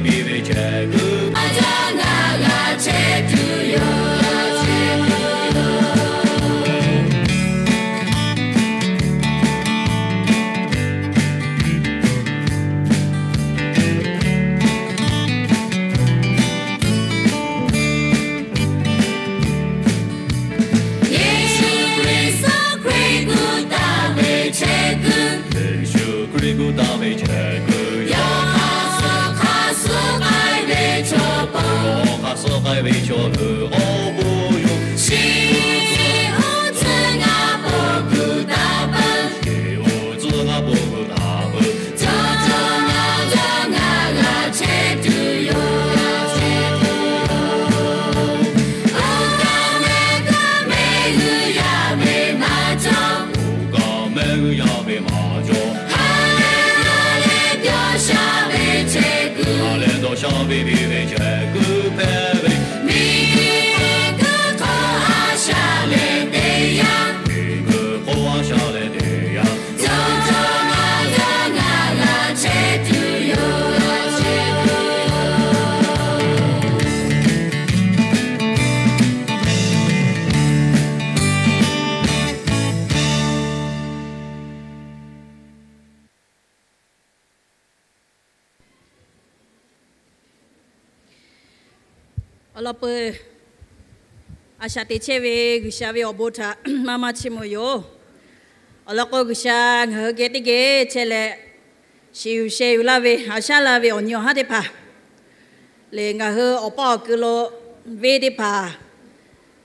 piˇ ve chehˇ kuiˬ, a caˇ ngaˬ g'a chehˇ tuˬ yoˬ. Yeˍsuˆ Hkriꞈ suh Hkriꞈ gu taˍ ve chehˇ kuiˬ, Yeˍsuˆ Hkriꞈ gu taˍ ve chehˇ kuiˬ, yawˇ hk'aˇ suh hk'a suh k'ai ve chaw pon, yawˇ hk'a suh k'ai ve chaw hui awˬ bon yoˬ. Chi uˉ tcuhˉ ngaˇ bon gu taˍ peuˬ, chi uˉ tcuhˉ ngaˇ bon gu taˍ peuˬ, cawˬ cawˬ ngaˬ cawˬ ngaˬ g'a chehˇ tuˬ yoˬ. Oˇ kaꞈ mehˆ kaꞈ mehˆ g'uiˇ yaˇ ve maˇ cawˬ, oˇ kaꞈ mehˆ g'uiˇ yaˇ ve maˇ cawˬ, ha lehˬ ha lehˬ pyawˇ sha ve chehˇ kuiˬ, ha lehˬ dawˇ sha ve piˇ ve chehˇ kuiˬ hpehꞈ ve, miˬguiˬ hk'oˆ a sha leh teˇ yanˇ, miˬguiˬ hk'oˆ a sha leh teˇ yanˇ, cawˬ cawˬ ngaˬ cawˬ ngaˬ g'a chehˇ tuˬ yoˬ. Awˬ lawn peuˬ, a shaꞈ teꞈ chehˇ ve G'uiˬsha ve awˬ bon htaꞈ maˇ maˇ chiˇ mvuh yoˬ. Awˬ lawn k'o, G'uiˬsha ngaˬ hui geh teˇ geh chehˇ leh, shiˍ yuˬ sheh yuˬ laˇ ve, haꞈ shaˉ laˇ ve awˬ nyi awˬ haˉ teˇ hpaˍ lehˬ, ngaˬ hui awˬ paˇ awˬ keu lo venˇ teˇ hpaˍ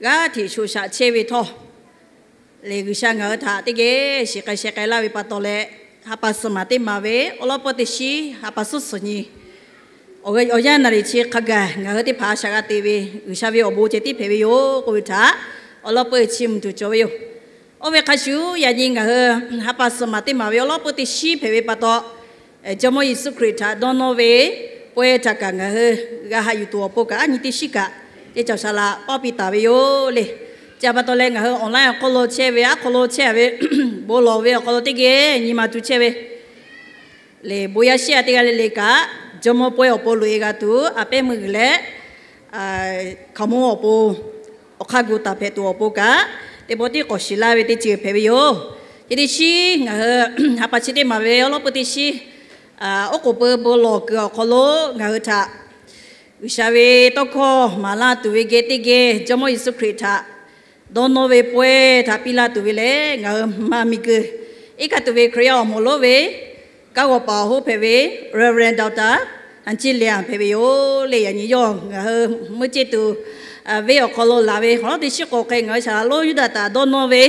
g'aˇ hteꞈ shoꞈ shaꞈ chehˇ ve htawˇ lehˬ, G'uiˬsha ngaˬ hui htaꞈ teˇ geh shiˍ k'ai sheh k'ai laˇ ve pa taw leh, ha pa suhˍ maˍ teˇ maˍ ve awˬ lawn peuˬ teˇ shiˉ, ha pa suhˉ suhˍ nyi awˬ yanˇ naˍ riˍ chi hk'a gaˬ ngaˬ hui teˇ hpaˍ a shaꞈ g'a te ve G'uiˬsha ve awˬ bon ceh tiˉ hpehꞈ ve yoˬ k'oˆ ve htaꞈ awˬ lawn peuˬ chiˇ mvuh tuˬ cawˬ ve yoˬ. Oˇ ve hk'a shuˍ, yaꞈ nyi ngaˬ hui ha pa suhˍ maˍ teˇ maˍ ve awˬ lawn peuˬ teˇ shiˉ hpehꞈ ve pa taw, Jawˇmawˇ Yeˍsuˆ Hkriꞈ htaꞈ dawˇ nawˇ ve pawehˇ htaꞈ kaꞈ ngaˬ hui g'a haꞈ yuˬ tuˬ awˬ pon kaꞈ, a nyi teˇ shiˉ kaꞈ teˇ cawˬ shaˍ laꞈ pawˆ piˇ taˍ ve yoˬ le. Chi pa taw leh, ngaˬ hui online awˬ hk'aw lo chehˇ ve, aˉ hk'aw lo chehˇ ve, bon lawˬ ve awˬ hk'aw lo teˇ geh nyi ma tu chehˇ ve lehˬ, bon yaˇ shehˆ a teˇ g'aˇ le le kaꞈ, Jawˇmawˇ pawehˇ awˬ pon loꞈ e g'a tuˬ a pehˉ meuˇ g'uiˬ leh, hkaoˍmonˇ awˬ pon awˬ hk'aˇ gu taˍ hpehꞈ tuˬ awˬ pon kaꞈ, teˇ pawˆ tiˉ k'awꞈ shiˍ laˇ ve teˇ ceuˬ hpehꞈ ve yoˬ. Chi teˇ shiˉ ngaˬ hui ha pa chi teˇ maˍ ve awˬ lawn peuˬ teˇ shiˉ, oˉ k'oˍ pui bon lawˬ kuiˬ awˬ hk'aw lo ngaˬ hui htaꞈ G'uiˬsha ve tawˇ hkawˇ maˍ laˇ tuˬ ve geh teˇ geh Jawˇmawˇ Yeˍsuˆ Hkriꞈ htaꞈ dawˇ nawˇ ve pawehˇ htaꞈ piˇ laˇ tuˬ ve lehˬ, ngaˬ hui maˇ miˬguiˬ iˉ kaˆ tuˬ ve Hkriꞈ yaˇ awˬ moˍ lonˉ ve kanˉ g'awˬ paˍ awˬ hoˉ hpehꞈ ve Reverend Doctor Htanˍ Ciˇ Lianˍ hpehꞈ ve yoˬ le. Yaꞈ nyi yawˇ ngaˬ hui meuˇ ceˇ tuˬ venˇ awˬ hk'aw lo laˬ ve awˬ lawn teˇ shiˉ k'awꞈ hk'e ngaˬ hui shaˍ laꞈ lonˉ Yuˇdaꞈ htaꞈ dawˇ nawˇ ve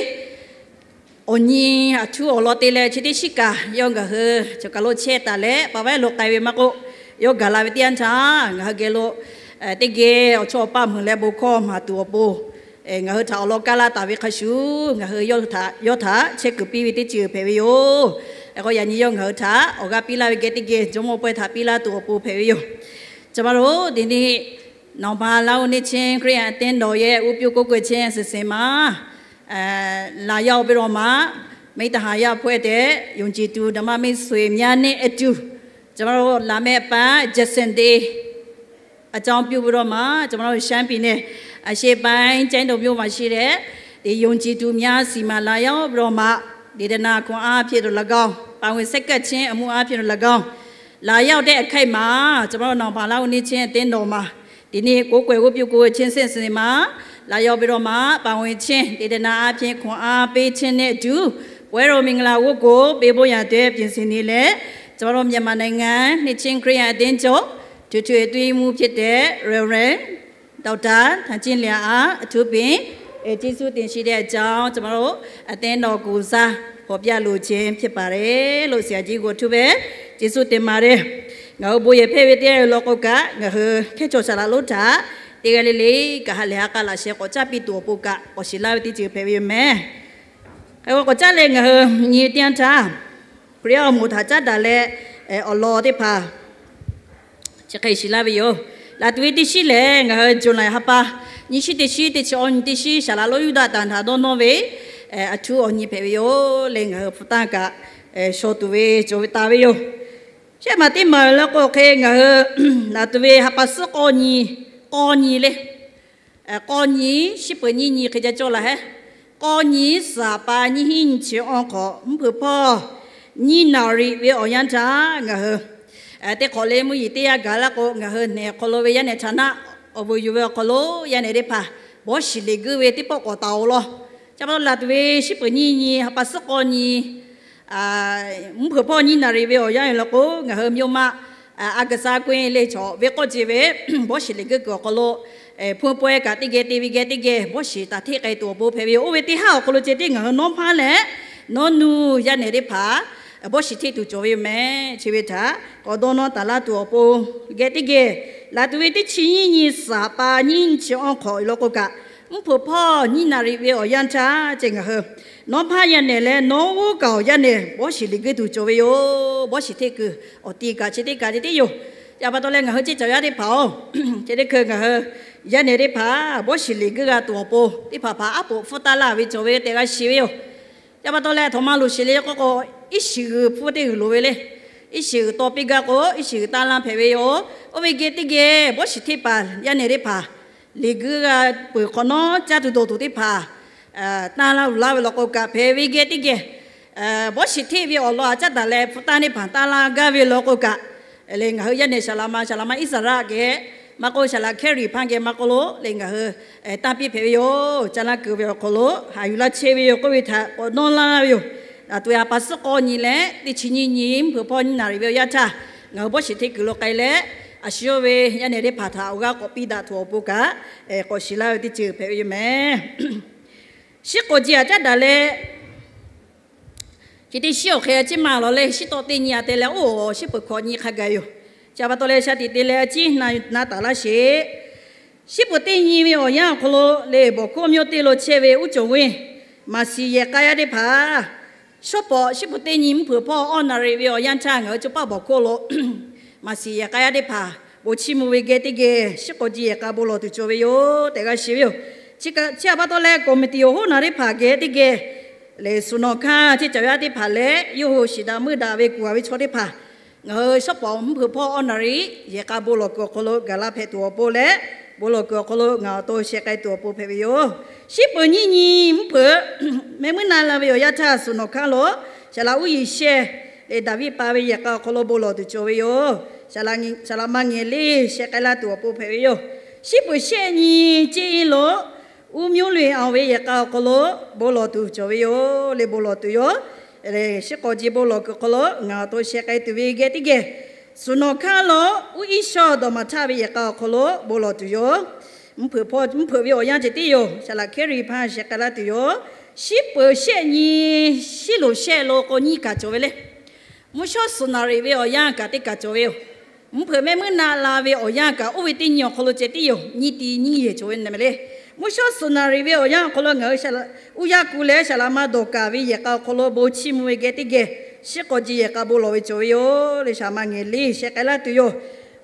awˬ nyi aˬ htuˉ awˬ lawn te leh, chi teˇ shiˉ kaꞈ yawˇ ngaˬ hui cawˬ kaˬ lo chehˇ taˍ leh, pa vaiˉ lo k'ai ve maˇ k'oˆ, yawˇ gaˬ la ve teˇ yanˇ htaˇ ngaˬ hui geh lo teˇ geh awˬ chawˇ awˬ paˇ meuˬ leh bon hkawˇ maˍ tuˬ awˬ pon, ngaˬ hui htaꞈ awˬ lawn kaˇ laˇ taˍ ve hk'a shuˍ, ngaˬ hui yawˇ htaꞈ chehˇ kuiˬ piˇ ve teˇ ceuˬ hpehꞈ ve yoˬ. Hk'e k'o, yaꞈ nyi yawˇ ngaˬ hui htaꞈ awˬ g'aˇ piˇ laˇ ve geh teˇ geh Jawˇmawˇ pawehˇ htaꞈ piˇ laˇ tuˬ awˬ pon hpehꞈ ve yoˬ. Chi pa taw, teˇ nyi หนองปลา Lao Neˇ Chenˇ ခရစ်ယာန်အသင်းတော်ရဲ့ ဝတ်ပြုကိုးကွယ်ခြင်း အစီအစဉ်မှာ လာရောက်ပြီးတော့မှ မိတ်သဟာယအဖွဲ့တဲ့ ယုံကြည်သူဓမ္မမိတ်ဆွေများနဲ့အတူ ကျွန်တော်တို့ လာမယ့်အပတ် Judson Day အကြောင်းပြုပြီးတော့မှ ကျွန်တော်တို့ ရှမ်းပြည်နယ် အရှေ့ပိုင်း ကျိုင်းတုံမြို့မှာရှိတဲ့ ဒီယုံကြည်သူများဆီမှာ လာရောက်ပြီးတော့မှ ဒေသနာခွန်အားဖြင့်သော်လည်းကောင်း၊ ပါဝင်ဆက်ကပ်ခြင်းအမှုအားဖြင့်သော်လည်းကောင်း လာရောက်တဲ့အခိုက်မှာ ကျွန်တော်တို့ နောင်ဖာလဝ်နေချင်းအသင်းတော်မှာ ဒီနေ့ ကိုးကွယ်ဝတ်ပြုကိုးဝေခြင်း အစီအစဉ်မှာ လာရောက်ပြီးတော့မှ ပါဝင်ခြင်း၊ ဒေသနာအားဖြင့် ခွန်အားပေးခြင်းနဲ့အတူ ပွဲတော်မင်္ဂလာဝတ်ကို ပေးဖို့ရန်အတွက် ပြင်ဆင်နေလျက် ကျွန်တော်တို့ မြန်မာနိုင်ငံ နှစ်ခြင်းခရစ်ယာန်အသင်းချုပ် ထွေထွေအတွင်းရေးမှူးဖြစ်တဲ့ Reverend Doctor ထန်ချင်းလျာအား အထူးပင် အဲ ကျေးဇူးတင်ရှိတဲ့အကြောင်း ကျွန်တော်တို့ အသင်းတော်ကိုယ်စား ဖော်ပြလိုခြင်းဖြစ်ပါတယ်လို့ ဆရာကြီးကို အထူးပဲ ကျေးဇူးတင်ပါတယ်။ ငါတို့ ဘိုးယဖဲ့ဝေတဲ့ လောကက ငါတို့ ခဲချိုဆာလာလို့တာ တေကလေးလေး ကဟလျာကလာရှဲ ကော်ကြပီတူအပုက ကော်ရှီလာဝတိ ကျေးဇူးပဲ ဝေးမယ်။ အဲ ကော်ကြလေ ငါတို့ ညီတင်းတာ ခရစ်ယာန်အမှု ထါကြတာလဲ အဲ အလီၢ်သ့ၣ်တဖၣ် ချစ်ခင်ရှိလာပြီယော။ လာတွေ့တရှိလဲ ငါဟဲ July ဟပါ ညီရှိတရှိ တချီ အီ ညီတရှိ ရှာလာလို့ ယူဒတာ ထါတော့ နော်ဝေ အဲ အထူး အီ ညီဖဲဝေယော လဲ ငါဟဲ ဖတၢ်က အဲ ရှော်တူဝေ ကျော်ဝေ တာဝေယော။ Shehˆ maˬ teˇ maˬ la k'o hk'e ngaˬ hui naˬ tuˬ ve ha pa suhˉ k'awˇ nyi, k'awˇ nyi le, k'awˇ nyi, shiˉ peuˍ nyiˇ nyi hk'e ca cawˇ la hehˉ. K'awˇ nyi suhˍ pa nyiˇ hinˉ nyi chi awˇ hk'awꞈ mvuhˇ hpeuꞈ hpawˇ nyiˇ naˍ riˍ ve awˬ yanˇ htaˇ ngaˬ hui teˇ hk'awꞈ le mvuhˇ yeˬ teˇ yanˇ gaˬ la k'o, ngaˬ hui nehˬ awˬ hk'aw lo ve yaˇ nehˬ htaꞈ naˆ awˬ vuiˬ yuˬ ve awˬ hk'aw lo yaˇ nehˬ teˇ hpaˍ bawˇ shiˍ liꞈ guiˇ ve teˇ pawˆ k'awꞈ taˍ-oꞈ law. Ca pa taw laˬ tuˬ ve shiˉ peuˍ nyiˇ nyi ha pa suhˉ k'awˇ nyi mvuhˇ hpeuꞈ hpawˇ nyiˇ naˍ riˍ ve awˬ yanˇ yoˬ la k'o, ngaˬ hui mvuhˇ maˆ a g'uiˬ sha k'oˆ-e le chaw ve k'awˇ ce ve bawˇ shiˍ liꞈ guiˇ kuiˬ awˬ hk'aw lo hpu pawehˇ kaꞈ teˇ geh te ve geh teˇ geh bawˇ shiˍ taˍ hteˆ k'ai tuˬ awˬ pon hpehꞈ ve yoˬ. Oˇ ve teˇ haˉ awˬ hk'aw lo ceh tiˉ ngaˬ hui nawˉ hpaˇ leh nawˉ nuˇ yaˇ nehˬ teˇ hpaˍ bawˇ shiˍ hteˆ tuˬ cawˬ ve yoˬ mehˍ. Chi ve htaꞈ k'awꞈ dawˇ nawˇ taˍ laˇ tuˬ awˬ pon geh teˇ geh, laˬ tuˬ ve teˇ chi nyiˇ nyi suhˍ pa nyiˇ nyi chi awˇ hk'awꞈ law k'o kaꞈ, mvuhˇ hpeuꞈ hpawˇ nyiˇ naˍ riˍ ve awˬ yanˇ htaˇ ceh ngaˬ hui nawˉ hpaˇ yaˇ nehˬ leh nawˉ g'uˇ kaꞈ awˬ yaˇ nehˬ bawˇ shiˍ liꞈ guiˇ tuˬ cawˬ ve yoˬ. Bawˇ shiˍ hteˆ kuiˬ awˬ ti kaꞈ chi teˇ kaꞈ ceh tiˉ yoˬ. Ca pa taw leh ngaˬ hui ceˇ caˬ yaˇ teˇ hpaˍ-oˬ, ceh teˇ hkui ngaˬ hui yaˇ nehˬ teˇ hpaˍ bawˇ shiˍ liꞈ guiˇ g'a tuˬ awˬ pon teˇ hpaˍ hpaˍ aˉ poꞈ hpfuhˇ taˍ laˇ ve cawˬ ve tehꞈ g'a shiˍ ve yoˬ. Ca pa taw leh, htaꞈ ma loˍ sheˍ le k'oˆ k'o, iˉ shiˍ g'uiˬ hpfuhˇ teˇ g'uiˬ loˍ ve le. Iˉ shiˍ g'uiˬ tawˇ piˇ gaˇ k'o, iˉ shiˍ g'uiˬ taˇ laˇ hpehꞈ ve yoˬ. Oˇ ve geh teˇ geh bawˇ shiˍ hteˆ paˍ yaˇ nehˬ teˇ hpaˍ liꞈ guiˇ g'a peuˬ hk'awꞈ nawˉ caˇ tuˬ dawˬ tuˬ teˇ hpaˍ taˇ laˇ uˬ laˇ ve law k'o kaꞈ, hpehꞈ ve geh teˇ geh bawˇ shiˍ hteˆ ve awˬ lawn aꞈ caˉ daꞈ leh hpu taˇ neˇ hpaˍ taˇ laˇ gaˇ ve law k'o kaꞈ, le ngaˬ hui yaˇ nehˬ saˍ laꞈ ma, saˍ laꞈ ma Iˉsaˍreˍlaˆ geh maˇ k'oˆ, saˍ laꞈ Hkehˇriˍ hpaˇ geh maˇ k'oˆ lo, le ngaˬ hui tanˇ piˇ hpehꞈ ve yoˬ. Caˇ laˇ kuiˬ ve awˬ hk'aw lo haꞈ yuˬ laˇ chehˇ ve yoˬ k'oˆ ve htaꞈ k'awꞈ nawˇ laˇ ve yoˬ. Aˬ tuˬ ve ha pa suhˉ k'awˇ nyi leh teˇ chi nyiˇ nyi mvuhˇ hpeuꞈ hpawˇ nyiˇ naˍ riˍ ve awˬ yanˇ htaˇ, ngaˬ hui bawˇ shiˍ hteˆ kuiˬ lo k'ai leh, a shu yawˇ ve yaˇ nehˬ teˇ hpaˍ htaꞈ awˬ g'aˇ k'awꞈ piˇ daꞈ tuˬ awˬ pon kaꞈ, k'awꞈ shiˍ laˇ ve teˇ ceuˬ hpehꞈ ve yoˬ mehˍ. Shiˉ k'awꞈ ji aꞈ caˉ daꞈ leh, chi teˇ shiˉ awˬ hk'e a ciˉ maˇ lawˬ leh, shiˉ tawˆ teˇ nyi a te leh, oˇ shiˉ peuˍ hkawꞈ nyi hk'a gaˬ yoˬ. Chi pa taw leh, sha tiꞈ te leh a ciˉ na taˍ laˇ sheˍ. Shiˉ peuˍ teˇ nyi ve awˬ yanˇ awˬ hk'aw lo le, bawˬ hkawˇ mawˇ teˇ lo chehˇ ve uˉ cawˬ ve maˍ siˍ yehˬ k'a yaˇ teˇ hpaˍ, shawˉ pawˍ shiˉ peuˍ teˇ nyi mvuhˇ hpeuꞈ hpawˇ awˇ naˍ riˍ ve awˬ yanˇ htaˇ ngaˬ hui co paˆ bawˬ hkawˇ lo maˍ siˍ yehˬ k'a yaˇ teˇ hpaˍ bon chiˇ mvuh ve geh teˇ geh shiˉ k'awꞈ ji yehˬ k'a bon lawˬ tuˬ cawˬ ve yoˬ tehꞈ g'a shiˍ ve yoˬ. Chi htaꞈ pa taw leh, kawˍmiˍtiˍ awˬ hoˉ naˍ teˇ hpaˍ geh teˇ geh le, suhˍ nawˬ hkanˇ ceˇ caˬ yaˇ teˇ hpaˍ leh yawˇ hui shiˍ daꞈ meuˇ daꞈ ve kuˬ a ve chaw teˇ hpaˍ, ngaˬ hui shawˉ pawˍ mvuhˇ hpeuꞈ hpawˇ awˇ naˍ riˍ yehˬ k'a bon lawˬ kuiˬ awˬ hk'aw lo gaˬ la hpehꞈ tuˬ awˬ pon leh, bon lawˬ kuiˬ awˬ hk'aw lo ngaˬ awˬ to sheh k'ai tuˬ awˬ pon hpehꞈ ve yoˬ. Shiˉ peuˍ nyiˇ nyi mvuhˇ hpeuꞈ mehˆ muiˉ na la ve awˬ yanˇ htaˇ, suhˍ nawˬ hkanˇ lo saˍ laꞈ uˉ yiˍ shehˇ le, Daˍviˆ pa ve yehˬ k'a awˬ hk'aw lo bon lawˬ tuˬ cawˬ ve yoˬ. Saˍ laꞈ ma ngehˬ leˇ sheh k'ai laˇ tuˬ awˬ pon hpehꞈ ve yoˬ. Shiˉ peuˍ shehˆ nyi ceˇ iˉ lo uˉ mvuhˇ le awˬ ve yehˬ k'a awˬ hk'aw lo bon lawˬ tuˬ cawˬ ve yoˬ le, bon lawˬ tuˬ yoˬ. Shiˉ k'awꞈ ji bon lawˬ kuiˬ awˬ hk'aw lo ngaˬ awˬ to sheh k'ai tuˬ ve geh teˇ geh, suhˍ nawˬ hkanˇ lo uˉ iˉ shawˇ dawˬ maˍ htaˇ ve yehˬ k'a awˬ hk'aw lo bon lawˬ tuˬ yoˬ. Mvuhˇ hpeuꞈ hpawˇ mvuhˇ hpeuꞈ ve awˬ yanˇ ceh tiˉ yoˬ. Saˍ laꞈ Hkehˇriˍ hpaˇ sheh k'ai laˇ tuˬ yoˬ. Shiˉ peuˍ shehˆ nyi, shiˉ loˍ shehˆ lo k'o nyiˇ kaˬ cawˬ ve le. Mvuhˇ shawˉ suhˍ naˍ riˍ ve awˬ yanˇ kaꞈ teˇ kaˬ cawˬ ve yoˬ. Mvuhˇ hpeuꞈ mehˆ muiˉ na la ve awˬ yanˇ kaꞈ oˇ ve teˇ nyi awˬ hk'aw lo ceh tiˉ yoˬ. Nyiˇ ti nyiˇ yehˬ cawˬ ve mehˍ le. Mvuhˇ shawˉ suhˍ naˍ riˍ ve awˬ yanˇ awˬ hk'aw lo ngaˬ hui saˍ laꞈ uˉ yaˇ ku leh saˍ laꞈ ma dawˬ kaˍ ve yehˬ k'a awˬ hk'aw lo bon chiˇ mvuh ve geh teˇ geh, shiˉ k'awꞈ ji yehˬ k'a bon lawˬ ve cawˬ ve yoˬ le, saˍ laꞈ ma ngehˬ leˇ sheh k'ai laˇ tuˬ yoˬ.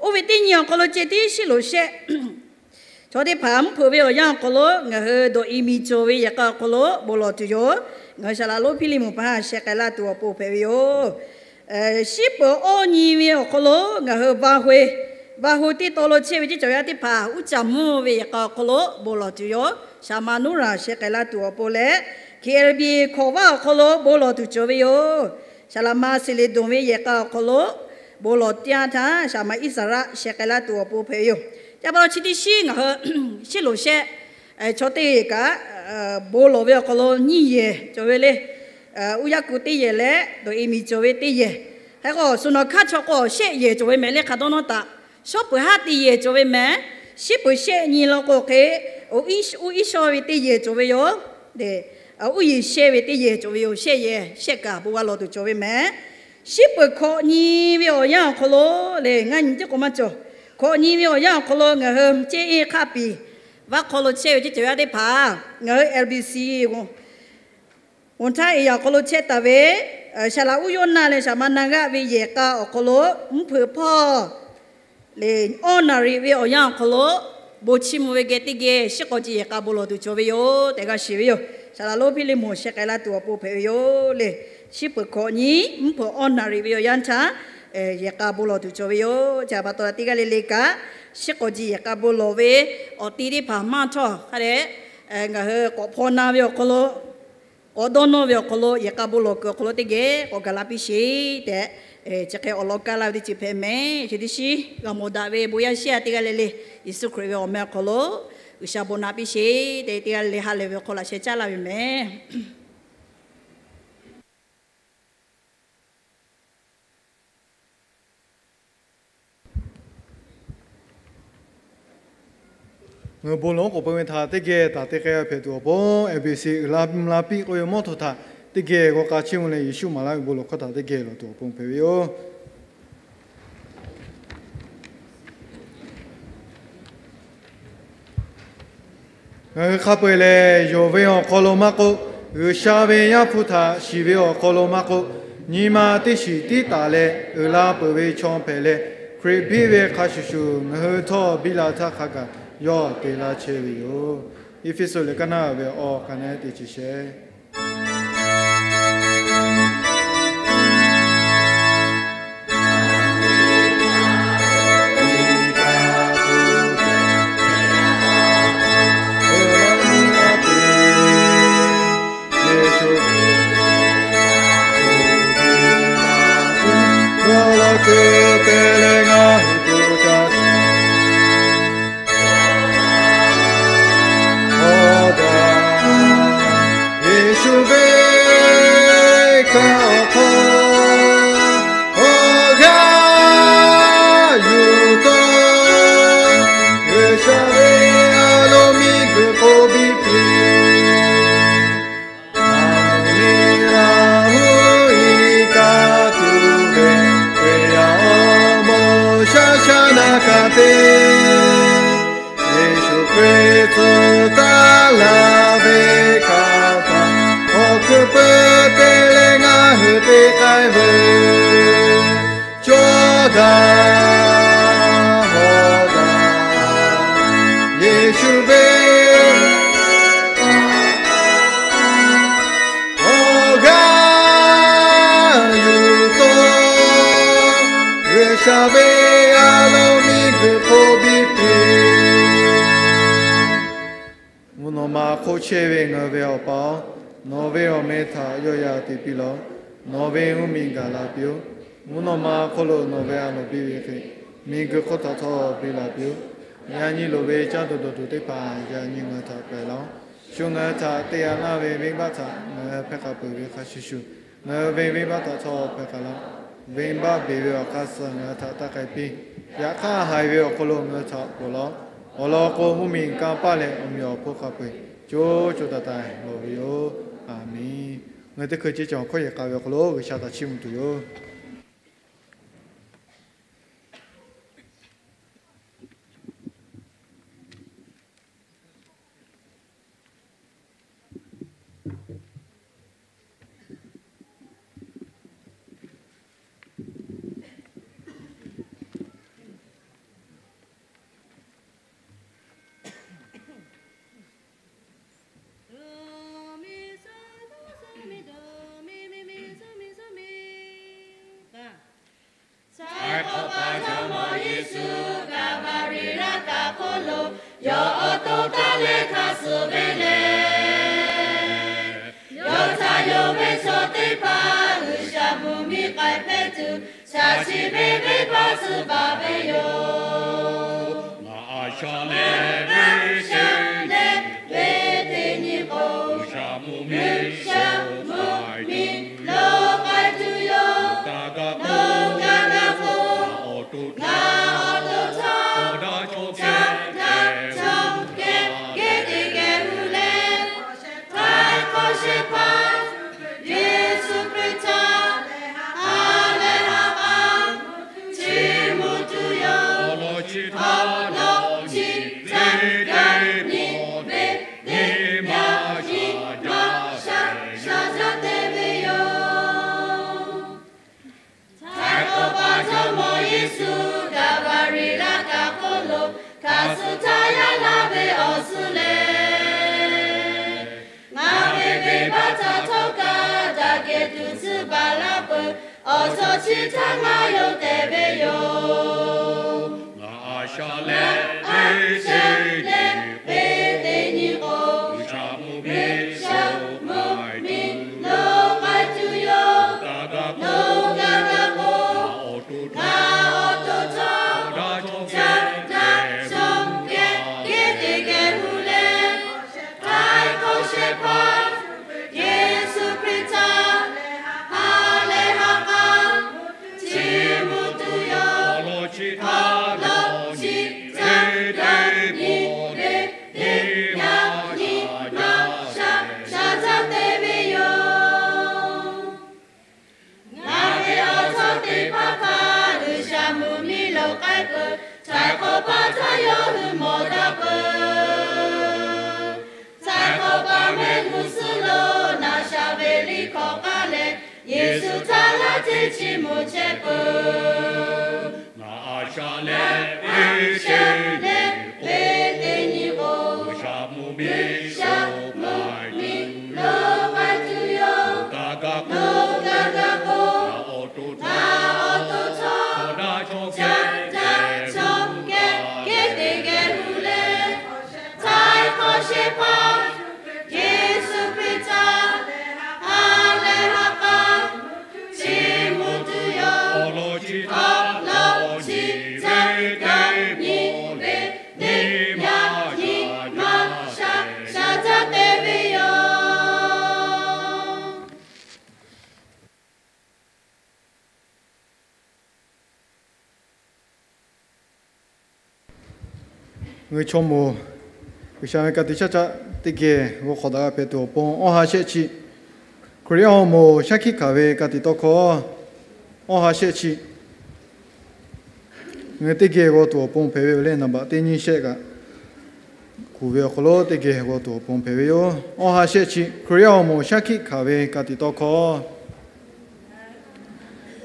Oˇ ve teˇ nyi awˬ hk'aw lo ceh tiˉ shiˉ loˍ shehˆ chaw teˇ hpaˍ mvuhˇ hpeuꞈ ve awˬ yanˇ awˬ hk'aw lo ngaˬ hui dawꞈ e miˬ cawˬ ve yehˬ k'a awˬ hk'aw lo bon lawˬ tuˬ yoˬ. Ngaˬ hui saˍ laꞈ lonˉ Hpiˇliˇmonˍ hpaˇ sheh k'ai laˇ tuˬ awˬ pon hpehꞈ ve yoˬ. Shiˉ peuˍ awˇ nyi ve awˬ hk'aw lo ngaˬ hui va hoi, va hoi teˇ taw lo chehˇ ve ceˇ caˬ yaˇ teˇ hpaˍ uˉ caˬ mvuhˇ ve yehˬ k'a awˬ hk'aw lo bon lawˬ tuˬ yoˬ. Saˍ laꞈ ma Nuˇraˍ sheh k'ai laˇ tuˬ awˬ pon leh, K L B hkawꞈ vaˇ awˬ hk'aw lo bon lawˬ tuˬ cawˬ ve yoˬ. Saˍ laꞈ ma Seˍleˍdonˍ ve yehˬ k'a awˬ hk'aw lo bon lawˬ teˇ yanˇ htaˇ, saˍ laꞈ ma Iˉsaˍreˍlaˆ sheh k'ai laˇ tuˬ awˬ pon hpehꞈ ve yoˬ. Ca pa taw chi teˇ shiˉ ngaˬ hui shiˉ loˍ shehˆ chaw teˇ kaꞈ bon lawˬ ve awˬ hk'aw lo nyiˇ yehˬ cawˬ ve le. Uˉ yaˇ ku teˇ yehˬ leh dawꞈ e miˬ cawˬ ve teˇ yehˬ. Hk'e k'o suhˍ nawˬ hkanˇ chaw k'o shehˆ yehˬ cawˬ ve mehˍ le hk'a dawˇ nawˇ taꞈ. Shawˉ peuˍ haˉ teˇ yehˬ cawˬ ve mehˍ. Shiˉ peuˍ shehˆ nyi law k'o hk'e, uˉ iˉ shawˇ ve teˇ yehˬ cawˬ ve yoˬ. Uˉ yiˍ shehˇ ve teˇ yehˬ cawˬ ve yoˬ. Shehˆ yehˬ shehˆ kaꞈ bon g'a lawˬ tuˬ cawˬ ve mehˍ. Shiˉ peuˍ hkawꞈ nyi ve awˬ yanˇ awˬ hk'aw lo le, ngaˇ nyi tiˉ k'o maˇ cawˬ. Hkawꞈ nyi ve awˬ yanˇ awˬ hk'aw lo ngaˬ hui ceˇ eˇ hk'aˆ piˍ vaˇ hk'aw lo chehˇ ve ceˇ caˬ yaˇ teˇ hpaˍ, ngaˬ hui L B C Oˍ htaˇ eˍ yaꞈ awˬ hk'aw lo chehˇ taˍ ve, Saˍ laꞈ uˉ Yoˇnaˆ leh Saˍ laꞈ ma Naˍgaˆ ve yehˬ k'a awˬ hk'aw lo mvuhˇ hpeuꞈ hpawˇ le, awˇ naˍ riˍ ve awˬ yanˇ awˬ hk'aw lo bon chiˇ mvuh ve geh teˇ geh shiˉ k'awꞈ ji yehˬ k'a bon lawˬ tuˬ cawˬ ve yoˬ tehꞈ g'a shiˍ ve yoˬ. Saˍ laꞈ lonˉ Hpiˇliˇmonˍ sheh k'ai laˇ tuˬ awˬ pon hpehꞈ ve yoˬ le. Shiˉ peuˍ hkawꞈ nyi mvuhˇ hpeuꞈ awˇ naˍ riˍ ve awˬ yanˇ htaˇ yehˬ k'a bon lawˬ tuˬ cawˬ ve yoˬ. Chi pa taw teˇ g'aˇ le le kaꞈ, shiˉ k'awꞈ ji yehˬ k'a bon lawˬ ve awˬ ti teˇ hpaˍ maˇ htawˇ hk'a dehꞈ, ngaˬ hui k'awꞈ hpaw na ve awˬ hk'aw lo, k'awꞈ dawˇ nawˇ ve awˬ hk'aw lo, yehˬ k'a bon lawˬ kuiˬ awˬ hk'aw lo teˇ geh k'awꞈ gaˬ la piˇ sheˍ tehꞈ, chi hk'e awˬ lawn kaˇ laˇ ve teˇ ceuˬ hpehꞈ mehˍ. Chi teˇ shiˉ g'a mawˬ daꞈ ve bon yaˇ shiˉ a teˇ g'aˇ le le, Yeˍsuˆ Hkriꞈ ve awˬ meh awˬ hk'aw lo G'uiˬsha bon naꞈ piˇ sheˍ tehꞈ, teˇ g'aˇ le le ha lehˬ ve awˬ hk'aw lo laꞈ sheh caˉ laˇ ve mehˍ. Ngaˬ hui bon lawˬ k'oˍ peuˬ ve htaꞈ teˇ geh taˍ te k'ai hpehꞈ tuˬ awˬ pon, A B C uiˍ la mvuh la piˇ k'oˆ ve mawˇ htaꞈ teˇ geh g'aw k'a chiˇ mvuh leh, Yeˍsuˆ maˍ laˇ ve bon lawˬ hkawˇ htaꞈ teˇ geh lawˬ tuˬ awˬ pon hpehꞈ ve yoˬ. Ngaˬ hui hk'a peu-eˬ lehˬ, yonˍ ve awˬ hk'aw lo maˇ k'oˆ, G'uiˬsha ve Yaˇ hpu htaꞈ shiˍ ve awˬ hk'aw lo maˇ k'oˆ, nyi ma teˇ shiˍ tiˉ taˍ leh uiˍ la peuˬ ve chaw hpehꞈ leh, Hkriꞈ biˇ ve hk'a shuˍ shuˍ ngaˬ hui htawˇ biˇ la htaˇ hk'a gaˬ yawˇ te laˇ chehˇ ve yoˬ. Eˇfeˇsuꞈ liꞈ kaˇ naˇ ve awˬ ka naˉ teˇ chi shehˍ. Yeˍsuˆ ve kaꞈ awˬ hk'aw awˬ g'aˇ yuˬ taw, G'uiˬsha ve a loˍ miˬguiˬ hk'oˆ biˇ piˇ. Aˬ miˍ laˬ hu iˉ kaˆ tuˬ ve, Hkriꞈ yaˇ awˬ moˍ shaˉ shaˉ naˆ kaꞈ te. Yeˍsuˆ Hkriꞈ tcuh taˍ laˇ ve kaꞈ htaꞈ, awˬ hkui peuˬ te leh ngaˬ hui te k'ai veuˬ. Cawˇ daꞈ hawˍ daꞈ Yeˍsuˆ ve awˬ g'aˇ yuˬ taw, G'uiˬsha ve a loˍ miˬguiˬ hk'oˆ biˇ piˇ. Mvuhˇ naw ma hk'oˆ chehˇ ve ngaˬ hui ve Awˬ pa-oˬ, nawˬ ve awˬ meh htaꞈ yawˆ yan te piˇ lawˬ. Nawˬ ve mvuhˇ miˬ gaˬ la piˇ-oˆ. Mvuhˇ naw ma hk'oˆ lo nawˬ ve a loˍ biˇ ve hk'e, miˬguiˬ hk'oˆ htaꞈ htawˇ biˇ la piˇ-oˆ. Yaꞈ nyi loˍ ve caˇ tuˬ dawˬ tuˬ teˇ hpaˍ yaꞈ nyi ngaˬ hui htaꞈ pehˬ laˇ-oˆ. Shu ngaˬ hui htaꞈ te yaꞈ laˇ ve venˇbaˆ htaꞈ ngaˬ hui hpehˇ k'a peuˬ ve hk'a shuˍ shuˍ, ngaˬ hui ve venˇbaˆ htaꞈ htawˇ hpehˇ k'a laˇ. Venˇbaˆ beˬ ve awˬ hk'aˇ suh ngaˬ hui htaꞈ taˇ k'ai piˇ. Yaꞈ hk'aˇ haiˬ ve awˬ hk'aw lo ngaˬ hui htaꞈ ponˬ laˇ-oˆ. Awˬ lawn k'o, mvuhˇ miˬ kanˇ paˆ leh awˬ meꞈ awˬ hponˇ hk'a peu-eˬ co co taiˍ taiˍ lawˬ ve yoˬ. Aˬ miˍ. Ngaˬ hui teˇ hkui ceˇ cawˬ hkawˇ yehˬ k'a ve awˬ hk'aw lo G'uiˬsha htaꞈ chiˇ mvuh tuˬ yoˬ. Htaiˍ hk'awꞈ pa Jawˇmawˇ Yeˍsuˆ Kaˍvaˍriˆ laˇ kaꞈ hk'oˆ lo yawˇ awˬ to taˇ leh hk'a suh ve lehˬ, yawˇ htaꞈ yonˍ ve chaw teˇ hpaˍ G'uiˬsha mvuhˇmiˬ k'ai hpehꞈ tuˬ, shaˍ tiꞈ ve venˇbaˆ tcuh baˬ ve yoˬ. Ngaˬ a shaꞈ leh ve sheˍ leh ve teˇ nyi k'o, G'uiˬsha mvuhˇmiˬ lo k'ai tuˬ yoˬ. Nawˬ kaꞈ ngaˬ k'o, ngaˬ awˬ to htawˇ, chaw daꞈ chaw kehˬ, chaw kehˬ geh teˇ geh hu leh, htaiˍ hk'awꞈ shehˍ hpaˇ Yeˍsuˆ Hkriꞈ htaꞈ ha lehˬ ha k'a chiˇ mvuh tuˬ yoˬ. Awˬ lawn chi htaꞈ nawˬ chi htaꞈ yaꞈ nyi ve nyi ma yaꞈ nyi ma shaˍ shaˍ jaˇ te ve yoˬ. Htaiˍ hk'awꞈ pa Jawˇmawˇ Yeˍsuˆ Kaˍvaˍriˆ laˇ kaꞈ hk'oˆ lo hk'a suh htaˇ yaˇ laˇ ve awˬ suhˍ lehˬ, ngaˬ ve venˇbaˆ htaꞈ htawˇ kaꞈ daꞈ kehˬ tuˬ tcuh baˬ laˇ peuˬ. awˬ cawˬ chi htaꞈ ngaˬ yonˍ tehˬ ve yoˬ. Ngaˬ a shaꞈ leh, a shaꞈ leh, ve teˇ nyi k'o, G'uiˬsha mvuhˇmiˬ, G'uiˬsha mvuhˇmiˬ lo k'ai tuˬ yoˬ. Lo gaˇ gaˇ k'o, ngaˬ awˬ to htawˇ caˇ daꞈ cawˬ kehˉ kehˉ te geh hu leh, htaiˍ hk'awꞈ shehˍ hpaˇ Yeˍsuˆ Hkriꞈ htaꞈ ha lehˬ ha k'a chiˇ mvuh tuˬ yoˬ. Awˬ lawn chi htaˇ, awˬ lawn chi htaˇ, yaꞈ nyi ve teˇ yaꞈ nyi maˇ sha sha caˇ te ve yoˬ. Ngaˬ ve awˬ cawˬ teˇ hpaˍ htaꞈ G'uiˬsha mvuhˇmiˬ lo k'ai peuˬ. Htaiˍ hk'awꞈ paˍ htaꞈ yawˇ hui mawˬ daꞈ peuˬ. Htaiˍ hk'awꞈ paˍ mehˆ g'uˇ suhˍ lo naˍ sha ve liꞈ hkawꞈ k'aˇ leh, Yeˍsuˆ htaꞈ g'a teˇ chiˇ mvuh chehˇ peuˬ. Ngaˬ a shaꞈ leh, a shaꞈ leh, ve teˇ nyi k'o, G'uiˬsha mvuhˇmiˬ, G'uiˬsha mvuhˇmiˬ lo k'ai tuˬ yoˬ. Lo gaˇ gaˇ k'o, ngaˬ awˬ to htawˇ caˇ daꞈ cawˬ kehˉ kehˉ te geh hu leh, htaiˍ hk'awꞈ shehˍ hpaˇ Yeˍsuˆ Hkriꞈ htaꞈ ha lehˬ ha k'a chiˇ mvuh tuˬ yoˬ. Awˬ lawn chi htaˇ, awˬ lawn chi htaˇ, yaꞈ nyi ve teˇ yaꞈ nyi maˇ sha sha caˇ te ve yoˬ. Ngaˬ hui chaw moˍ G'uiˬsha ve ka tiꞈ shaˉ caˆ teˇ geh g'aw hk'awꞈ daꞈ g'a hpehꞈ tuˬ awˬ pon awˇ ha shehˆ chi, Hkriꞈ yaˇ awˬ moˍ shaˉ hkiˆ hkanˍ ve ka tiꞈ tawˇ hkawˇ, awˇ ha shehˆ chi ngaˬ hui teˇ geh g'aw tuˬ awˬ pon hpehꞈ ve yoˬ leh, naˍ baꞈ teˇ nyiˇ shehˆ kaꞈ kuˬ ve awˬ hk'aw lo teˇ geh g'aw tuˬ awˬ pon hpehꞈ ve yoˬ. Awˇ ha shehˆ chi, Hkriꞈ yaˇ awˬ moˍ shaˉ hkiˆ hkanˍ ve ka tiꞈ tawˇ hkawˇ.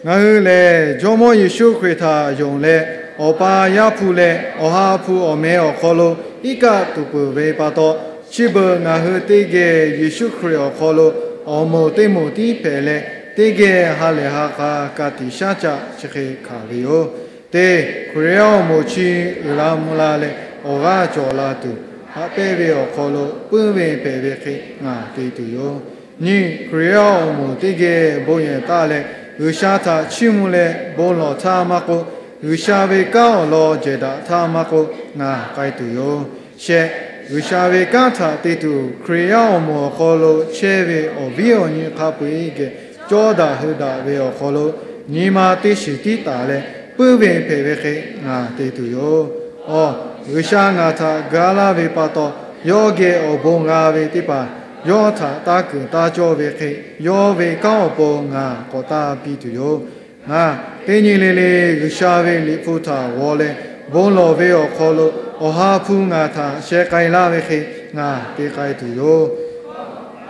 Ngaˬ hui lehˬ, Jawˇmawˇ Yeˍsuˆ Hkriꞈ htaꞈ yonˍ leh, Awˬ pa Yaˇ hpu leh Awˬ ha hpu awˬ meh awˬ hk'aw lo iˉ kaˆ tuˬ peuˬ ve pa taw, chi beuꞈ ngaˬ hui teˇ geh Yeˍsuˆ Hkriꞈ awˬ hk'aw lo awˬ moˍ teˇ moˍ tiˉ hpehꞈ leh, teˇ geh ha lehˬ ha k'a ka tiꞈ shaˉ caˆ chi hk'e hkanˍ ve yoˬ. Teˇ, Hkriꞈ yaˇ awˬ moˍ chi uiˍ la mvuh la leh awˬ g'aˇ cawˬ la tuˬ, haꞈ pehnˇ ve awˬ hk'aw lo puiˉ ve hpehꞈ ve hk'e ngaˬ te tuˬ yoˬ. Nyiˇ, Hkriꞈ yaˇ awˬ moˍ teˇ geh bon yehˬ taˆ leh, G'uiˬsha htaꞈ chiˇ mvuh leh bon lawˬ htaˇ maˇ k'oˆ, G'uiˬsha ve kanˉ awˬ lawn jehˬ daꞈ htaˇ maˇ k'oˆ, ngaˬ k'ai tuˬ yoˬ. Shehˆ, G'uiˬsha ve kanˉ htaꞈ te tuˬ Hkriꞈ yaˇ awˬ moˍ awˬ hk'aw lo chehˇ ve awˬ viˉ awˬ nyi hk'a peu-eˬ geh cawˇ daꞈ hui daꞈ ve awˬ hk'aw lo nyi ma teˇ shiˍ tiˉ taˍ leh, puiˉ ve hpehꞈ ve hk'e ngaˬ te tuˬ yoˬ. Awˬ, G'uiˬsha ngaˬ htaꞈ ga laˇ ve pa taw, yawˇ geh awˬ bon g'a ve teˇ hpaˍ yawˇ htaꞈ taˇ kuiˬ taˇ cawˇ ve hk'e, yawˇ ve kanˉ awˬ pon ngaˬ k'awꞈ taˇ piˇ tuˬ yoˬ. Ngaˬ teˇ nyi le le G'uiˬsha ve Liꞈ hpu htaꞈ g'aw leh, bon lawˬ ve awˬ hk'aw lo Awˬ ha hpu ngaˬ htaꞈ sheh k'ai laˇ ve hk'e ngaˬ te k'ai tuˬ yoˬ.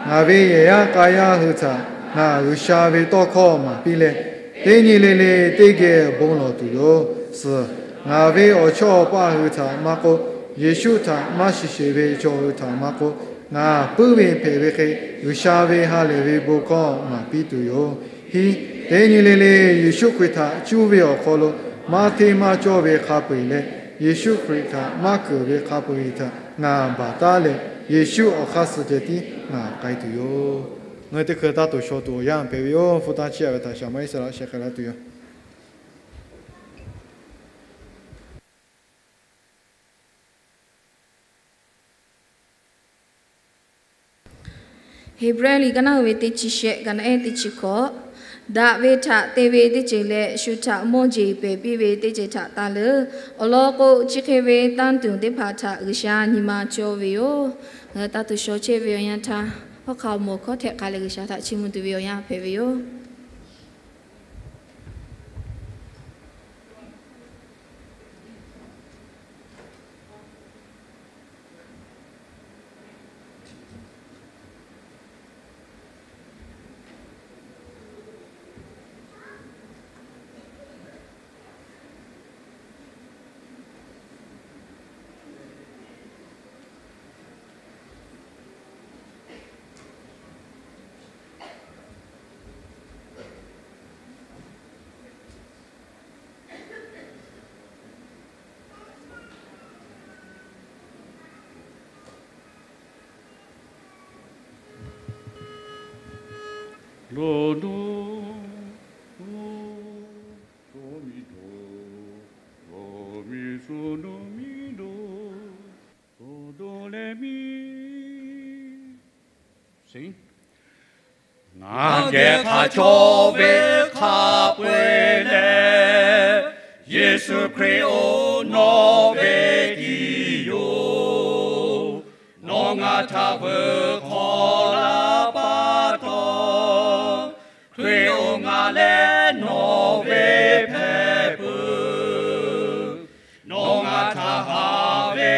Ngaˬ ve yehˬ yaˇ k'a yaˇ hui htaꞈ ngaˬ G'uiˬsha ve tawˇ hkawˇ maˍ piˇ leh, teˇ nyi le le teˇ geh bon lawˬ tuˬ yoˬ. Suhˍ, ngaˬ ve awˬ chawˇ awˬ paˇ hui htaꞈ maˇ k'oˆ, Yeˍsuˆ htaꞈ maˇ shiˍ sheˍ ve chaw hui htaꞈ maˇ k'oˆ, ngaˬ puiˉ ve hpehꞈ ve hk'e G'uiˬsha ve ha lehˬ ve bon hkawˇ maˍ piˇ tuˬ yoˬ. Hiˉ, teˇ nyi le le Yeˍsuˆ Hkriꞈ htaꞈ cuˇ ve awˬ hk'aw lo maˇ hteˇ maˇ cawˇ ve hk'a peu-eˬ leh, Yeˍsuˆ Hkriꞈ htaꞈ maˇ keunˍ ve hk'a peu-eˬ htaꞈ ngaˬ baˬ taˉ leh, Yeˍsuˆ awˬ hk'aˇ suh ceh tiˉ ngaˬ k'ai tuˬ yoˬ. Ngaˬ hui teˇ hkui taˇ toˍ shaw tuˬ awˬ yanˇ hpehꞈ ve yoˬ. Hpu taˇ chiˇ aꞈ ve htaꞈ shaˍ maˇ Iˉsaˍreˍlaˆ sheh k'ai laˇ tuˬ yoˬ. Heˍbrehˇ liꞈ ka naˉ uiˍ ve teˇ chi shehˆ, ka naˉ ehˉ teˇ chi hkawꞈ. Daꞈ ve htaꞈ te ve teˇ ceuˬ leh, shu htaꞈ mawˇ jeˬ pehˬ piˇ ve teˇ ceuˬ htaꞈ tanˇ leuˬ. Awˬ lawn k'o, chi hk'e ve tanˇ tuˬ teˇ hpaˍ htaꞈ G'uiˬsha nyi ma cawˇ ve yoˬ. Ngaˬ hui taˇ toˍ shaw chehˇ ve awˬ yanˇ htaˇ, hawˉ hk'aˆ awˬ moˍ hkawˇ htehꞈ k'ai leh G'uiˬsha htaꞈ chiˇ mvuh tuˬ ve awˬ yanˇ hpehꞈ ve yoˬ. Lo do, lo, do mi do, do mi so do mi do, do do le mi. Ngaˬ geh hk'a cawˇ ve hk'a peu-eˬ leh, Yeˍsuˆ Hkriꞈ-oˬ, nawˬ ve tiˉ yoˬ. Nawˬ ngaˬ htaꞈ veuꞈ hk'aw la pa taw, Hkriꞈ-oˬ, ngaˬ leh nawˬ ve hpehꞈ peuˬ. Nawˬ ngaˬ htaꞈ haꞈ ve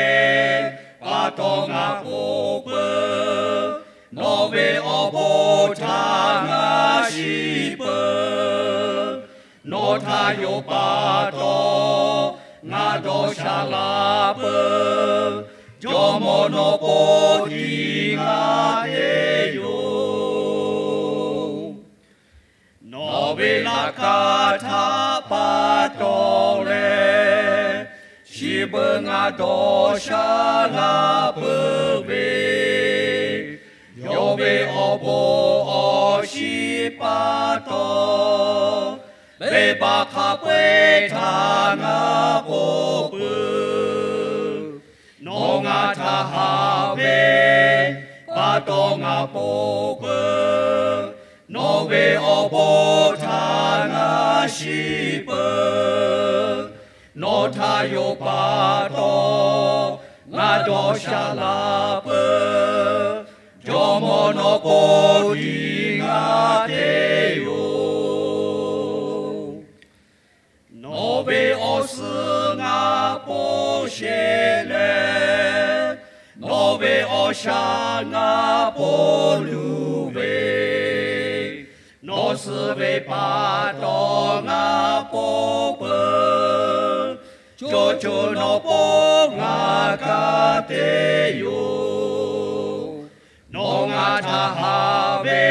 pa taw ngaˬ k'oˆ peuˬ. Nawˬ ve awˬ bon htaꞈ ngaˬ shiˍ peuˬ. Nawˬ htaꞈ yonˍ pa taw, ngaˬ dawˇ sha la peuˬ. Jawˇmawˇ nawˬ pon tiˉ ngaˬ te yoˬ. Nawˬ ve laꞈ ka htaꞈ pa taw leh, chi beuꞈ ngaˬ dawˇ sha la peuˬ ve, yawˇ ve awˬ bon awˬ shiˍ pa taw, venˇbaˆ hk'a peu-eˬ htaꞈ ngaˬ k'oˆ peuˬ. Nawˬ ngaˬ htaꞈ haꞈ ve pa taw ngaˬ k'oˆ peuˬ. Nawˬ ve awˬ bon htaꞈ ngaˬ shiˍ peuˬ. Nawˬ htaꞈ yonˍ pa taw, ngaˬ dawˇ sha la peuˬ. Jawˇmawˇ nawˬ pon tiˉ ngaˬ te yoˬ. Nawˬ ve awˬ suhˍ ngaˬ pon sheˍ leh, nawˬ ve awˬ shaˍ ngaˬ pon luˬ ve, nawˬ suh ve pa taw ngaˬ k'oˆ peuˬ. Coˇ coˇ nawˬ pon ngaˬ ka te yoˬ. Nawˬ ngaˬ htaꞈ haꞈ ve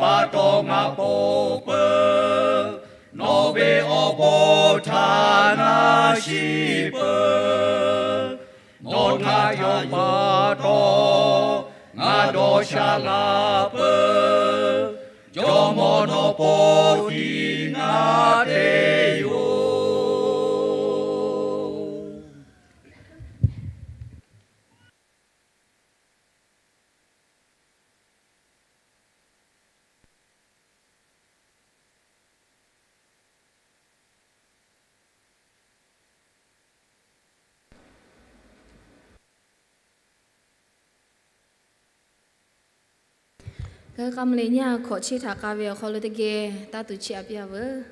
pa taw ngaˬ k'oˆ peuˬ. Nawˬ ve awˬ bon htaꞈ ngaˬ shiˍ peuˬ. Nawˬ htaꞈ yonˍ pa taw, ngaˬ dawˇ sha la peuˬ. Jawˇmawˇ nawˬ pon tiˉ ngaˬ te yoˬ. K'ai k'a ma le nyi hkawꞈ chi htaꞈ k'a ve awˬ hk'aw lo teˇ geh taˇ tuˬ chiˇ aꞈ piˇ-a veuˬ.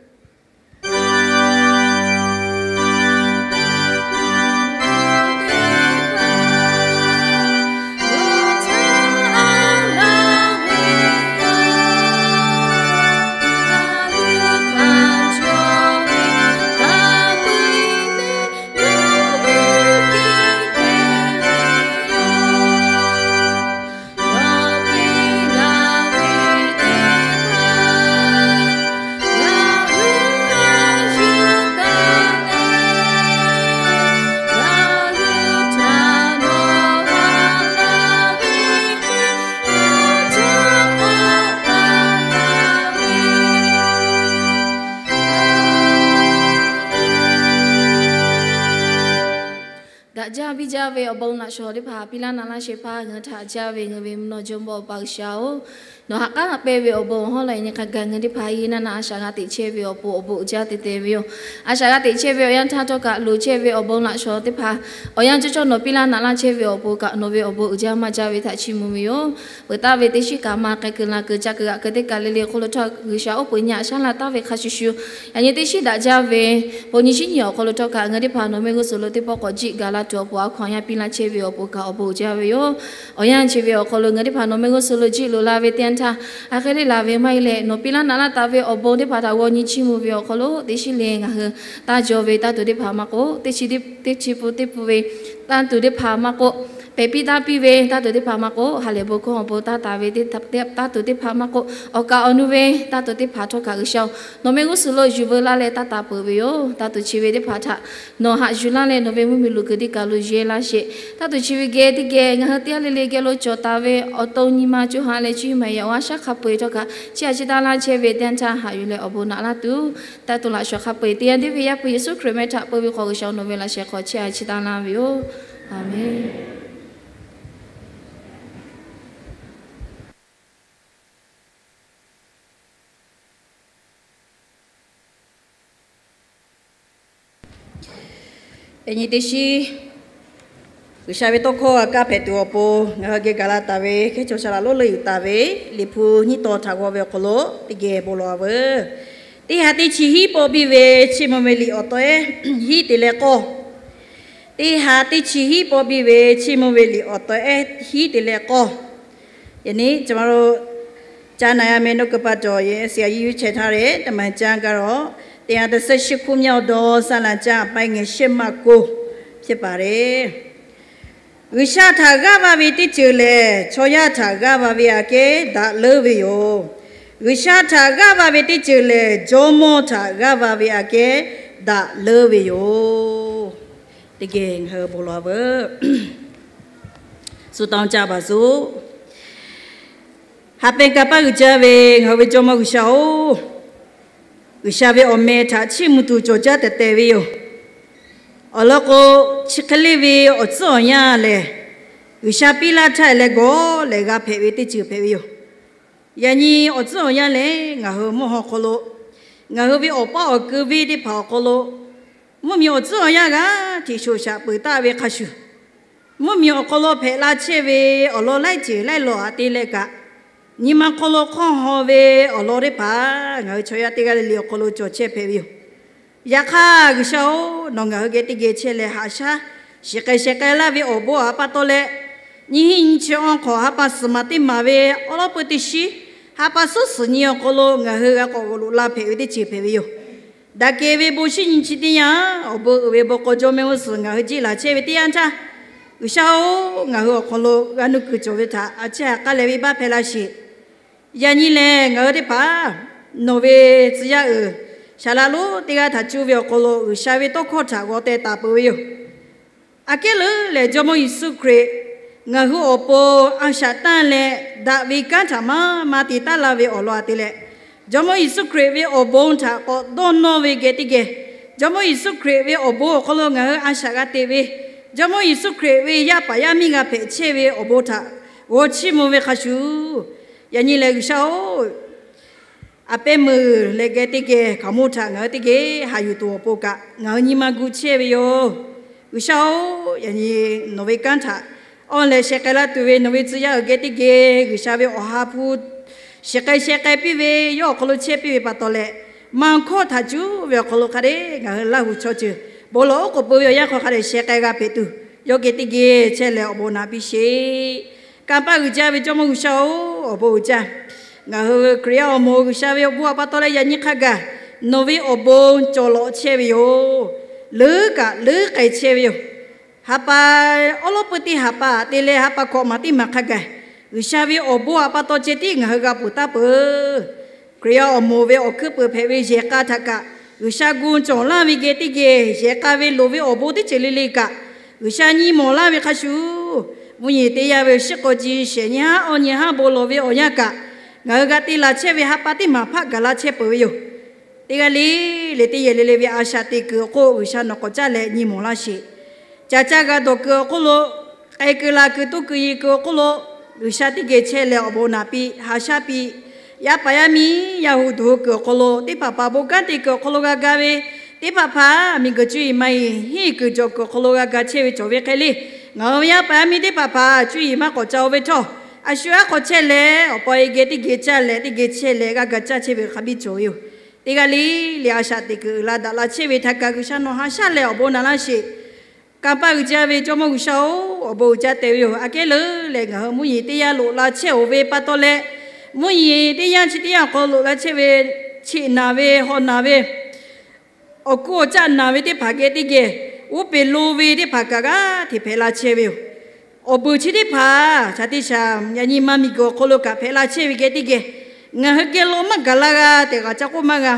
Daꞈ jaˇ biˇ jaˇ ve awˬ bon laꞈ shawnˍ teˇ hpaˍ piˇ laˇ na laˇ shehˍ hpaˇ ngaˬ hui htaꞈ jaˇ ve ngaˬ hui ve mvuhˇ naw jawˇmawˇ Awˬ pa G'uiˬsha-oˬ, nawˬ ha k'aˉ pehˇ ve awˬ bon hawˉ la nyi hk'a gaˬ ngaˬ hui teˇ hpaˍ yeˬ naˆ naˆ a shaꞈ g'a teꞈ chehˇ ve awˬ pon awˬ bon uiˍ jaˇ te te ve yoˬ. A shaꞈ g'a teꞈ chehˇ ve awˬ yanˇ htaˇ htawˇ kaꞈ loˍ chehˇ ve awˬ bon laꞈ shawnˍ teˇ hpaˍ awˬ yanˇ cawˇ cawˇ nawˬ piˇ laˇ na laˇ chehˇ ve awˬ pon kaꞈ nawˬ ve awˬ bon uiˍ jaˇ maˇ jaˇ ve htaꞈ chiˇ mvuh ve yoˬ. Peuˬ taˍ ve teˇ shiˉ kaꞈ maˇ k'ai kuiˬ la kuiˬ ca kuiˬ g'aꞈ kuiˬ teˇ kaˬ le le hk'oˆ lo htawˇ G'uiˬsha oˉ peunˍ nyi a shaˉ laˇ taˍ ve hk'a shuˍ shuˍ, yaꞈ nyi teˇ shiˉ daꞈ jaˇ ve bon nyi shiˉ nyi awˬ hk'aw lo htawˇ kaꞈ ngaˬ hui teˇ hpaˍ nawˬ mehˆ g'uˇ suhˍ lo teˇ pawˆ k'awꞈ jiˆ gaˬ la tuˬ awˬ pon a hkaw anˬ yaˇ piˇ laˇ chehˇ ve awˬ pon kaꞈ awˬ bon uiˍ jaˇ ve yoˬ. Awˬ yanˇ chi ve awˬ hk'aw lo ngaˬ hui teˇ hpaˍ nawˬ mehˆ g'uˇ suhˍ lo jiˆ loꞈ la ve teˇ yanˇ htaˇ, a hk'e le laˬ ve maˇ heˆ leh nawˬ piˇ laˇ na laˇ taˍ ve awˬ bon teˇ hpaˍ htaꞈ g'aw nyi chiˇ mvuh ve awˬ hk'aw lo teˇ shiˉ le ngaˬ hui taˇ jaw ve taˇ tuˬ teˇ hpaˍ maˇ k'oˆ, teˇ chi teˇ chi pun teˇ pun ve taˇ tuˬ teˇ hpaˍ maˇ k'oˆ, Pehˬ piˇ taˇ piˇ ve taˇ tuˬ teˇ hpaˍ maˇ k'oˆ, ha lehˬ bon hkawˇ awˬ pon taˇ taˍ ve teˇ hpaˍ, taˇ tuˬ teˇ hpaˍ maˇ k'oˆ, awˬ kaˍ awˬ nu ve taˇ tuˬ teˇ hpaˍ htawˇ kaꞈ G'uiˬsha-oˬ, nawˬ mehˆ g'uˇ suhˍ lo yuˬ veu laˇ leh taˇ taˍ peuˬ ve yoˬ. Taˇ tuˬ chi ve teˇ hpaˍ htaꞈ nawˬ haꞈ yuˬ laˇ leh nawˬ ve mvuhˇmiˬ lo kuiˬ teˇ kaˬ lo yeˬ laˇ sheˍ. Taˇ tuˬ chi ve geh teˇ geh ngaˬ hui teˇ g'aˇ le le geh lo cawˬ taˍ ve awˬ to nyi ma co ha leh cuˇ yiˍ maˍ yaꞈ awˬ a shaˉ hk'a peu-eˬ htawˇ kaꞈ chehˇ a chi taˇ laˇ chehˇ ve teˇ yanˇ htaˇ haꞈ yuˬ leh awˬ bon naꞈ laˇ tuˬ, taˇ tuˬ laꞈ shawˍ hk'a peu-eˬ teˇ yanˇ teˇ ve Yaˇ hpu Yeˍsuˆ Hkriꞈ meh htaꞈ peu ve hk'aw G'uiˬsha nawˬ ve laꞈ sheh hk'aw chehˇ a chi taˇ laˇ ve yoˬ. Aˍmenˍ. Teˇ nyi teˇ shiˉ G'uiˬsha ve tawˇ hkawˇ g'a kaˇ hpehꞈ tuˬ awˬ pon ngaˬ hui geh gaˬ la taˍ ve hkehˉ chaw shaˍ laꞈ lonˉ leuˆ yuˬ taˍ ve Liꞈ hpu nyiˇ tawn htaꞈ g'aw ve awˬ hk'aw lo teˇ geh bon lawˬ-a veuˬ. Teˇ ha teˇ chi hiˉ pawˆ biˇ ve Chiˇ mvuh ve liꞈ awˬ taw-ehˉ hiˉ te leh k'awˇ. Teˇ ha teˇ chi hiˉ pawˆ biˇ ve Chiˇ mvuh ve liꞈ awˬ taw-ehˉ hiˉ te leh k'awˇ. Yaꞈ nyi ကျမတို့ ကြားနာရမယ့် နှုတ်ကပတ်တော်ရဲ့ ဆရာကြီး ရွေးချယ်ထားတဲ့ တမန်ကျမ်းကတော့ တစ်ရာတစ်ဆယ့်ရှစ်ခုမြောက်သော စာလံကျမ်း အပိုင်းငယ် ရှစ်မှ ကိုး ဖြစ်ပါတယ်။ G'uiˬsha htaꞈ g'aˇ va ve teˇ ceuˬ lehˬ, chaw yaˇ htaꞈ g'aˇ va ve aꞈ kehˉ daꞈ leuˉ ve yoˬ. G'uiˬsha htaꞈ g'aˇ va ve teˇ ceuˬ lehˬ, jawˇmawˇ htaꞈ g'aˇ va ve aꞈ kehˉ daꞈ leuˉ ve yoˬ. Teˇ geh ngaˬ hui bon lawˬ-a veuˬ. Suh taw caˇ baˬ suhˍ. Haꞈ pehnˇ kanˇ paˆ uiˍ jaˇ ve ngaˬ hui ve Jawˇmawˇ G'uiˬsha-oˬ, G'uiˬsha ve awˬ meh htaꞈ chiˇ mvuh tuˬ cawˬ jaˇ tehꞈ tehꞈ ve yoˬ. Awˬ lawn k'o, chi hk'e le ve awˬ tcuhˉ awˬ yanˇ lehˬ, G'uiˬsha piˇ laˇ htaˇ leh gawˬ lehˬ g'a hpehꞈ ve teˇ ceuˬ hpehꞈ ve yoˬ. Yaꞈ nyi awˬ tcuhˉ awˬ yanˇ lehˬ, ngaˬ hui mvuhˇ haw hk'aw lo, ngaˬ hui ve awˬ paˇ awˬ keu venˇ teˇ hpaˍ awˬ hk'aw lo, mvuhˇmiˬ awˬ tcuhˉ awˬ yanˇ g'aˇ hteꞈ shoˍ shaꞈ peuˬ taˍ ve hk'a shuˍ, mvuhˇmiˬ awˬ hk'aw lo hpehꞈ la chehˇ ve awˬ lawn laiˉ ceuˬ laiˉ law aꞈ te leh kaꞈ, nyi ma hk'aw lo hk'awˇ haw ve awˬ lawn teˇ hpaˍ ngaˬ hui chaw yaˇ teˇ g'aˇ le le awˬ hk'aw lo cawˬ chehˇ hpehꞈ ve yoˬ. Yaꞈ hk'aˇ G'uiˬsha-oˬ, nawˬ ngaˬ hui geh teˇ geh chehˇ leh haꞈ shaˉ shiˍ k'ai sheh k'ai laˇ ve awˬ bon aꞈ pa taw leh, nyiˇ hinˉ nyiˇ chi awˬ hk'awꞈ ha pa suhˍ maˍ teˇ maˍ ve awˉ lawˉ peu teˇ shiˉ ha pa suhˉ suhˍ nyi awˬ hk'aw lo ngaˬ hui g'a k'awꞈ g'awˬ loꞈ la hpehꞈ ve teˇ ceuˬ hpehꞈ ve yoˬ. Daꞈ kehˬ ve bon shinˉ nyi chi teˇ yanˇ, awˬ bon uiˍ ve bon k'aw jawˇmawˇ g'uˇ suhˍ ngaˬ hui jiˆ laˬ chehˇ ve teˇ yanˇ htaˇ, G'uiˬsha-oˬ, ngaˬ hui awˬ hk'aw lo g'a nuˇ kuiˬ cawˬ ve htaꞈ a ciˉ ha k'aˉ leh venˇbaˆ hpehˇ laˇ sheˍ. Yaꞈ nyi lehˬ, ngaˬ hui teˇ hpaˍ nawˬ ve tcuh yaˇ uiˍ shaˍ laꞈ lonˉ teˇ g'aˇ htaꞈ cuˇ ve awˬ hk'aw lo G'uiˬsha ve tawˇ hkawˇ htaꞈ g'aw teh taˍ peuˬ ve yoˬ. Aꞈ kehˉ leuˉ lehˬ, Jawˇmawˇ Yeˍsuˆ Hkriꞈ ngaˬ hui awˬ pon a shaꞈ tanˇ leh daꞈ ve kanˉ htaꞈ maˇ maˇ te taˉ laˇ ve awˬ lawn aꞈ te leh, Jawˇmawˇ Yeˍsuˆ Hkriꞈ ve awˬ bon htaꞈ k'awꞈ dawˇ nawˇ ve geh teˇ geh, Jawˇmawˇ Yeˍsuˆ Hkriꞈ ve awˬ bon awˬ hk'aw lo ngaˬ hui a shaꞈ g'a te ve, Jawˇmawˇ Yeˍsuˆ Hkriꞈ ve yaˇ paˍ yaˇ miˇ g'a hpehꞈ chehˇ ve awˬ bon htaꞈ g'aw chiˇ mvuh ve hk'a shuˍ, yaꞈ nyi lehˬ G'uiˬsha-oˬ, a pehˉ meuˬ leh geh teˇ geh hkaoˍmonˇ htaꞈ ngaˬ hui teˇ geh haꞈ yuˬ tuˬ awˬ pon kaꞈ ngaˬ hui nyi ma gu chehˇ ve yoˬ. G'uiˬsha-oˬ, yaꞈ nyi nawˬ ve kanˉ htaꞈ awˬ leh sheh k'ai laˇ tuˬ ve nawˬ ve tcuh yaˇ uiˍ geh teˇ geh G'uiˬsha ve awˬ ha hpu shiˍ k'ai sheh k'ai piˇ ve, yawˇ awˬ hk'aw lo chehˇ piˇ ve pa taw leh, maˇ hkawˇ htaꞈ cuˉ ve awˬ hk'aw lo hk'a dehꞈ ngaˬ hui Laˇ huˍ chaw ceuˬ bon lawˬ oˉ k'oˍ peuˬ ve awˬ yanˇ hk'aw hk'a dehꞈ sheh k'ai g'a hpehꞈ tuˬ, yawˇ geh teˇ geh chehˇ leh awˬ bon naꞈ piˇ sheˍ. Kanˇ paˆ uiˍ jaˇ ve Jawˇmawˇ G'uiˬsha-oˬ, awˬ bon uiˍ jaˇ. Ngaˬ hui Hkriꞈ yaˇ awˬ moˍ G'uiˬsha ve awˬ bon aꞈ pa taw leh yaꞈ nyi hk'a gaˬ nawˬ ve awˬ bon cawˬ lawꞈ chehˇ ve yoˬ. Leuˉ kaꞈ leuˉ k'ai chehˇ ve yoˬ. Ha pa awˉ lawˉ peu teˇ ha pa te leh ha pa hkawꞈ maˍ teˇ maˍ hk'a gaˬ, G'uiˬsha ve awˬ bon aꞈ pa taw ceh tiˉ ngaˬ hui g'a ponˬ taˉ peuˬ. Hkriꞈ yaˇ awˬ moˍ ve awˬ hkuiˉ peuˬ hpehꞈ ve yehˬ k'a htaꞈ kaꞈ, G'uiˬsha gu cawˬ laˇ ve geh teˇ geh yehˬ k'a ve loˍ ve awˬ bon teˇ ceuˬ le le kaꞈ, G'uiˬsha nyi mawˬ laˇ ve hk'a shuˍ, mvuhˇ nyi teˇ yanˇ ve awˬ shiˉ k'aw ji shehˍ nyi haˉ awˬ nyi haˉ bon lawˬ ve awˬ yanˇ kaꞈ, ngaˬ hui g'a te laˬ chehˇ ve ha pa teˇ maˬ hpaˆ gaˬ la chehˇ peuˬ ve yoˬ. Teˇ g'aˇ le le teˇ yehˬ le le ve a shaꞈ teꞈ kuiˬ awˬ hk'oˆ G'uiˬsha nawˬ k'awꞈ caˇ leh nyi mawˬ laˇ sheˍ. Caˍ caˇ g'a dawˬ kuiˬ awˬ hk'oˆ lo, k'ai kuiˬ laˬ kuiˬ toˇ kuiˬ yiˍ kuiˬ awˬ hk'oˆ lo, G'uiˬsha teˇ geh chehˇ leh awˬ bon naꞈ piˇ, haꞈ shaˉ piˇ, yaˇ paˍ yaˇ miˇ yaˇ hu duˬ hu kuiˬ awˬ hk'aw lo, teˇ hpaˍ hpaˍ bon kanˉ te kuiˬ awˬ hk'aw lo g'a ga ve, teˇ hpaˍ hpaˍ miˬguiˬ cuˇ yiˍ maˇ heˆ, henˇ kuiˬ jawˬ kuiˬ awˬ hk'aw lo g'a ga chehˇ ve cawˬ ve hk'e le, ngaˬ hui ve yaˇ paˍ yaˇ miˇ teˇ hpaˍ hpaˍ cuˇ yiˍ maˇ k'awꞈ ca-o ve htawˇ, a shu aˉ hk'aw chehˇ leh awˬ pa e geh teˇ geh caˇ leh teˇ geh chehˇ leh g'a ga caˇ chehˇ ve hk'a biˇ cawˬ ve yoˬ. Teˇ g'aˇ le le a shaꞈ teꞈ kuiˬ uiˍ la daꞈ la chehˇ ve htaꞈ kaꞈ G'uiˬsha nawˬ haꞈ shaˉ leh awˬ bon naꞈ laˇ sheˍ. Kanˇ paˆ uiˍ jaˇ ve Jawˇmawˇ G'uiˬsha-oˬ, awˬ bon uiˍ jaˇ tehꞈ ve yoˬ. Aꞈ kehˉ leuˉ leh ngaˬ hui mvuhˇ nyi teˇ yanˇ loꞈ la chehˇ-oˬ ve pa taw leh, mvuhˇ nyi teˇ yanˇ chi teˇ yanˇ awˬ hk'aw lo loꞈ la chehˇ ve, cheꞈ naˬ ve, haw naˬ ve, awˬ kuˉ awˬ caˆ naˬ ve teˇ hpaˍ geh teˇ geh, uˉ peˍ lo ve teˇ hpaˍ kaꞈ g'aˇ hteꞈ hpehꞈ la chehˇ ve yoˬ. Awˬ beuˬ chi teˇ hpaˍ shaˍ teˇ shaˍ yaꞈ nyi ma miˬ guiˬ awˬ hk'aw lo kaꞈ hpehꞈ la chehˇ ve geh teˇ geh, ngaˬ hui geh lo maˇ gaˬ la g'a tehꞈ g'a ca k'oˆ maˇ g'a.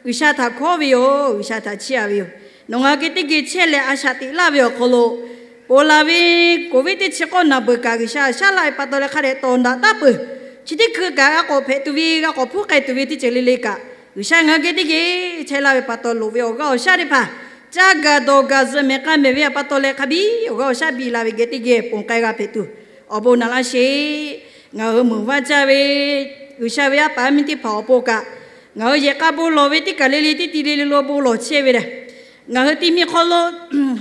G'uiˬsha htaꞈ hkawˉ ve yoˬ. G'uiˬsha htaꞈ chiˇ aꞈ ve yoˬ. Nawˬ ngaˬ hui geh teˇ geh chehˇ leh a shaꞈ teꞈ laˇ ve awˬ hk'aw lo, ponˬ laˬ ve Covid teˇ chi k'awˇ naˬ beuˬ kaꞈ G'uiˬsha shaˉ laˇ ve pa taw leh hk'a dehꞈ tawˍ daꞈ taˉ peuˬ. Chi teˇ hkui kaꞈ g'a k'awꞈ hpehꞈ tuˬ ve, g'a k'awꞈ hpuˉ k'ai tuˬ ve teˇ ceuˬ le le kaꞈ, G'uiˬsha ngaˬ hui geh teˇ geh chehˇ laˇ ve pa taw loˍ ve awˬ g'aˇ awˬ shaˉ teˇ hpaˍ caˇ gaˬ dawˬ gaˬ zuhꞈ mehˍ k'a mehˍ ve pa taw leh hk'a biˇ awˬ g'aˇ awˬ shaˉ biˇ la ve geh teˇ geh ponˬ k'ai g'a hpehꞈ tuˬ awˬ bon naꞈ laˇ sheˍ. Ngaˬ hui meuꞈ vaˇ caˇ ve G'uiˬsha ve yaˇ paˍ yaˇ miˇ teˇ hpaˍ awˬ pon kaꞈ, ngaˬ hui yehˬ k'a bon lawˬ ve teˇ kaˬ le le teˇ ti le le lo bon lawˬ chehˇ ve lehˬ, ngaˬ hui ti mi hk'aw lo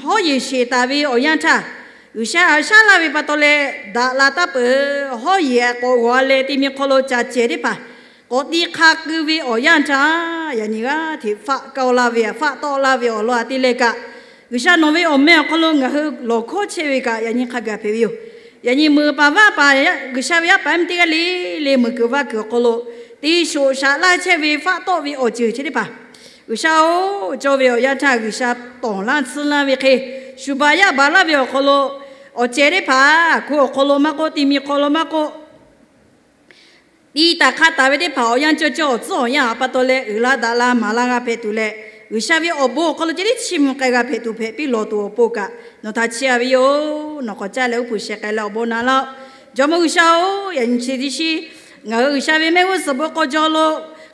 hawˉ yeˬ sheˍ taˍ ve awˬ yanˇ htaˇ, G'uiˬsha haꞈ shaˉ laˇ ve pa taw leh daꞈ la taˉ peuˬ. Hawˉ yeˬ k'awꞈ g'awˬ leh ti mi hk'aw lo caˬ cehˬ teˇ hpaˍ k'awꞈ ti hk'a keu ve awˬ yanˇ htaˇ, yaꞈ nyi g'aˇ hteꞈ faˆ kawˇ laˇ ve, faˆ tawˆ laˇ ve awˬ lawn a te leh kaꞈ, G'uiˬsha nawˬ ve awˬ meh awˬ hk'aw lo ngaˬ hui lawˬ hkawˇ chehˇ ve kaꞈ yaꞈ nyi hk'a gaˬ hpehꞈ ve yoˬ. Yaꞈ nyi meuꞈ paˍ vaˇ paˍ G'uiˬsha ve yaˇ paˍ yaˇ miˇ teˇ g'aˇ le le meuꞈ kuiˬ vaˇ kuiˬ awˬ hk'aw lo te shoꞈ shaꞈ laˇ chehˇ ve faˆ tawˆ ve awˬ ceuˬ chi teˇ hpaˍ, G'uiˬsha-oˬ, cawˇ ve awˬ yanˇ htaˇ G'uiˬsha tawˍ laˇ tsuhˇ laˇ ve hk'e, shuˍ baˬ yaˇ baˬ laˇ ve awˬ hk'aw lo, awˬ cehˬ teˇ hpaˍ hkui awˬ hk'aw lo maˇ k'oˆ, ti mi hk'aw lo maˇ k'oˆ, ti taˍ hk'a taˍ ve teˇ hpaˍ awˬ yanˇ cawˇ cawˇ awˬ tcuhˉ awˬ yanˇ a pa taw leh uiˍ la daꞈ la maˍ la g'a hpehꞈ tuˬ leh, G'uiˬsha ve awˬ bon awˬ hk'aw lo ceh tiˉ chiˇ mvuh k'ai g'a hpehꞈ tuˬ hpehꞈ piˇ lawˬ tuˬ awˬ pon kaꞈ nawˬ htaꞈ chiˇ aꞈ ve yoˬ. Nawˬ k'awꞈ caˇ leh uˉ peunˍ sheh k'ai leh awˬ bon naꞈ laˇ-oˆ. Jawˇmawˇ G'uiˬsha-oˬ, yaꞈ nyi chi teˇ shiˉ ngaˬ hui G'uiˬsha ve mehˆ g'uˇ suhˍ bon k'aw jaw lo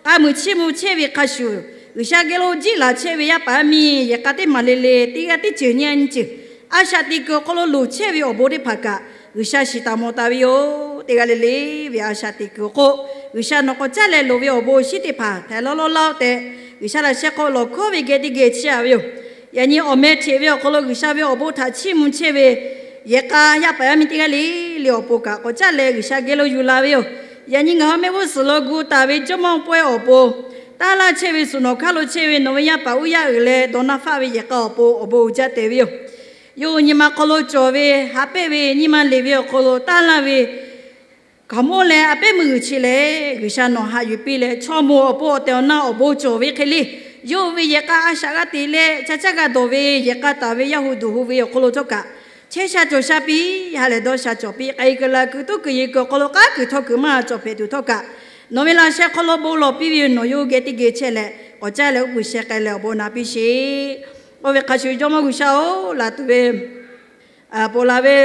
k'a muiˬ chiˇ mvuh chehˇ ve hk'a shuˍ, G'uiˬsha geh lo jiˆ laˬ chehˇ ve yaˇ paˍ yaˇ miˇ yehˬ k'a teˇ maˬ le le teˇ g'aˇ teˇ ceuˬ nyi a nyi ceuˬ a shaꞈ teꞈ kuiˬ awˬ hk'aw lo loˍ chehˇ ve awˬ bon teˇ hpaˍ kaꞈ, G'uiˬsha shiˍ taˍ mawˬ taˍ ve yoˬ. Teˇ g'aˇ le le ve a shaꞈ teꞈ kuiˬ awˬ hk'oˆ G'uiˬsha nawˬ k'awꞈ caˇ leh loˍ ve awˬ bon awˬ shinˉ teˇ hpaˍ hpehꞈ lawˉ lawˉ laˇ-oˆ tehꞈ, G'uiˬsha laꞈ sheh hk'aw lawˬ hkawˇ ve geh teˇ geh chiˇ aꞈ ve yoˬ. Yaꞈ nyi awˬ meh hteꞈ ve awˬ hk'aw lo G'uiˬsha ve awˬ bon htaꞈ chiˇ mvuh chehˇ ve yehˬ k'a yaˇ paˍ yaˇ miˇ teˇ g'aˇ le le awˬ pon kaꞈ k'awꞈ caˇ leh G'uiˬsha geh lo yuˬ la ve yoˬ. Yaꞈ nyi ngaˬ hui mehˆ g'uˇ suhˍ lo gu taˍ ve Jawˇmawˇ pawehˇ awˬ pon, taˇ laˇ chehˇ ve suhˍ nawˬ hk'aˇ lo chehˇ ve nawˬ ve yaˇ paˍ uˇ yaˇ uiˍ leh dawˇ naˇ faˆ ve yehˬ k'a awˬ pon awˬ bon uiˍ jaˇ tehꞈ ve yoˬ. Yawˇ hui nyi ma hk'aw lo cawˬ ve, haꞈ pehnˇ ve, nyi ma leˬ ve awˬ hk'aw lo taˇ laˇ ve hkaoˍmonˇ leh a pehˉ meuˇ g'uiˬ chi lehˬ, G'uiˬsha nawˬ haꞈ yuˬ piˇ leh chaw moˍ awˬ pon awˬ tehˬ awˬ na awˬ bon cawˬ ve hk'e le, yawˇ hui ve yehˬ k'a a shaꞈ g'a teꞈ leh ca caˇ g'a dawˬ ve yehˬ k'a taˍ ve yaˇ hui duˬ hui ve awˬ hk'aw lo htawˇ kaꞈ, chehˇ sha cawˬ sha piˇ, ha lehˬ dawˇ sha cawˬ piˇ, k'ai kuiˬ laˬ kuiˬ tuˉ kuiˬ yeˬ kuiˬ awˬ hk'aw lo k'aˉ kuiˬ htawˇ kuiˬ maˇ cawˬ hpehꞈ tuˬ htawˇ kaꞈ, nawˬ ve laꞈ sheh hk'aw lo bon lawˬ piˇ ve yoˬ. Nawˬ yawˇ hui geh teˇ geh chehˇ leh k'awꞈ caˇ leh uˉ peunˍ sheh k'ai leh awˬ bon naꞈ piˇ sheˍ. Oˇ ve hk'a shuˍ Jawˇmawˇ G'uiˬsha-oˬ, laˬ tuˬ ve ponˬ laˬ ve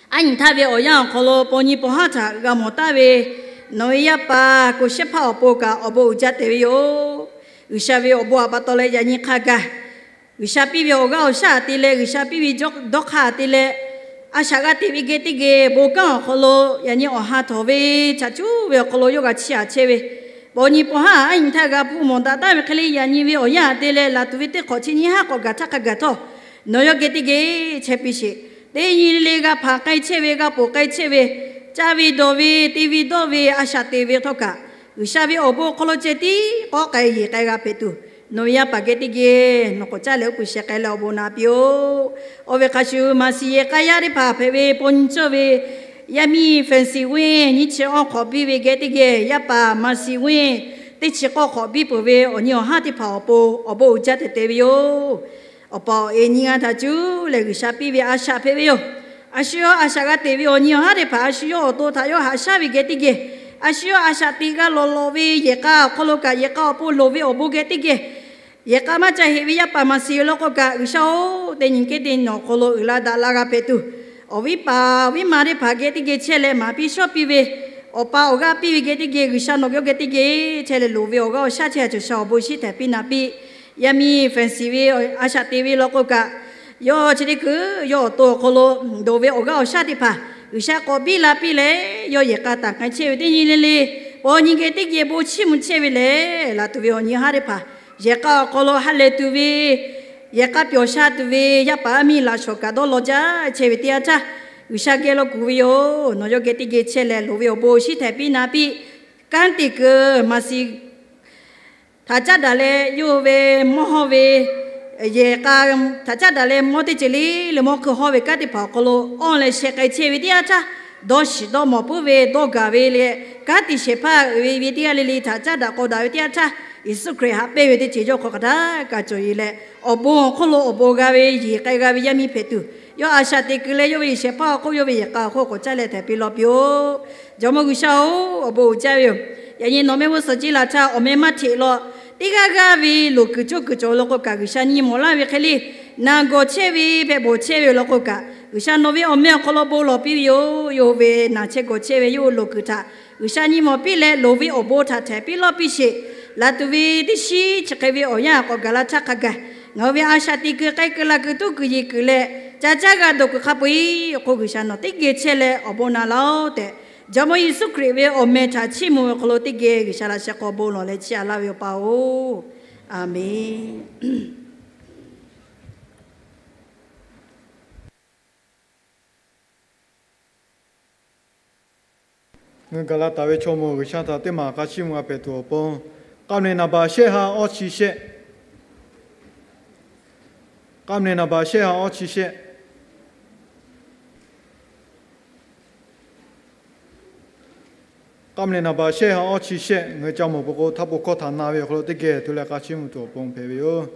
aˉ nyi htaˇ ve awˬ yanˇ awˬ hk'aw lo paw nyi paw haˉ htaꞈ g'a mawˬ taˍ ve nawˬ ve yaˇ paˍ Ko Shehˇ hpaˇ awˬ pon kaꞈ awˬ bon uiˍ jaˇ tehꞈ ve yoˬ. G'uiˬsha ve awˬ bon a pa taw leh yaꞈ nyi hk'a gaˬ G'uiˬsha piˇ ve awˬ g'aˇ awˬ shaˉ a te leh, G'uiˬsha piˇ ve dawˇ hk'aˇ a te leh, a shaꞈ g'a teꞈ ve geh teˇ geh bon kanˉ awˬ hk'aw lo yaꞈ nyi awˬ ha htawˍ ve chaꞈ cuˉ ve awˬ hk'aw lo yawˇ g'a chiˇ aꞈ chehˇ ve, paw nyi paw haˉ aˉ nyi htaˇ g'a hpuˇ mawˬ daꞈ taˍ ve hk'e le, yaꞈ nyi ve awˬ yanˇ a te leh laˬ tuˬ ve teˇ hk'awꞈ chi nyiˇ haˉ k'awꞈ gaˬ htaˇ hk'a gaˬ htawˇ, nawˬ yawˇ geh teˇ geh chehˇ piˇ sheˍ. Teˇ nyi le le g'a hpanˍ k'ai chehˇ ve, g'a ponˬ k'ai chehˇ ve, caˇ ve dawˬ ve, te ve dawˇ ve, a shaꞈ teꞈ ve htawˇ kaꞈ, G'uiˬsha ve awˬ bon awˬ hk'aw lo ceh tiˉ k'awꞈ k'ai yeˬ k'ai g'a hpehꞈ tuˬ, nawˬ ve yaˇ paˍ geh teˇ geh nawˬ k'awꞈ caˇ leh uˉ peunˍ sheh k'ai leh awˬ bon naꞈ piˇ-oˆ. Oˇ ve hk'a shuˍ maˍ shiˍ yehˬ k'a yaˇ teˇ hpaˍ hpehꞈ ve paw nyi cawˇ ve yaˇ miˇ Fancy Win nyiˇ chi awˇ hk'awꞈ biˇ ve geh teˇ geh yaˇ paˍ maˍ shiˍ Win teˇ chi k'awˇ hk'awꞈ biˇ peuˬ ve awˬ nyi awˬ haˉ teˇ hpaˍ awˬ pon awˬ bon uiˍ jaˇ tehꞈ te ve yoˬ. Awˬ pa awˬ e nyi g'a htaꞈ cuˉ leh G'uiˬsha piˇ ve a shaꞈ hpehꞈ ve yoˬ. A shu yawˇ a shaꞈ g'a teꞈ ve awˬ nyi awˬ haˉ teˇ hpaˍ a shu yawˇ awˬ to htaꞈ yawˇ haꞈ shaˉ ve geh teˇ geh, a shu yawˇ a shaꞈ teꞈ g'a lawˬ lawˬ ve yehˬ k'a awˬ hk'aw lo kaꞈ yehˬ k'a awˬ pon loˍ ve awˬ bon geh teˇ geh, yehˬ k'a maˇ ca heꞈ ve yaˇ paˍ maˍ shiˍ ve law k'o kaꞈ, G'uiˬsha-oˬ, teˇ nyi kehˉ teˇ nyi awˬ hk'aw lo uiˍ la daꞈ la g'a hpehꞈ tuˬ, awˬ viˉ paˍ awˬ viˉ ma teˇ hpaˍ geh teˇ geh chehˇ leh maˍ piˇ shawˉ piˇ ve, awˬ pa awˬ g'aˇ piˇ ve geh teˇ geh, G'uiˬsha nawˬ geh teˇ geh chehˇ leh loˍ ve awˬ g'aˇ awˬ shaˉ chehˇ a cawˬ sha awˬ bon shiˉ htehꞈ piˇ naꞈ piˇ. Yaˇ miˇ Fancy ve a shaꞈ teꞈ ve law k'o kaꞈ, yawˇ chi teˇ hkui yawˇ awˬ to awˬ hk'aw lo dawˬ ve awˬ g'aˇ awˬ shaˉ teˇ hpaˍ G'uiˬsha k'awꞈ biˇ la piˇ leh, yawˇ yehˬ k'a taˍ k'ai chehˇ ve teˇ nyi le le, paw nyi geh teˇ geh bon chiˇ mvuh chehˇ ve lehˬ, laˬ tuˬ ve awˬ nyi haˉ teˇ hpaˍ yehˬ k'a awˬ hk'aw lo ha lehˬ tuˬ ve, yehˬ k'a pyawˬ sha tuˬ ve yaˇ paˍ yaˇ miˇ laꞈ shawˍ kaꞈ dawˇ law jaˇ chehˇ ve teˇ yanˇ htaˇ, G'uiˬsha geh lo kuˬ ve yoˬ. Nawˬ yawˇ geh teˇ geh chehˇ leh loˍ ve awˬ bon shiˉ htehꞈ piˇ naꞈ piˇ. Kanˉ te kuiˬ maˍ shiˍ htaꞈ caˉ daꞈ leh yawˇ hui ve mawˇ hawˇ ve yehˬ k'a htaꞈ caˉ daꞈ leh mawˇ teˇ ceuˬ le le mawˇ hkui hawˇ ve kanˉ teˇ hpaˍ awˬ hk'aw lo awˇ leh sheh k'ai chehˇ ve teˇ yanˇ htaˇ, dawˇ shiˍ dawˇ mawˬ puiˉ ve dawˇ gaˬ ve leh kanˉ te shehˍ hpaˇ uiˍ ve ve teˇ g'aˇ le le htaꞈ caˉ daꞈ k'aw daꞈ ve teˇ yanˇ htaˇ, Yeˍsuˆ Hkriꞈ haꞈ pehnˇ ve teˇ ceuˬ yawˇ hk'aw hk'aˬ htaˇ kaꞈ cawˬ yeˬ leh, awˬ bon awˬ hk'oˆ lo awˬ bon g'a ve yeˬ k'ai g'a ve yaˇ miˇ hpehꞈ tuˬ, yawˇ a shaꞈ teꞈ kuiˬ leh yawˇ ve yeˬ shehˍ hpaˇ awˬ hk'oˆ yawˇ ve yehˬ k'a awˬ hk'oˆ k'awꞈ caˉ leh hpehꞈ piˇ lawˇ piˇ-oˆ. Jawˇmawˇ G'uiˬsha-oˬ, awˬ bon uiˍ jaˇ ve yoˬ. Yaꞈ nyi nawˬ mehˆ g'uˇ suhˍ jiˇ laˬ htaˇ awˬ meh maˇ hteꞈ law, teˇ g'aˇ g'aˇ ve loˍ kuiˬ cawˇ kuiˬ cawˬ law k'o kaꞈ, G'uiˬsha nyi mawˬ laˇ ve hk'e le, naˬ gawˬ chehˇ ve hpehꞈ bawˬ chehˇ ve yoˬ law k'o kaꞈ, G'uiˬsha nawˬ ve awˬ meh awˬ hk'aw lo bon lawˬ piˇ ve yoˬ. Yawˇ hui ve naˬ chehˇ gawˬ chehˇ ve yawˇ hui loˍ kuiˬ htaꞈ G'uiˬsha nyi mawˬ piˇ leh, loˍ ve awˬ bon htaꞈ htehꞈ piˇ lawˇ piˇ sheˍ. Laˬ tuˬ ve teˇ shiˉ chi hk'e ve awˬ yanˇ k'awꞈ gaˬ la htaˇ hk'a gaˬ, ngaˬ hui ve a shaꞈ teꞈ kuiˬ k'ai kuiˬ laˬ kuiˬ tuˉ kuiˬ yeˬ kuiˬ leh, ca caˇ g'a dawˬ kuiˬ hk'a peu-eˬ awˬ hk'oˆ G'uiˬsha nawˬ teˇ geh chehˇ leh awˬ bon na laˇ-oˆ tehꞈ, Jawˇmawˇ Yeˍsuˆ Hkriꞈ ve awˬ meh htaꞈ chiˇ mvuh ve hk'aw lo teˇ geh G'uiˬsha laꞈ sheh k'awꞈ bon lawˬ leh chiˇ aꞈ laˇ ve yoˬ, Paˍ-oˬ. Aˍmenˍ. Ngaˬ hui gaˬ la taˍ ve chaw mawˬ G'uiˬsha htaꞈ teˇ maˬ k'a chiˇ mvuh a pehˍ tuˬ awˬ pon, k'a meh naˍ baˬ shehˆ ha awˇ chi shehˆ. K'a meh naˍ baˬ shehˆ ha awˇ chi shehˆ. K'a meh naˍ baˬ shehˆ ha awˇ chi shehˆ ngaˬ hui ca mawˬ peuˬ k'o, htaˇ po hkawˇ htaꞈ na ve awˬ hk'aw lo teˇ geh tu leh k'a chiˇ mvuh tuˬ awˬ pon hpehꞈ ve yoˬ.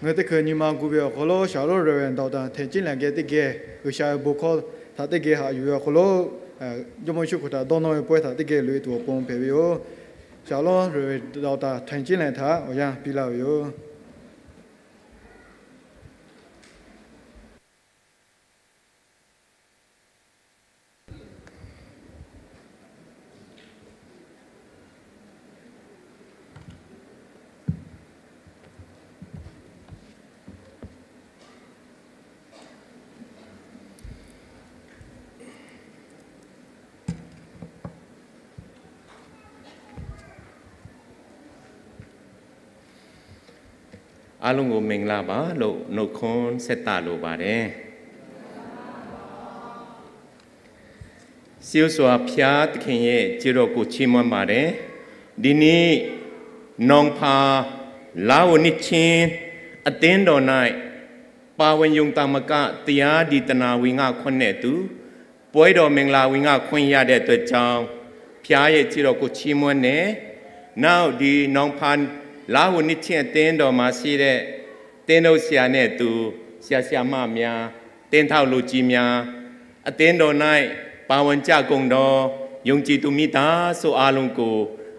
Ngaˬ hui teˇ hkui nyi ma gu ve awˬ hk'aw lo shaˍlonˉ Reverend Doctor Htehˍ Ciˉ Laeˍ geh teˇ geh G'uiˬsha ve bon hkawˇ htaꞈ teˇ geh haꞈ yuˬ ve awˬ hk'aw lo, Jawˇmawˇ Yeˍsuˆ Hkriꞈ htaꞈ dawˇ nawˇ ve pawehˇ htaꞈ teˇ geh loꞈ-e tuˬ awˬ pon hpehꞈ ve yoˬ. Shaˍlonˉ Reverend Doctor Htehˍ Ciˉ Laeˍ htaꞈ awˬ yanˇ piˇ laˇ ve yoˬ. အားလုံးကို မင်္ဂလာပါလို့ နှုတ်ခွန်းဆက်သလိုပါတယ်။ ရှေးဦးစွာဘုရားသခင်ရဲ့ ကျေးဇူးတော်ကို ချီးမွမ်းပါတယ်။ ဒီနေ့ နောင်ဖာ လါဟူနှစ်ခြင်းအသင်းတော်၌ ပါဝင်ရုံသာမက တရားဒေသနာဝင်ငါခွင့်နဲ့အတူ ပွဲတော်မင်္ဂလာဝင်ငါခွင့်ရတဲ့အတွက်ကြောင့် ဘုရားရဲ့ ကျေးဇူးတော်ကို ချီးမွမ်းတယ်။ နောက် ဒီနောင်ဖာ လါဟူနှစ်ခြင်းအသင်းတော်မှာရှိတဲ့ သင်းတော်ဆရာနဲ့အတူ ဆရာဆရာမများ၊ သင်းထောက်လူကြီးများ၊ အသင်းတော်၌ပါဝင်ကြကုန်သော ယုံကြည်သူမိသားစုအားလုံးကို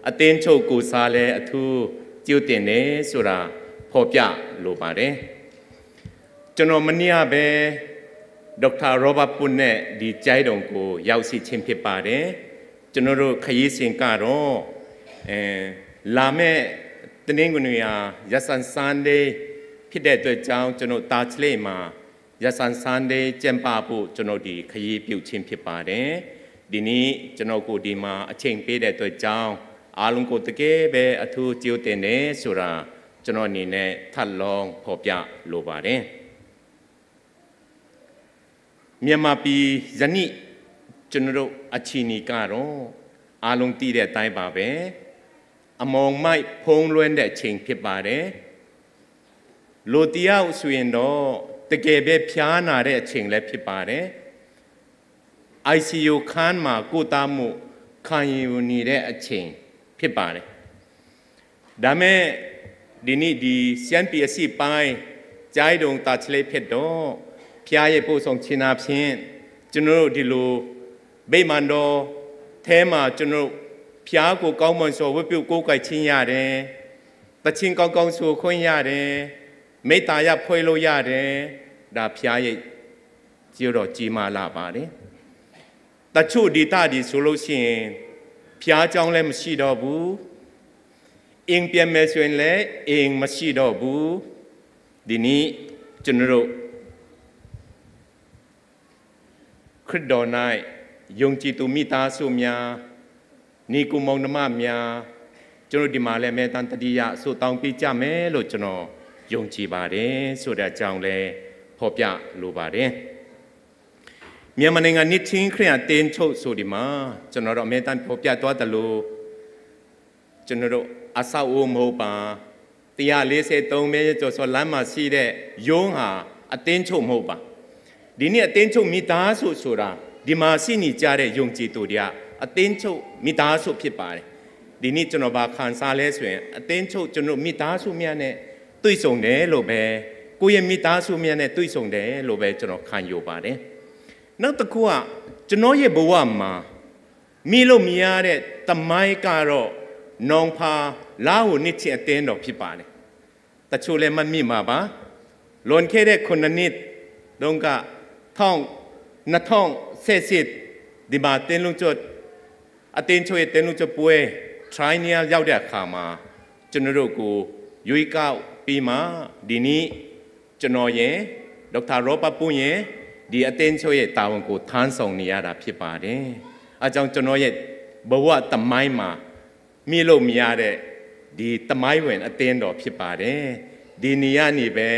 အသင်းချုပ်ကိုယ်စားလည်း အထူးကျေးဇူးတင်တယ်ဆိုတာ ဖော်ပြလိုပါတယ်။ ကျွန်တော်မနေ့ကပဲ ဒေါက်တာ ရောဘတ်ပုန့်နဲ့ ဒီကျိုင်းတုံကို ရောက်ရှိခြင်းဖြစ်ပါတယ်။ ကျွန်တော်တို့ခရီးစဉ်ကတော့ အဲ၊ လာမယ့်တနင်္ဂနွေဟာ Yasan Sunday ဖြစ်တဲ့အတွက်ကြောင့် ကျွန်တော်တာချီလိတ်မှာ Yasan Sunday ကျင်းပဖို့ ကျွန်တော်ဒီခရီးပြုခြင်းဖြစ်ပါတယ်။ ဒီနေ့ကျွန်တော်ကိုဒီမှာအချိန်ပေးတဲ့အတွက်ကြောင့် အားလုံးကိုတကယ်ပဲအထူးကျေးဇူးတင်တယ်ဆိုတာ ကျွန်တော်အနေနဲ့ထပ်လောင်းဖော်ပြလိုပါတယ်။ မြန်မာပြည်ယနေ့ ကျွန်တော်တို့အခြေအနေကတော့ အားလုံးသိတဲ့အတိုင်းပါပဲ။ အမှောင်မိုက်ဖုံးလွှမ်းတဲ့အချိန်ဖြစ်ပါတယ်။ လူတစ်ယောက်ဆိုရင်တော့ တကယ်ပဲဖျားနာတဲ့အချိန်လည်းဖြစ်ပါတယ်။ ICU ခန်းမှာကုသမှုခံယူနေတဲ့အချိန်ဖြစ်ပါတယ်။ ဒါပေမဲ့ ဒီနေ့ဒီရှမ်းပြည်အရှေ့ပိုင်း ကျိုင်းတုံတာချီလိတ်ဖြစ်တော့ ဘုရားရဲ့ပို့ဆောင်ခြင်းအားဖြင့် ကျွန်တော်တို့ဒီလိုဗိမာန်တော်ထဲမှာ ကျွန်တော်တို့ဘုရားကိုကောင်းမွန်စွာဝတ်ပြုကိုးကွယ်ခြင်းရတယ်။ သီချင်းကောင်းကောင်းဆိုခွင့်ရတယ်။ မေတ္တာရပ်ဖွဲ့လို့ရတယ်။ ဒါဘုရားရဲ့ ကျေးဇူးတော်ကြီးမားလှပါတယ်။ တချို့ဒေသတွေဆိုလို့ရှိရင် ဘုရားကျောင်းလည်းမရှိတော့ဘူး။ အိမ်ပြန်မယ်ဆိုရင်လည်း အိမ်မရှိတော့ဘူး။ ဒီနေ့ကျွန်တော်တို့ ခရစ်တော်၌ယုံကြည်သူမိသားစုများ၊ ညီအစ်ကိုမောင်နှမများ၊ ကျွန်တော်ဒီမှာလည်း အမြဲတမ်းသတိရဆုတောင်းပေးကြမယ်လို့ ကျွန်တော်ယုံကြည်ပါတယ်ဆိုတဲ့အကြောင်းလည်း ဖော်ပြလိုပါတယ်။ မြန်မာနိုင်ငံနှစ်ခြင်းခရစ်ယာန်အသင်းချုပ်ဆိုဒီမှာ ကျွန်တော်တို့အမြဲတမ်းဖော်ပြသွားသလို ကျွန်တော်တို့အဆောက်အဦးမဟုတ်ပါ။ တစ်ရာလေးဆယ့်သုံး မဲကျော်စော်လမ်းမှာရှိတဲ့ရုံးဟာအသင်းချုပ်မဟုတ်ပါ။ ဒီနေ့အသင်းချုပ်မိသားစုဆိုတာ ဒီမှာရှိနေကြတဲ့ယုံကြည်သူတွေကအသင်းချုပ်မိသားစုဖြစ်ပါတယ်။ ဒီနေ့ကျွန်တော်ဘာခံစားလဲဆိုရင် အသင်းချုပ်ကျွန်တော်မိသားစုများနဲ့တွေ့ဆုံတယ်လို့ပဲ၊ ကိုယ့်ရဲ့မိသားစုများနဲ့တွေ့ဆုံတယ်လို့ပဲ ကျွန်တော်ခံယူပါတယ်။ နောက်တစ်ခုက ကျွန်တော်ရဲ့ဘဝမှာ မေ့လို့မရတဲ့သမိုင်းကတော့ နောင်ဖာ လါဟူနှစ်ခြင်းအသင်းတော်ဖြစ်ပါတယ်။ တချို့လည်းမမေ့မှာပါ။ လွန်ခဲ့တဲ့ခုနှစ်နှစ်တုန်းက ထောင့်နှစ်ထောင့်ဆယ့်ရှစ် ဒီမှာတင်းလုံးကျော် အတင်းချုပ်ရဲ့တင်းလုံးကျော်ပွဲ triennial ရောက်တဲ့အခါမှာ ကျွန်တော်တို့ကိုရွေးကောက်ပြီးမှ ဒီနေ့ ကျွန်တော်ရယ်၊ ဒေါက်တာရောဘတ်ပုန့်ရယ်၊ ဒီအသင်းချုပ်ရဲ့တာဝန်ကိုထမ်းဆောင်နေရတာဖြစ်ပါတယ်။ အဲဒါကြောင့်ကျွန်တော်ရဲ့ဘဝသမိုင်းမှာ မေ့လို့မရတဲ့ဒီသမိုင်းဝင်အသင်းတော်ဖြစ်ပါတယ်။ ဒီနေရာနေပဲ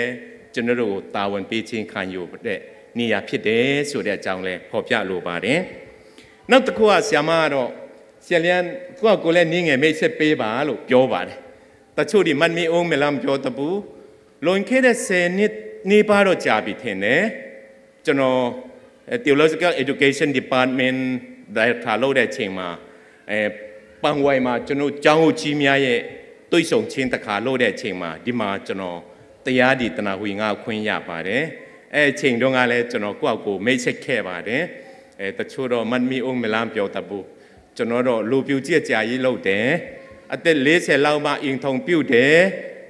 ကျွန်တော်တို့ကိုတာဝန်ပေးခြင်းခံယူတဲ့နေရာဖြစ်တယ်ဆိုတဲ့အကြောင်းလည်းဖော်ပြလိုပါတယ်။ နောက်တစ်ခုက ဆရာမကတော့ ဆရာလျံကိုယ့်အကိုလည်းနင်းငယ်မိတ်ဆက်ပေးပါလို့ပြောပါတယ်။ တချို့တွေ မတ်မီးအုံး မလမ်ပြောတပူ လွန်ခဲ့တဲ့ဆယ်နှစ်နီးပါးတော့ကြာပြီထင်တယ်။ ကျွန်တော်အဲ Theological Education Department ဒါရိုက်တာလုပ်တဲ့အချိန်မှာ အဲပန်ဝိုင်မှာ ကျွန်တော်ကျောင်းအုပ်ကြီးများရဲ့တွေ့ဆုံခြင်းတစ်ခါလုပ်တဲ့အချိန်မှာ ဒီမှာကျွန်တော်တရားဒေသနာဝင်ငါခွင့်ရပါတယ်။ အဲအချိန်တုန်းကလည်းကျွန်တော်ကိုယ့်အကိုမိတ်ဆက်ခဲ့ပါတယ်။ အဲတချို့တော့ မတ်မီးအုံး မလမ်ပြောတပူ ကျွန်တော်တော့လူပြူကြီးအကြာကြီးလုပ်တယ်။ အသက်လေးဆယ်လောက်မှအိမ်ထောင်ပြုတယ်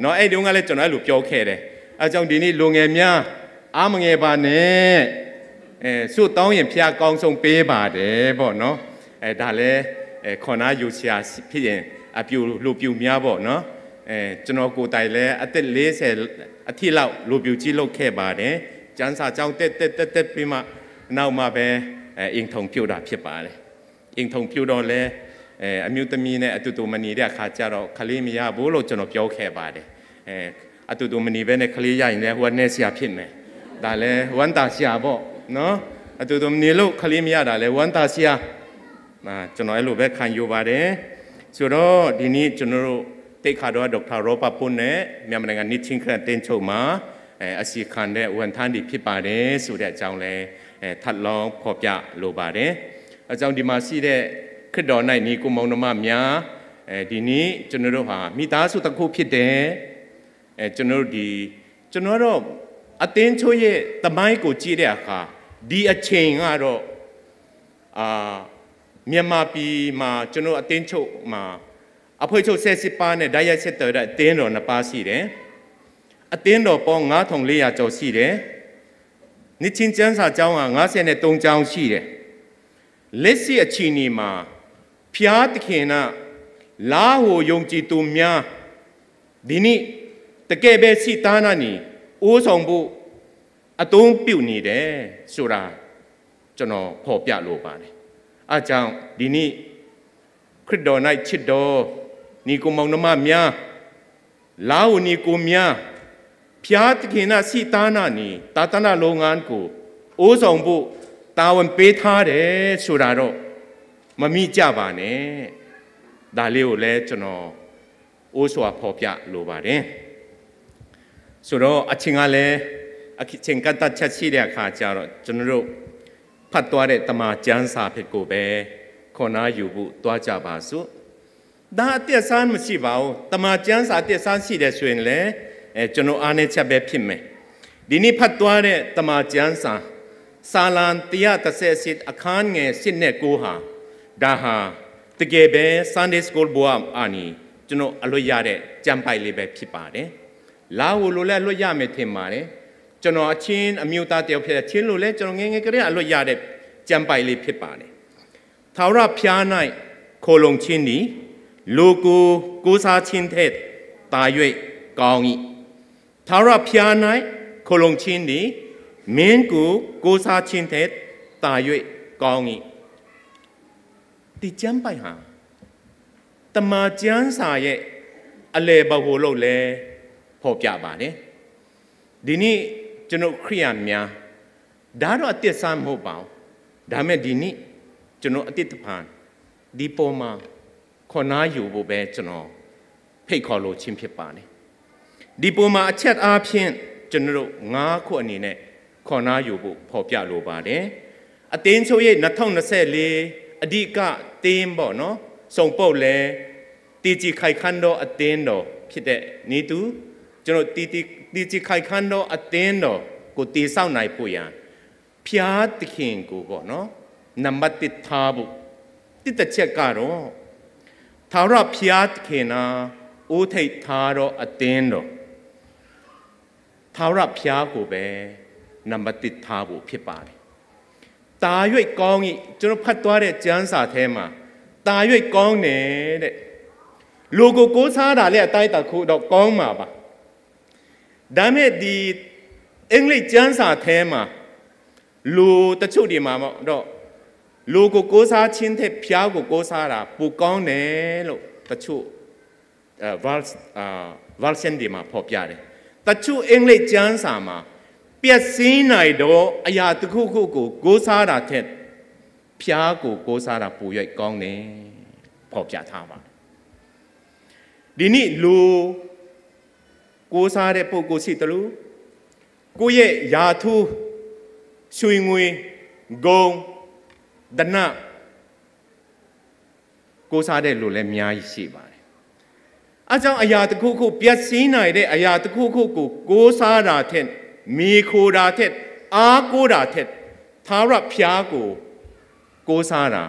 နော်။ အဲ့ဒီတုန်းကလည်းကျွန်တော်အဲ့လိုပြောခဲ့တယ်။ အဲကြောင့်ဒီနေ့လူငယ်များ အားမငယ်ပါနဲ့။ အဲဆုတောင်းရင်ဘုရားကောင်းဆုံးပေးပါတယ်ပေါ့နော်။ အဲဒါလည်းအဲခေါ်နာယူဆရာဖြစ်ရင်အပြူလူပြူများပေါ့နော်။ အဲကျွန်တော်ကိုယ်တိုင်လည်းအသက်လေးဆယ်အထိလောက်လူပြူကြီးလုပ်ခဲ့ပါတယ်။ ကျမ်းစာကျောင်းတက်တက်တက်တက်ပြီးမှနောက်မှပဲအဲအိမ်ထောင်ပြုတာဖြစ်ပါတယ်။ အိမ်ထောင်ပြုတော့လည်းအဲအမျိုးသမီးနဲ့အတူတူမနေတဲ့အခါကျတော့ ကလေးမရဘူးလို့ကျွန်တော်ပြောခဲ့ပါတယ်။ အဲ အတူတူမနေဘဲနဲ့ ကလေးရရင်လည်း ဝမ်းနည်းစရာဖြစ်မယ်။ ဒါလည်း ဝမ်းသာစရာပေါ့နော်။ အတူတူမနေလို့ ကလေးမရတာလည်း ဝမ်းသာစရာ။ အာ၊ ကျွန်တော်အဲ့လိုပဲ ခံယူပါတယ်။ ဆိုတော့ ဒီနေ့ ကျွန်တော်တို့ သိက္ခာတော် ဒေါက်တာ ရောဘတ် ပုန်း နဲ့ မြန်မာနိုင်ငံ နှစ်ခြင်းခရစ်ယာန်အသင်းချုပ်မှာ အဲ၊ အစီခံတဲ့ ဝန်ထမ်းတွေ ဖြစ်ပါတယ်ဆိုတဲ့ အကြောင်းလည်း အဲ၊ ထပ်လောင်း ဖော်ပြလိုပါတယ်။ အဲကြောင့် ဒီမှာရှိတဲ့ ခရစ်တော်၌ ညီအစ်ကို မောင်နှမများ၊ အဲ၊ ဒီနေ့ ကျွန်တော်တို့ဟာ မိသားစုတစ်ခု ဖြစ်တယ်။ အဲ၊ ကျွန်တော်တို့ဒီ၊ ကျွန်တော်တို့ အသင်းချုပ်ရဲ့ သမိုင်းကို ကြည့်တဲ့အခါ ဒီအချိန်ကတော့၊ အာ၊ မြန်မာပြည်မှာ ကျွန်တော်တို့ အသင်းချုပ်မှာ အဖွဲ့ချုပ် ဆယ့်ရှစ်ပါးနဲ့ တိုက်ရိုက်ဆက်သွယ်တဲ့ အသင်းတော် နှစ်ပါးရှိတယ်။ အသင်းတော်ပေါင်း ငါးထောင်လေးရာကျော် ရှိတယ်။ နှစ်ခြင်းကျမ်းစာကျောင်းက ငါးဆယ့်သုံးကျောင်း ရှိတယ်။ လက်ရှိအခြေအနေမှာ ဘုရားသခင်က လားဟူယုံကြည်သူများ၊ ဒီနေ့ တကယ်ပဲ ရှိသားနာနေ ဦးဆောင်ဖို့ အသုံးပြုနေတယ်ဆိုတာ ကျွန်တော် ဖော်ပြလိုပါတယ်။ အဲကြောင့် ဒီနေ့ ခရစ်တော်၌ ချစ်တော် ညီအစ်ကို မောင်နှမများ၊ လားဟူညီအစ်ကိုများ၊ ဘုရားသခင်က ရှိသားနာနေ သာသနာလုပ်ငန်းကို ဦးဆောင်ဖို့ တာဝန်ပေးထားတယ်ဆိုတာတော့ မမေ့ကြပါနဲ့။ ဒါလေးကိုလည်း ကျွန်တော် အိုးစွာ ဖော်ပြလိုပါတယ်။ ဆိုတော့ အချိန်ကလည်း အချိန်ကန့်သတ်ချက် ရှိတဲ့အခါကျတော့ ကျွန်တော်တို့ ဖတ်သွားတဲ့ သမ္မာကျမ်းစာဘက်ကိုပဲ ခေါ်နားယူဖို့ သွားကြပါစို့။ ဒါ အသစ်အဆန်း မရှိပါဘူး။ သမ္မာကျမ်းစာ အသစ်အဆန်း ရှိတယ်ဆိုရင်လည်း အဲ၊ ကျွန်တော် အားနည်းချက်ပဲ ဖြစ်မယ်။ ဒီနေ့ ဖတ်သွားတဲ့ သမ္မာကျမ်းစာ စာလံ တစ်ရာတစ်ဆယ့်ရှစ် အခန်းငယ် ရှစ်နဲ့ ကိုးဟာ၊ ဒါဟာ တကယ်ပဲ Sunday School ဘဝကနေ ကျွန်တော် အလွတ်ရတဲ့ ကျမ်းပိုဒ်လေးပဲ ဖြစ်ပါတယ်။ လားဟူလို့လည်း အလွတ်ရမယ် ထင်ပါတယ်။ ကျွန်တော် အချင်းအမျိုးသားတစ်ယောက် ဖြစ်တဲ့ ချင်းလို့လည်း ကျွန်တော် ငယ်ငယ်ကတည်းက အလွတ်ရတဲ့ ကျမ်းပိုဒ်လေး ဖြစ်ပါတယ်။ ထာဝရဘုရား၌ ခိုလှုံခြင်းသည် လူကို ကိုးစားခြင်းထက် သာ၍ ကောင်း၏။ ထာဝရဘုရား၌ ခိုလှုံခြင်းသည် မင်းကို ကိုးစားခြင်းထက် သာ၍ ကောင်း၏။ ဒီကျမ်းပိုဒ်ဟာ သမ္မာကျမ်းစာရဲ့ အလယ်ပဟိုလို့လည်း ဖော်ပြပါတယ်။ ဒီနေ့ ကျွန်တော် ခရစ်ယာန်များ၊ ဒါတော့ အသစ်အဆန်း မဟုတ်ပါဘူး။ ဒါပေမဲ့ ဒီနေ့ ကျွန်တော် အသစ်တစ်ဖန် ဒီပေါ်မှာ ခေါ်နားယူဖို့ပဲ ကျွန်တော် ဖိတ်ခေါ်လိုခြင်း ဖြစ်ပါတယ်။ ဒီပေါ်မှာ အချက်အားဖြင့် ကျွန်တော်တို့ ငါးခုအနေနဲ့ ခေါ်နားယူဖို့ ဖော်ပြလိုပါတယ်။ အသင်းချုပ်ရဲ့ နှစ်ထောင်နှစ်ဆယ့်လေး အဓိက သီးပေါ့နော်၊ စုံပုၢ်လဲ တည်ကြည်ခိုင်ခန့်သော အသင်းတော် ဖြစ်တဲ့နည်းတူ၊ ကျွန်တော် တည်ကြည်၊ တည်ကြည်ခိုင်ခန့်သော အသင်းတော်ကို တည်ဆောက်နိုင်ဖို့ရန် ဘုရားသခင်ကိုပေါ့နော်၊ နံပါတ်တစ်ထားဖို့၊ တစ်တစ်ချက်ကတော့၊ ထာဝရဘုရားသခင်သာ ဦးထိပ်ထားသော အသင်းတော်၊ ထာဝရဘုရားကိုပဲ နံပါတ်တစ်ထားဖို့ ဖြစ်ပါတယ်။ သာ၍ ကောင်း၏၊ ကျွန်တော် ဖတ်သွားတဲ့ ကျမ်းစာထဲမှာ သာ၍ ကောင်းတယ်တဲ့။ လူကို ကိုးစားတာလည်း အတိုင်းအတာ တစ်ခုတော့ ကောင်းမှာပါ။ ဒါပေမဲ့ ဒီ အင်္ဂလိပ်ကျမ်းစာထဲမှာ လူတချို့တွေမှာတော့ လူကို ကိုးစားခြင်းထက် ဘုရားကို ကိုးစားတာ ပိုကောင်းတယ်လို့ တချို့၊ အဲ၊ version တွေမှာ ဖော်ပြတယ်။ တချို့ အင်္ဂလိပ်ကျမ်းစာမှာ ပျက်စီးနိုင်သော အရာတစ်ခုခုကို ကိုးစားတာထက် ဘုရားကို ကိုးစားတာ ပို၍ ကောင်းတယ်၊ ဖော်ပြထားပါတယ်။ ဒီနေ့ လူ ကိုးစားတဲ့ ပုဂ္ဂိုလ် ရှိသလို၊ ကိုယ့်ရဲ့ ရာထူး၊ ရွှေငွေ၊ ဂုဏ်၊ ဓန ကိုးစားတဲ့ လူလည်း အများကြီး ရှိပါတယ်။ အဲကြောင့် အရာတစ်ခုခု၊ ပျက်စီးနိုင်တဲ့ အရာတစ်ခုခုကို ကိုးစားတာထက်၊ မှီခိုတာထက်၊ အားကိုးတာထက်၊ ထာဝရဘုရားကို ကိုးစားတာ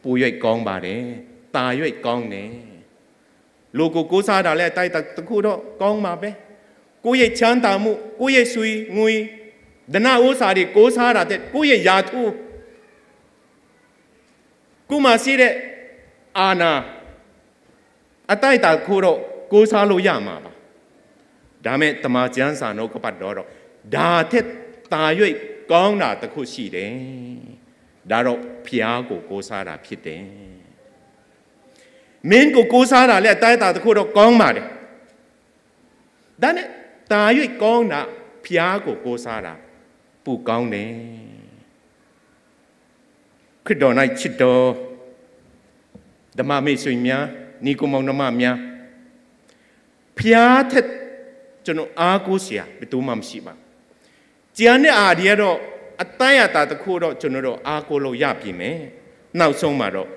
ပို၍ ကောင်းပါတယ်။ သာ၍ ကောင်းတယ်။ လူကို ကိုးစားတာလည်း အတိုင်းအတာ တစ်ခုတော့ ကောင်းမှာပဲ။ ကိုယ့်ရဲ့ ချမ်းသာမှု၊ ကိုယ့်ရဲ့ ရွှေငွေ၊ ဓနဥစ္စာတွေ ကိုးစားတာထက် ကိုယ့်ရဲ့ ရာထူး၊ ကိုယ်မှာရှိတဲ့ အာဏာ၊ အတိုင်းအတာ တစ်ခုတော့ ကိုးစားလို့ ရမှာပါ။ ဒါပေမဲ့ သမ္မာကျမ်းစာ နှုတ်ကပတ်တော်တော့ ဒါထက် သာ၍ ကောင်းတာ တစ်ခုရှိတယ်။ ဒါတော့ ဘုရားကို ကိုးစားတာ ဖြစ်တယ်။ မင်းကို ကိုးစားတာလည်း အတိုင်းအတာ တစ်ခုတော့ ကောင်းပါတယ်။ ဒါပေမဲ့ တာရွေးကောင်းတာ ဘုရားကို ကိုးစားတာ ပိုကောင်းတယ်။ ခရစ်တော်၌ ချစ်တော် ဓမ္မမိတ်ဆွေများ၊ ညီအစ်ကိုမောင်နှမများ၊ ဘုရားထက် ကျွန်တော် အားကိုးစရာ ဘယ်သူမှ မရှိပါဘူး။ ကျန်တဲ့ဟာတွေကတော့ အတိုင်းအတာတစ်ခုတော့ ကျွန်တော်တို့ အားကိုးလို့ရပြီမယ်။ နောက်ဆုံးမှာတော့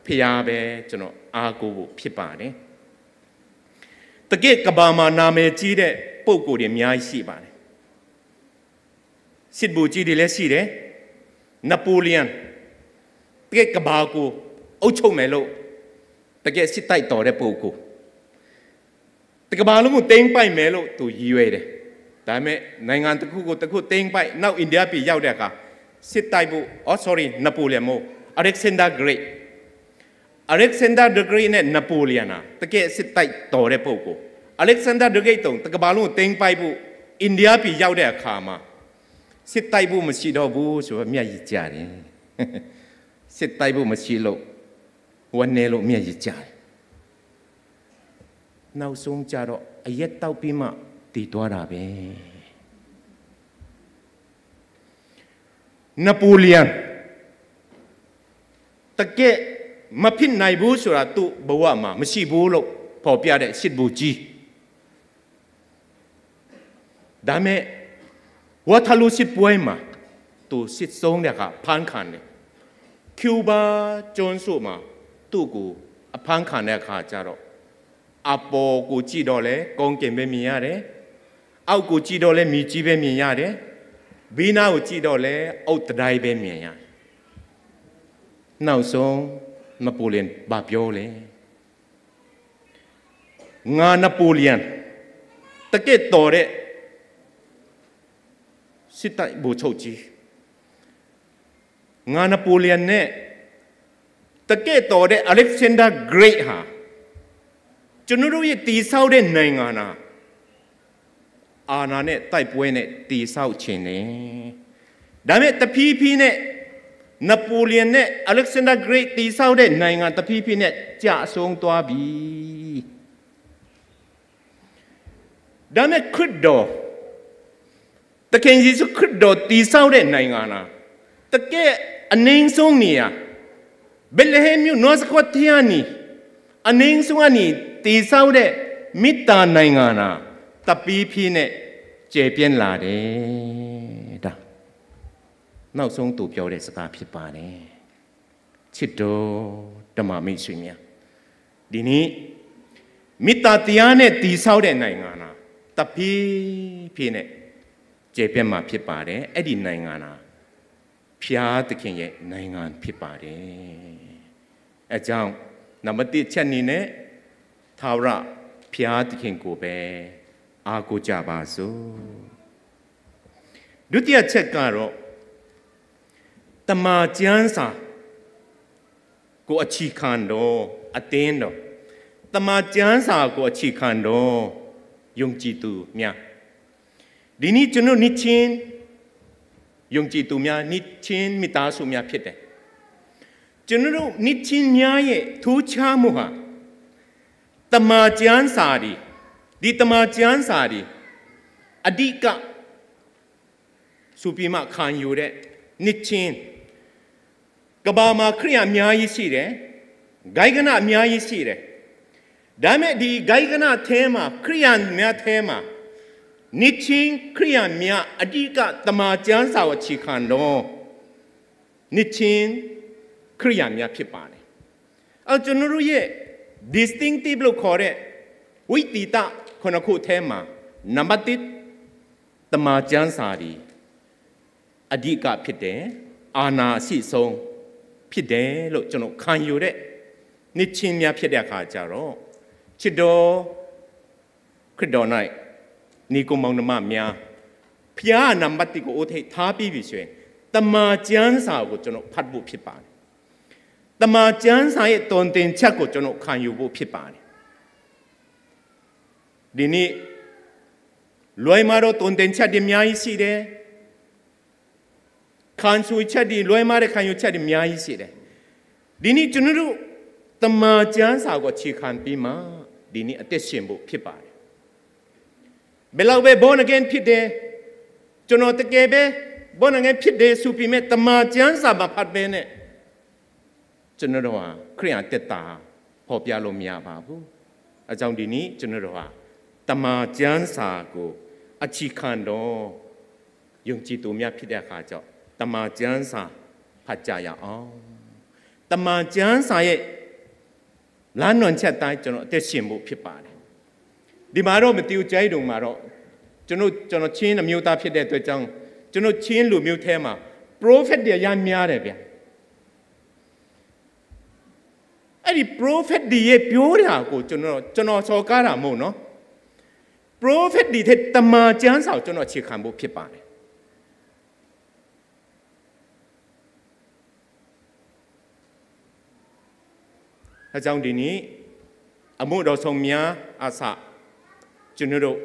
ဘုရားပဲ ကျွန်တော် အားကိုးဖို့ ဖြစ်ပါတယ်။ တကယ့် ကမ္ဘာမှာ နာမည်ကြီးတဲ့ ပုဂ္ဂိုလ်တွေ အများကြီး ရှိပါတယ်။ စစ်ဗိုလ်ကြီးတွေလည်း ရှိတယ်။ နပူလီယန်၊ တကယ့် ကမ္ဘာကို အုပ်ချုပ်မယ်လို့ တကယ့် စစ်တိုက်တော်တဲ့ ပုဂ္ဂိုလ်၊ တစ်ကမ္ဘာလုံးကို သိမ်းပိုက်မယ်လို့ သူရည်ရွယ်တယ်။ ဒါပေမဲ့ နိုင်ငံတစ်ခုကို တစ်ခု သိမ်းပိုက်၊ နောက် အိန္ဒိယပြည် ရောက်တဲ့အခါ စစ်တိုက်ဖို့၊ အော် sorry၊ နပူလီယန်မဟုတ်၊ Alexander Great၊ Alexander the Great နဲ့ နပူလီယန်ဟာ တကယ့် စစ်တိုက်တော်တဲ့ ပုဂ္ဂိုလ်။ Alexander the Great တုန်း တစ်ကမ္ဘာလုံးကို သိမ်းပိုက်ဖို့ အိန္ဒိယပြည် ရောက်တဲ့အခါမှာ စစ်တိုက်ဖို့ မရှိတော့ဘူးဆိုတော့ မျက်ရည်ကျတယ်။ စစ်တိုက်ဖို့ မရှိလို့ ဝမ်းနည်းလို့ မျက်ရည်ကျတယ်။ နောက်ဆုံးကျတော့ အရက်သောက်ပြီးမှ သေသွားတာပဲ။ နပူလီယန် တကယ့် မဖြစ်နိုင်ဘူးဆိုတာ သူ့ဘဝမှာ မရှိဘူးလို့ ဖော်ပြတဲ့ စစ်ဗိုလ်ကြီး။ ဒါပေမဲ့ ဝါတာလူး စစ်ပွဲမှာ သူ စစ်ဆုံးတဲ့အခါ ဖမ်းခံတယ်။ ကျူးဘား ကျွန်းစုမှာ သူ့ကို အဖမ်းခံတဲ့အခါကျတော့ အပေါ်ကို ကြည့်တော့လည်း ကောင်းကင်ပဲ မြင်ရတယ်။ အောက်ကို ကြည့်တော့လည်း မြေကြီးပဲ မြင်ရတယ်။ ဘေးနားကို ကြည့်တော့လည်း အုတ်တံတိုင်းပဲ မြင်ရတယ်။ နောက်ဆုံး နပူလီယန် ဘာပြောလဲ။ ငါ နပူလီယန် တကယ့်တော်တဲ့ စစ်တိုက်ဗိုလ်ချုပ်ကြီး၊ ငါ နပူလီယန်နဲ့ တကယ့်တော်တဲ့ Alexander Great ဟာ ကျွန်တော်တို့ရဲ့ တည်ဆောက်တဲ့ နိုင်ငံဟာ အာဏာနဲ့ တိုက်ပွဲနဲ့ တည်ဆောက်ချင်တယ်။ ဒါပေမဲ့ တဖြည်းဖြည်းနဲ့ နပူလီယန်နဲ့ Alexander Great တည်ဆောက်တဲ့ နိုင်ငံ တဖြည်းဖြည်းနဲ့ ကျဆုံးသွားပြီ။ ဒါပေမဲ့ ခရစ်တော်၊ သခင်ယေရှုခရစ်တော် တည်ဆောက်တဲ့ နိုင်ငံဟာ တကယ့် အနိမ့်ဆုံးနေရာ၊ ဗက်လဟဲမြို့ နွားစခွက်ထဲကနေ အနိမ့်ဆုံးကနေ တည်ဆောက်တဲ့ မေတ္တာနိုင်ငံဟာ တဖြည်းဖြည်းနဲ့ ကျယ်ပြန့်လာတယ်။ ဒါ နောက်ဆုံး သူပြောတဲ့စကား ဖြစ်ပါတယ်။ ချစ်တော် ဓမ္မမိတ်ဆွေများ၊ ဒီနေ့ မေတ္တာတရားနဲ့ တည်ဆောက်တဲ့ နိုင်ငံဟာ တဖြည်းဖြည်းနဲ့ ကျယ်ပြန့်မှာ ဖြစ်ပါတယ်။ အဲ့ဒီနိုင်ငံဟာ ဘုရားသခင်ရဲ့ နိုင်ငံ ဖြစ်ပါတယ်။ အဲကြောင့် နံပါတ်တစ် အချက်အနေနဲ့ ထာဝရဘုရားသခင်ကိုပဲ အားကိုးကြပါစို့။ ဒုတိယအချက်ကတော့ သမ္မာကျမ်းစာကို အခြေခံသော အသင်းတော်၊ သမ္မာကျမ်းစာကို အခြေခံသော ယုံကြည်သူများ၊ ဒီနေ့ ကျွန်တော် နှစ်ခြင်းယုံကြည်သူများ၊ နှစ်ခြင်းမိသားစုများ ဖြစ်တယ်။ ကျွန်တော်တို့ နှစ်ခြင်းများရဲ့ ထူးခြားမှုဟာ သမ္မာကျမ်းစာတွေ၊ ဒီသမ္မာကျမ်းစာတွေ အဓိက ဆိုပြီးမှ ခံယူတဲ့ နှစ်ခြင်း၊ ကမ္ဘာမှာ ခရစ်ယာန် အများကြီးရှိတယ်။ ဂိုဏ်းဂဏ အများကြီးရှိတယ်။ ဒါပေမဲ့ ဒီဂိုဏ်းဂဏထဲမှာ၊ ခရစ်ယာန်များထဲမှာ နှစ်ခြင်းခရစ်ယာန်များ အဓိက သမ္မာကျမ်းစာကို အခြေခံသော နှစ်ခြင်းခရစ်ယာန်များ ဖြစ်ပါတယ်။ အဲတော့ ကျွန်တော်တို့ရဲ့ distinctive လို့ခေါ်တဲ့ ဝိသီတ ခုနစ်ခုထဲမှာ နံပါတ်တစ် သမ္မာကျမ်းစာသည် အဓိကဖြစ်တယ်။ အာဏာအရှိဆုံးဖြစ်တယ်လို့ ကျွန်တော်ခံယူတဲ့ နှစ်ခြင်းများဖြစ်တဲ့အခါကျတော့ ချစ်တော်ခရစ်တော်၌ ညီအစ်ကိုမောင်နှမများ၊ ဘုရားက နံပါတ်တစ်ကို ဦးထိပ်ထားပြီးပြီဆိုရင် သမ္မာကျမ်းစာကို ကျွန်တော်ဖတ်ဖို့ဖြစ်ပါတယ်။ သမ္မာကျမ်းစာရဲ့ သွန်သင်ချက်ကို ကျွန်တော်ခံယူဖို့ဖြစ်ပါတယ်။ ဒီနေ့ လွဲမှားသော သွန်သင်ချက်တွေ အများကြီးရှိတယ်။ ခံယူချက်တွေ၊ လွဲမှားတဲ့ ခံယူချက်တွေ အများကြီးရှိတယ်။ ဒီနေ့ ကျွန်တော်တို့ သမ္မာကျမ်းစာကို အခြေခံပြီးမှ ဒီနေ့ အသက်ရှင်ဖို့ဖြစ်ပါတယ်။ ဘယ်လောက်ပဲ born again ဖြစ်တယ်, ကျွန်တော်တကယ်ပဲ born again ဖြစ်တယ်ဆိုပေမဲ့ တမန်ကျမ်းစာ မဖတ်ဘဲနဲ့ ကျွန်တော်တို့ဟာ ခရစ်ယာန်သက်တာ ဖော်ပြလို့မရပါဘူး။ အဲဒါကြောင့် ဒီနေ့ ကျွန်တော်တို့ဟာ တမန်ကျမ်းစာကို အခြေခံတော့ ယုံကြည်သူများ ဖြစ်တဲ့အခါကျတော့ တမန်ကျမ်းစာ ဖတ်ကြရအောင်။ တမန်ကျမ်းစာရဲ့ လမ်းညွှန်ချက်အတိုင်း ကျွန်တော်အသက်ရှင်ဖို့ဖြစ်ပါတယ်။ ဒီမှာတော့ မသီးကျိုင်းတုန်မှာတော့ ကျွန်တော် ကျွန်တော်ချင်းအမျိုးသားဖြစ်တဲ့အတွက်ကြောင့် ကျွန်တော်ချင်းလူမျိုးထဲမှာ prophet တွေအရမ်းများတယ်ဗျာ။ အဲ့ဒီ prophet တွေရဲ့ပြောတာကို ကျွန်တော် ကျွန်တော်စော်ကားတာမဟုတ်နော်။ prophet တွေထက် တမန်ကျမ်းစာကို ကျွန်တော်အခြေခံဖို့ဖြစ်ပါတယ်။ ဒါကြောင့် ဒီနေ့ အမှုတော်ဆောင်များအစ ကျွန်တော်တို့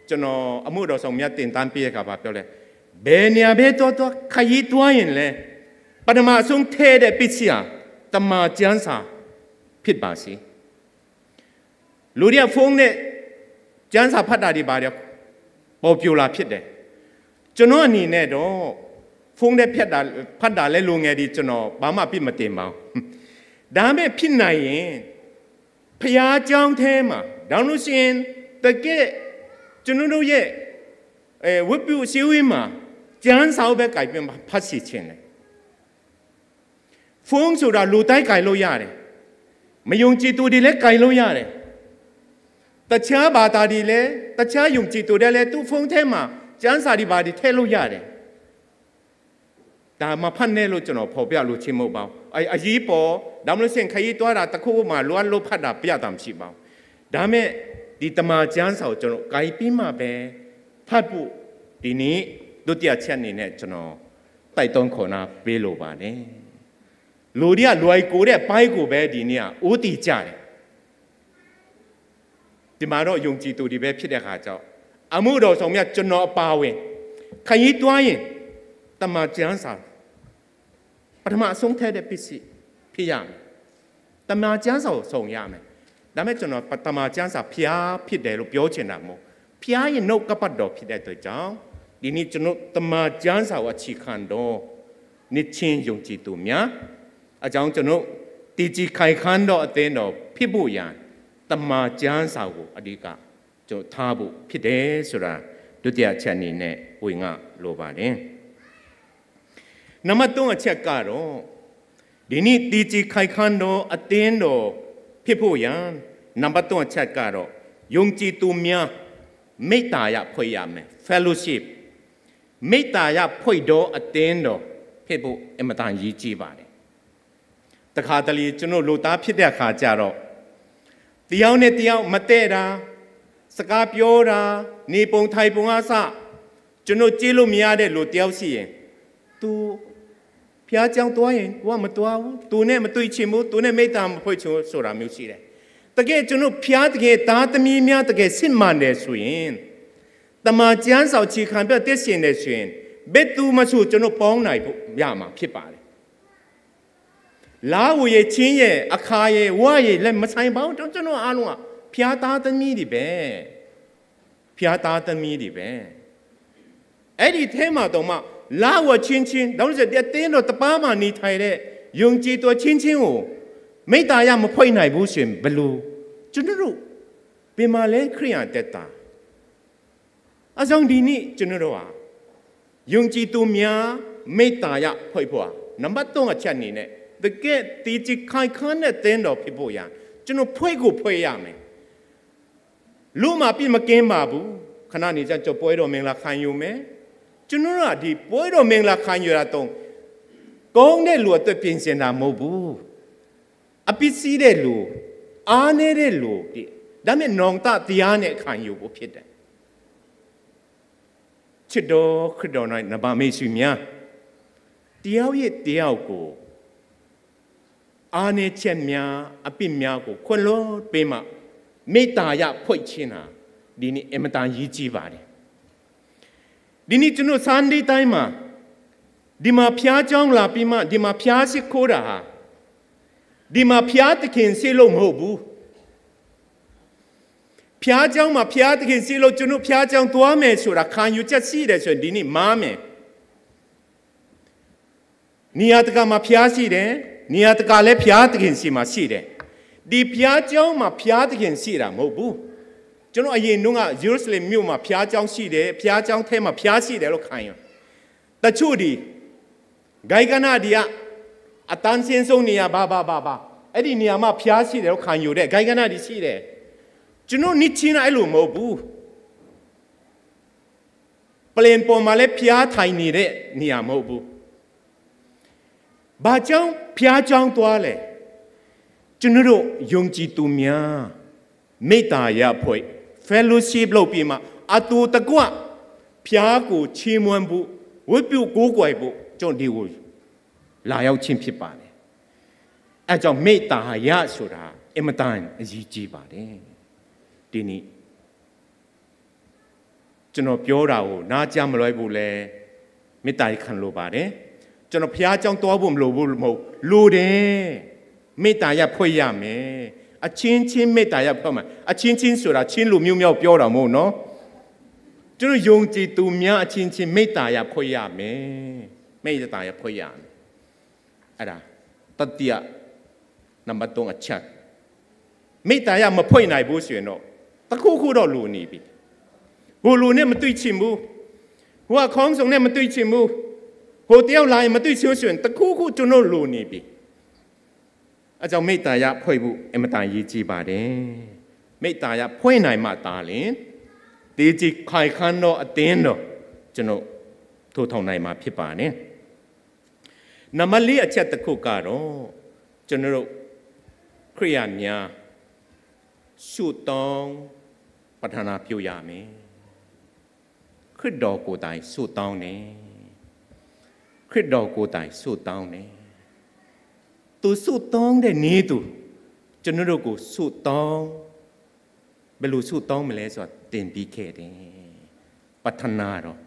ကျွန်တော် အမှုတော်ဆောင်များ သင်တန်းပေးတဲ့အခါ ဘာပြောလဲ။ ဘယ်နေရာပဲသွားသွား ခရီးသွားရင်လည်း ပထမဆုံးထည့်တဲ့ပစ္စည်းဟာ တမန်ကျမ်းစာ ဖြစ်ပါစေ။ လူတွေက ဖုန်းနဲ့ ကျမ်းစာဖတ်တာတွေ ဘာတွေ popular ဖြစ်တယ်။ ကျွန်တော်အနေနဲ့တော့ ဖုန်းနဲ့ဖတ်တာ ဖတ်တာလည်း လူငယ်တွေ ကျွန်တော် ဘာမှအပြစ်မတင်ပါဘူး။ ဒါပေမဲ့ ဖြစ်နိုင်ရင် ဘုရားကျောင်းထဲမှာ ဒါမှမဟုတ်ရင် တကယ့် ကျွန်တော်တို့ရဲ့ အဲ ဝတ်ပြုအစည်းအဝေးမှာ ကျမ်းစာကိုပဲ ကိုင်ပြီးမှ ဖတ်စေချင်တယ်။ ဖုန်းဆိုတာ လူတိုင်းကိုင်လို့ရတယ်။ မယုံကြည်သူတွေလည်း ကိုင်လို့ရတယ်။ တခြားဘာသာတွေလည်း တခြားယုံကြည်သူတွေလည်း သူ့ဖုန်းထဲမှာ ကျမ်းစာတွေ ဘာတွေ ထည့်လို့ရတယ်။ ဒါ မဖတ်နဲ့လို့ ကျွန်တော် ဖော်ပြလိုခြင်း မဟုတ်ပါဘူး။ အ-၊ အရေးပေါ် ဒါမှမဟုတ်ရင် ခရီးသွားတာ တစ်ခုခုမှာ လိုအပ်လို့ ဖတ်တာ ပြဿနာ မရှိပါဘူး။ ဒါပေမဲ့ ဒီတမန်ကျမ်းစာကို ကျွန်တော် ကိုင်ပြီးမှပဲ ဖတ်ဖို့ ဒီနေ့ ဒုတိယအချက်အနေနဲ့ ကျွန်တော် တိုက်တွန်းခေါ်နံပေးလိုပါတယ်။ လူတွေက လွယ်ကူတဲ့အပိုင်းကိုပဲ ဒီနေ့က ဦးတည်ကြတယ်။ ဒီမှာတော့ ယုံကြည်သူတွေပဲ ဖြစ်တဲ့အခါကျတော့ အမှုတော်ဆောင်များ ကျွန်တော်အပါအဝင် ခရီးသွားရင် တမန်ကျမ်းစာ ပထမဆုံးထည့်တဲ့ပစ္စည်း ဖြစ်ရမယ်။ တမန်ကျမ်းစာကို ဆောင်ရမယ်။ ဒါပေမဲ့ ကျွန်တော် တမန်ကျမ်းစာ ဘုရားဖြစ်တယ်လို့ ပြောချင်တာမဟုတ်။ ဘုရားရဲ့ နှုတ်ကပတ်တော် ဖြစ်တဲ့အတွက်ကြောင့် ဒီနေ့ ကျွန်တော် တမန်ကျမ်းစာကို အခြေခံတော့ နှစ်ခြင်းယုံကြည်သူများ အကြောင်း ကျွန်တော် တည်ကြည်ခိုင်ခန့်သောအသင်းတော် ဖြစ်ဖို့ရန် တမန်ကျမ်းစာကို အဓိက ကျွန်တော် ထားဖို့ဖြစ်တယ်ဆိုတာ ဒုတိယအချက်အနေနဲ့ ဝေငှလိုပါတယ်။ နံပါတ်သုံးအချက်ကတော့ ဒီနေ့ တည်ကြည်ခိုင်ခန့်သောအသင်းတော် ဖြစ်ဖို့ရန် နံပါတ်သုံးအချက်ကတော့ ယုံကြည်သူများ မေတ္တာရဖွယ်ရမယ်။ fellowship မေတ္တာရဖွယ်သောအသင်းတော် ဖြစ်ဖို့ အင်မတန် အရေးကြီးပါတယ်။ တခါတလေ ကျွန်တော် လုပ်သားဖြစ်တဲ့အခါကျတော့ တယောက်နဲ့တယောက် မတည့်တာ၊ စကားပြောတာ၊ နေပုံထိုင်ပုံကအစ ကျွန်တော် ကြည့်လို့မရတဲ့ လူတယောက်ရှိရင် သူ ဘုရားကျောင်းသွားရင် ကိုယ်က မသွားဘူး၊ သူနဲ့ မတွေ့ချင်ဘူး၊ သူနဲ့ မေတ္တာ မဖွယ်ချင်ဘူးဆိုတာမျိုး ရှိတယ်။ တကယ် ကျွန်တော် ဘုရားသခင်ရဲ့ သားသမီးများ တကယ် စစ်မှန်တယ်ဆိုရင် တမန်ကျမ်းစာကို အခြေခံပြီး အသက်ရှင်တယ်ဆိုရင် ဘယ်သူမဆို ကျွန်တော် ပေါင်းနိုင်ဖို့ ရမှာဖြစ်ပါတယ်။ လားဟူရယ်၊ ချင်းရယ်၊ အခါရယ်၊ ဝရယ်လည်း မဆိုင်ပါဘူး။ ကျွန်တော်အားလုံးဟာ ဘုရားသားသမီးတွေပဲ။ ဘုရားသားသမီးတွေပဲ။ အဲ့ဒီထဲမှာတောင်မှ လားဟူရယ်၊ ချင်း၊ ချင်း၊ ဒါမှမဟုတ် ဒီအသင်းတော်တစ်ပါးမှာ နေထိုင်တဲ့ ယုံကြည်သူ အချင်းချင်းကို မေတ္တာရ မဖွင့်နိုင်ဘူးဆိုရင် ဘယ်လို၊ ကျွန်တော်တို့ ဘယ်မှာလဲ ခရစ်ယာန်အသက်တာ။ အဲဒါကြောင့် ဒီနေ့ ကျွန်တော်တို့ဟာ ယုံကြည်သူများ မေတ္တာရဖွင့်ဖို့ဟာ နံပါတ်သုံးအချက်အနေနဲ့ တကယ့် တည်ကြည်ခိုင်ခန့်တဲ့ အသင်းတော် ဖြစ်ဖို့ရန် ကျွန်တော် ဖွင့်ကို ဖွင့်ရမယ်။ လူမှ အပြစ်မကင်းပါဘူး။ ခဏနေကျ ကျွန်တော် ပွဲတော်မင်္ဂလာ ခံယူမယ်။ ကျွန်တော်တို့က ဒီပွဲတော်မင်္ဂလာ ခံယူတာတုန်း ကောင်းတဲ့လူအတွက် ပြင်ဆင်တာ မဟုတ်ဘူး။ အပြစ်ရှိတဲ့လူ၊ အားနည်းတဲ့လူ၊ ဒါပေမဲ့ နောင်တတရားနဲ့ ခံယူဖို့ဖြစ်တယ်။ ချစ်တော်ခရစ်တော်နဲ့ နံပါတ်မိတ်ဆွေများ၊ တယောက်ရဲ့တယောက်ကို အားနည်းချက်များ၊ အပြစ်များကို ခွင့်လွှတ်ပေးမှ မေတ္တာရဖွင့်ခြင်းဟာ ဒီနေ့ အင်မတန် အရေးကြီးပါတယ်။ ဒီနေ့ ကျွန်တော် Sunday တိုင်းမှာ ဒီမှာ ဘုရားကျောင်းလာပြီးမှ ဒီမှာ ဘုရားရှိခိုးတာဟာ ဒီမှာ ဘုရားသခင်ရှိလို့ မဟုတ်ဘူး။ ဘုရားကျောင်းမှာ ဘုရားသခင်ရှိလို့ ကျွန်တော် ဘုရားကျောင်းသွားမယ်ဆိုတာ ခံယူချက်ရှိတယ်ဆိုရင် ဒီနေ့ မှားမယ်။ နေရာတကာမှာ ဘုရားရှိတယ်။ နေရာတကာလည်း ဘုရားသခင်ရှိမှရှိတယ်။ ဒီဘုရားကျောင်းမှာ ဘုရားသခင်ရှိတာ မဟုတ်ဘူး။ ကျွန်တော် အရင်တုန်းက ယေရုရှလင်မြို့မှာ ဘုရားကျောင်းရှိတယ်။ ဘုရားကျောင်းထဲမှာ ဘုရားရှိတယ်လို့ ခံယူ။ တချို့ဒီ ဂိုဏ်းကနၣ်ဒီး အတန်းရှင်းဆုံးနေရာ ဘာဘာဘာဘာ အဲ့ဒီနေရာမှာ ဘုရားရှိတယ်လို့ ခံယူတဲ့ ဂိုဏ်းကနၣ်ဒီရှိတယ်။ ကျွန်တော် နှစ်ချင်းက အဲ့လိုမဟုတ်ဘူး။ ပလ္လင်ပေါ်မှာလည်း ဘုရားထိုင်နေတဲ့နေရာ မဟုတ်ဘူး။ ဘာကြောင့် ဘုရားကျောင်းသွားလဲ။ ကျွန်တော်တို့ ယုံကြည်သူများ မေတ္တာရပ်အဖွဲ့ fellowship လုပ်ပြီးမှ အတူတကွ ဘုရားကို ချီးမွမ်းဖို့ ဝတ်ပြုကိုးကွယ်ဖို့ ကျွန်တော် ဒီကို လာရောက်ခြင်း ဖြစ်ပါတယ်။ အဲဒါကြောင့် မေတ္တာရပ်ဆိုတာ အင်မတန် အရေးကြီးပါတယ်။ ဒီနေ့ ကျွန်တော်ပြောတာကို နားကြားမလွဲဖို့လဲ မေတ္တာရပ်ခံလိုပါတယ်။ ကျွန်တော် ဘုရားကျောင်းသွားဖို့ မလိုဘူး မဟုတ်၊ လိုတယ်။ မေတ္တာရပ်ဖွဲ့ရမယ်။ အချင်းချင်း မေတ္တာရပ်ဖွဲ့မှာ၊ အချင်းချင်းဆိုတာ ချင်းလူမျိုးများကို ပြောတာမဟုတ်နော်။ ကျွန်တော် ယုံကြည်သူများ အချင်းချင်း မေတ္တာရပ်ဖွဲ့ရမယ်။ မေတ္တာရပ်ဖွဲ့ရမယ်။ အဲ့ဒါ တတိယ နံပါတ်သုံးအချက်။ မေတ္တာရပ် မဖွဲ့နိုင်ဘူးဆိုရင်တော့ တစ်ခုခုတော့ လိုနေပြီ။ ဟိုလူနဲ့ မတွေ့ချင်ဘူး။ ဟိုအခေါင်းဆောင်နဲ့ မတွေ့ချင်ဘူး။ ဟိုတယောက်လာရင် မတွေ့ချင်ဘူးဆိုရင် တစ်ခုခု ကျွန်တော် လိုနေပြီ။ အဲဒါကြောင့် မေတ္တာရပ်ဖွဲ့ဖို့ အင်မတန် အရေးကြီးပါတယ်။ မေတ္တာရပ်ဖွဲ့နိုင်မှသာလျှင် သေချေခိုင်ခံ့သော အသင်းတော် ကျွန်တော် ထူထောင်နိုင်မှာ ဖြစ်ပါတယ်။ နံပါတ်လေးအချက်တစ်ခုကတော့ ကျွန်တော်တို့ ခရစ်ယာန်များ ဆုတောင်း ပဌာနပြုရမယ်။ ခရစ်တော်ကိုယ်တိုင် ဆုတောင်းတယ်။ ခရစ်တော်ကိုယ်တိုင် ဆုတောင်းတယ်။ သူဆုတောင်းတဲ့နည်းတူ ကျွန်တော်တို့ကို ဆုတောင်း ဘယ်လို ဆုတောင်းမလဲဆိုတာ သင်ပေးခဲ့တယ်။ ပဌာနတော်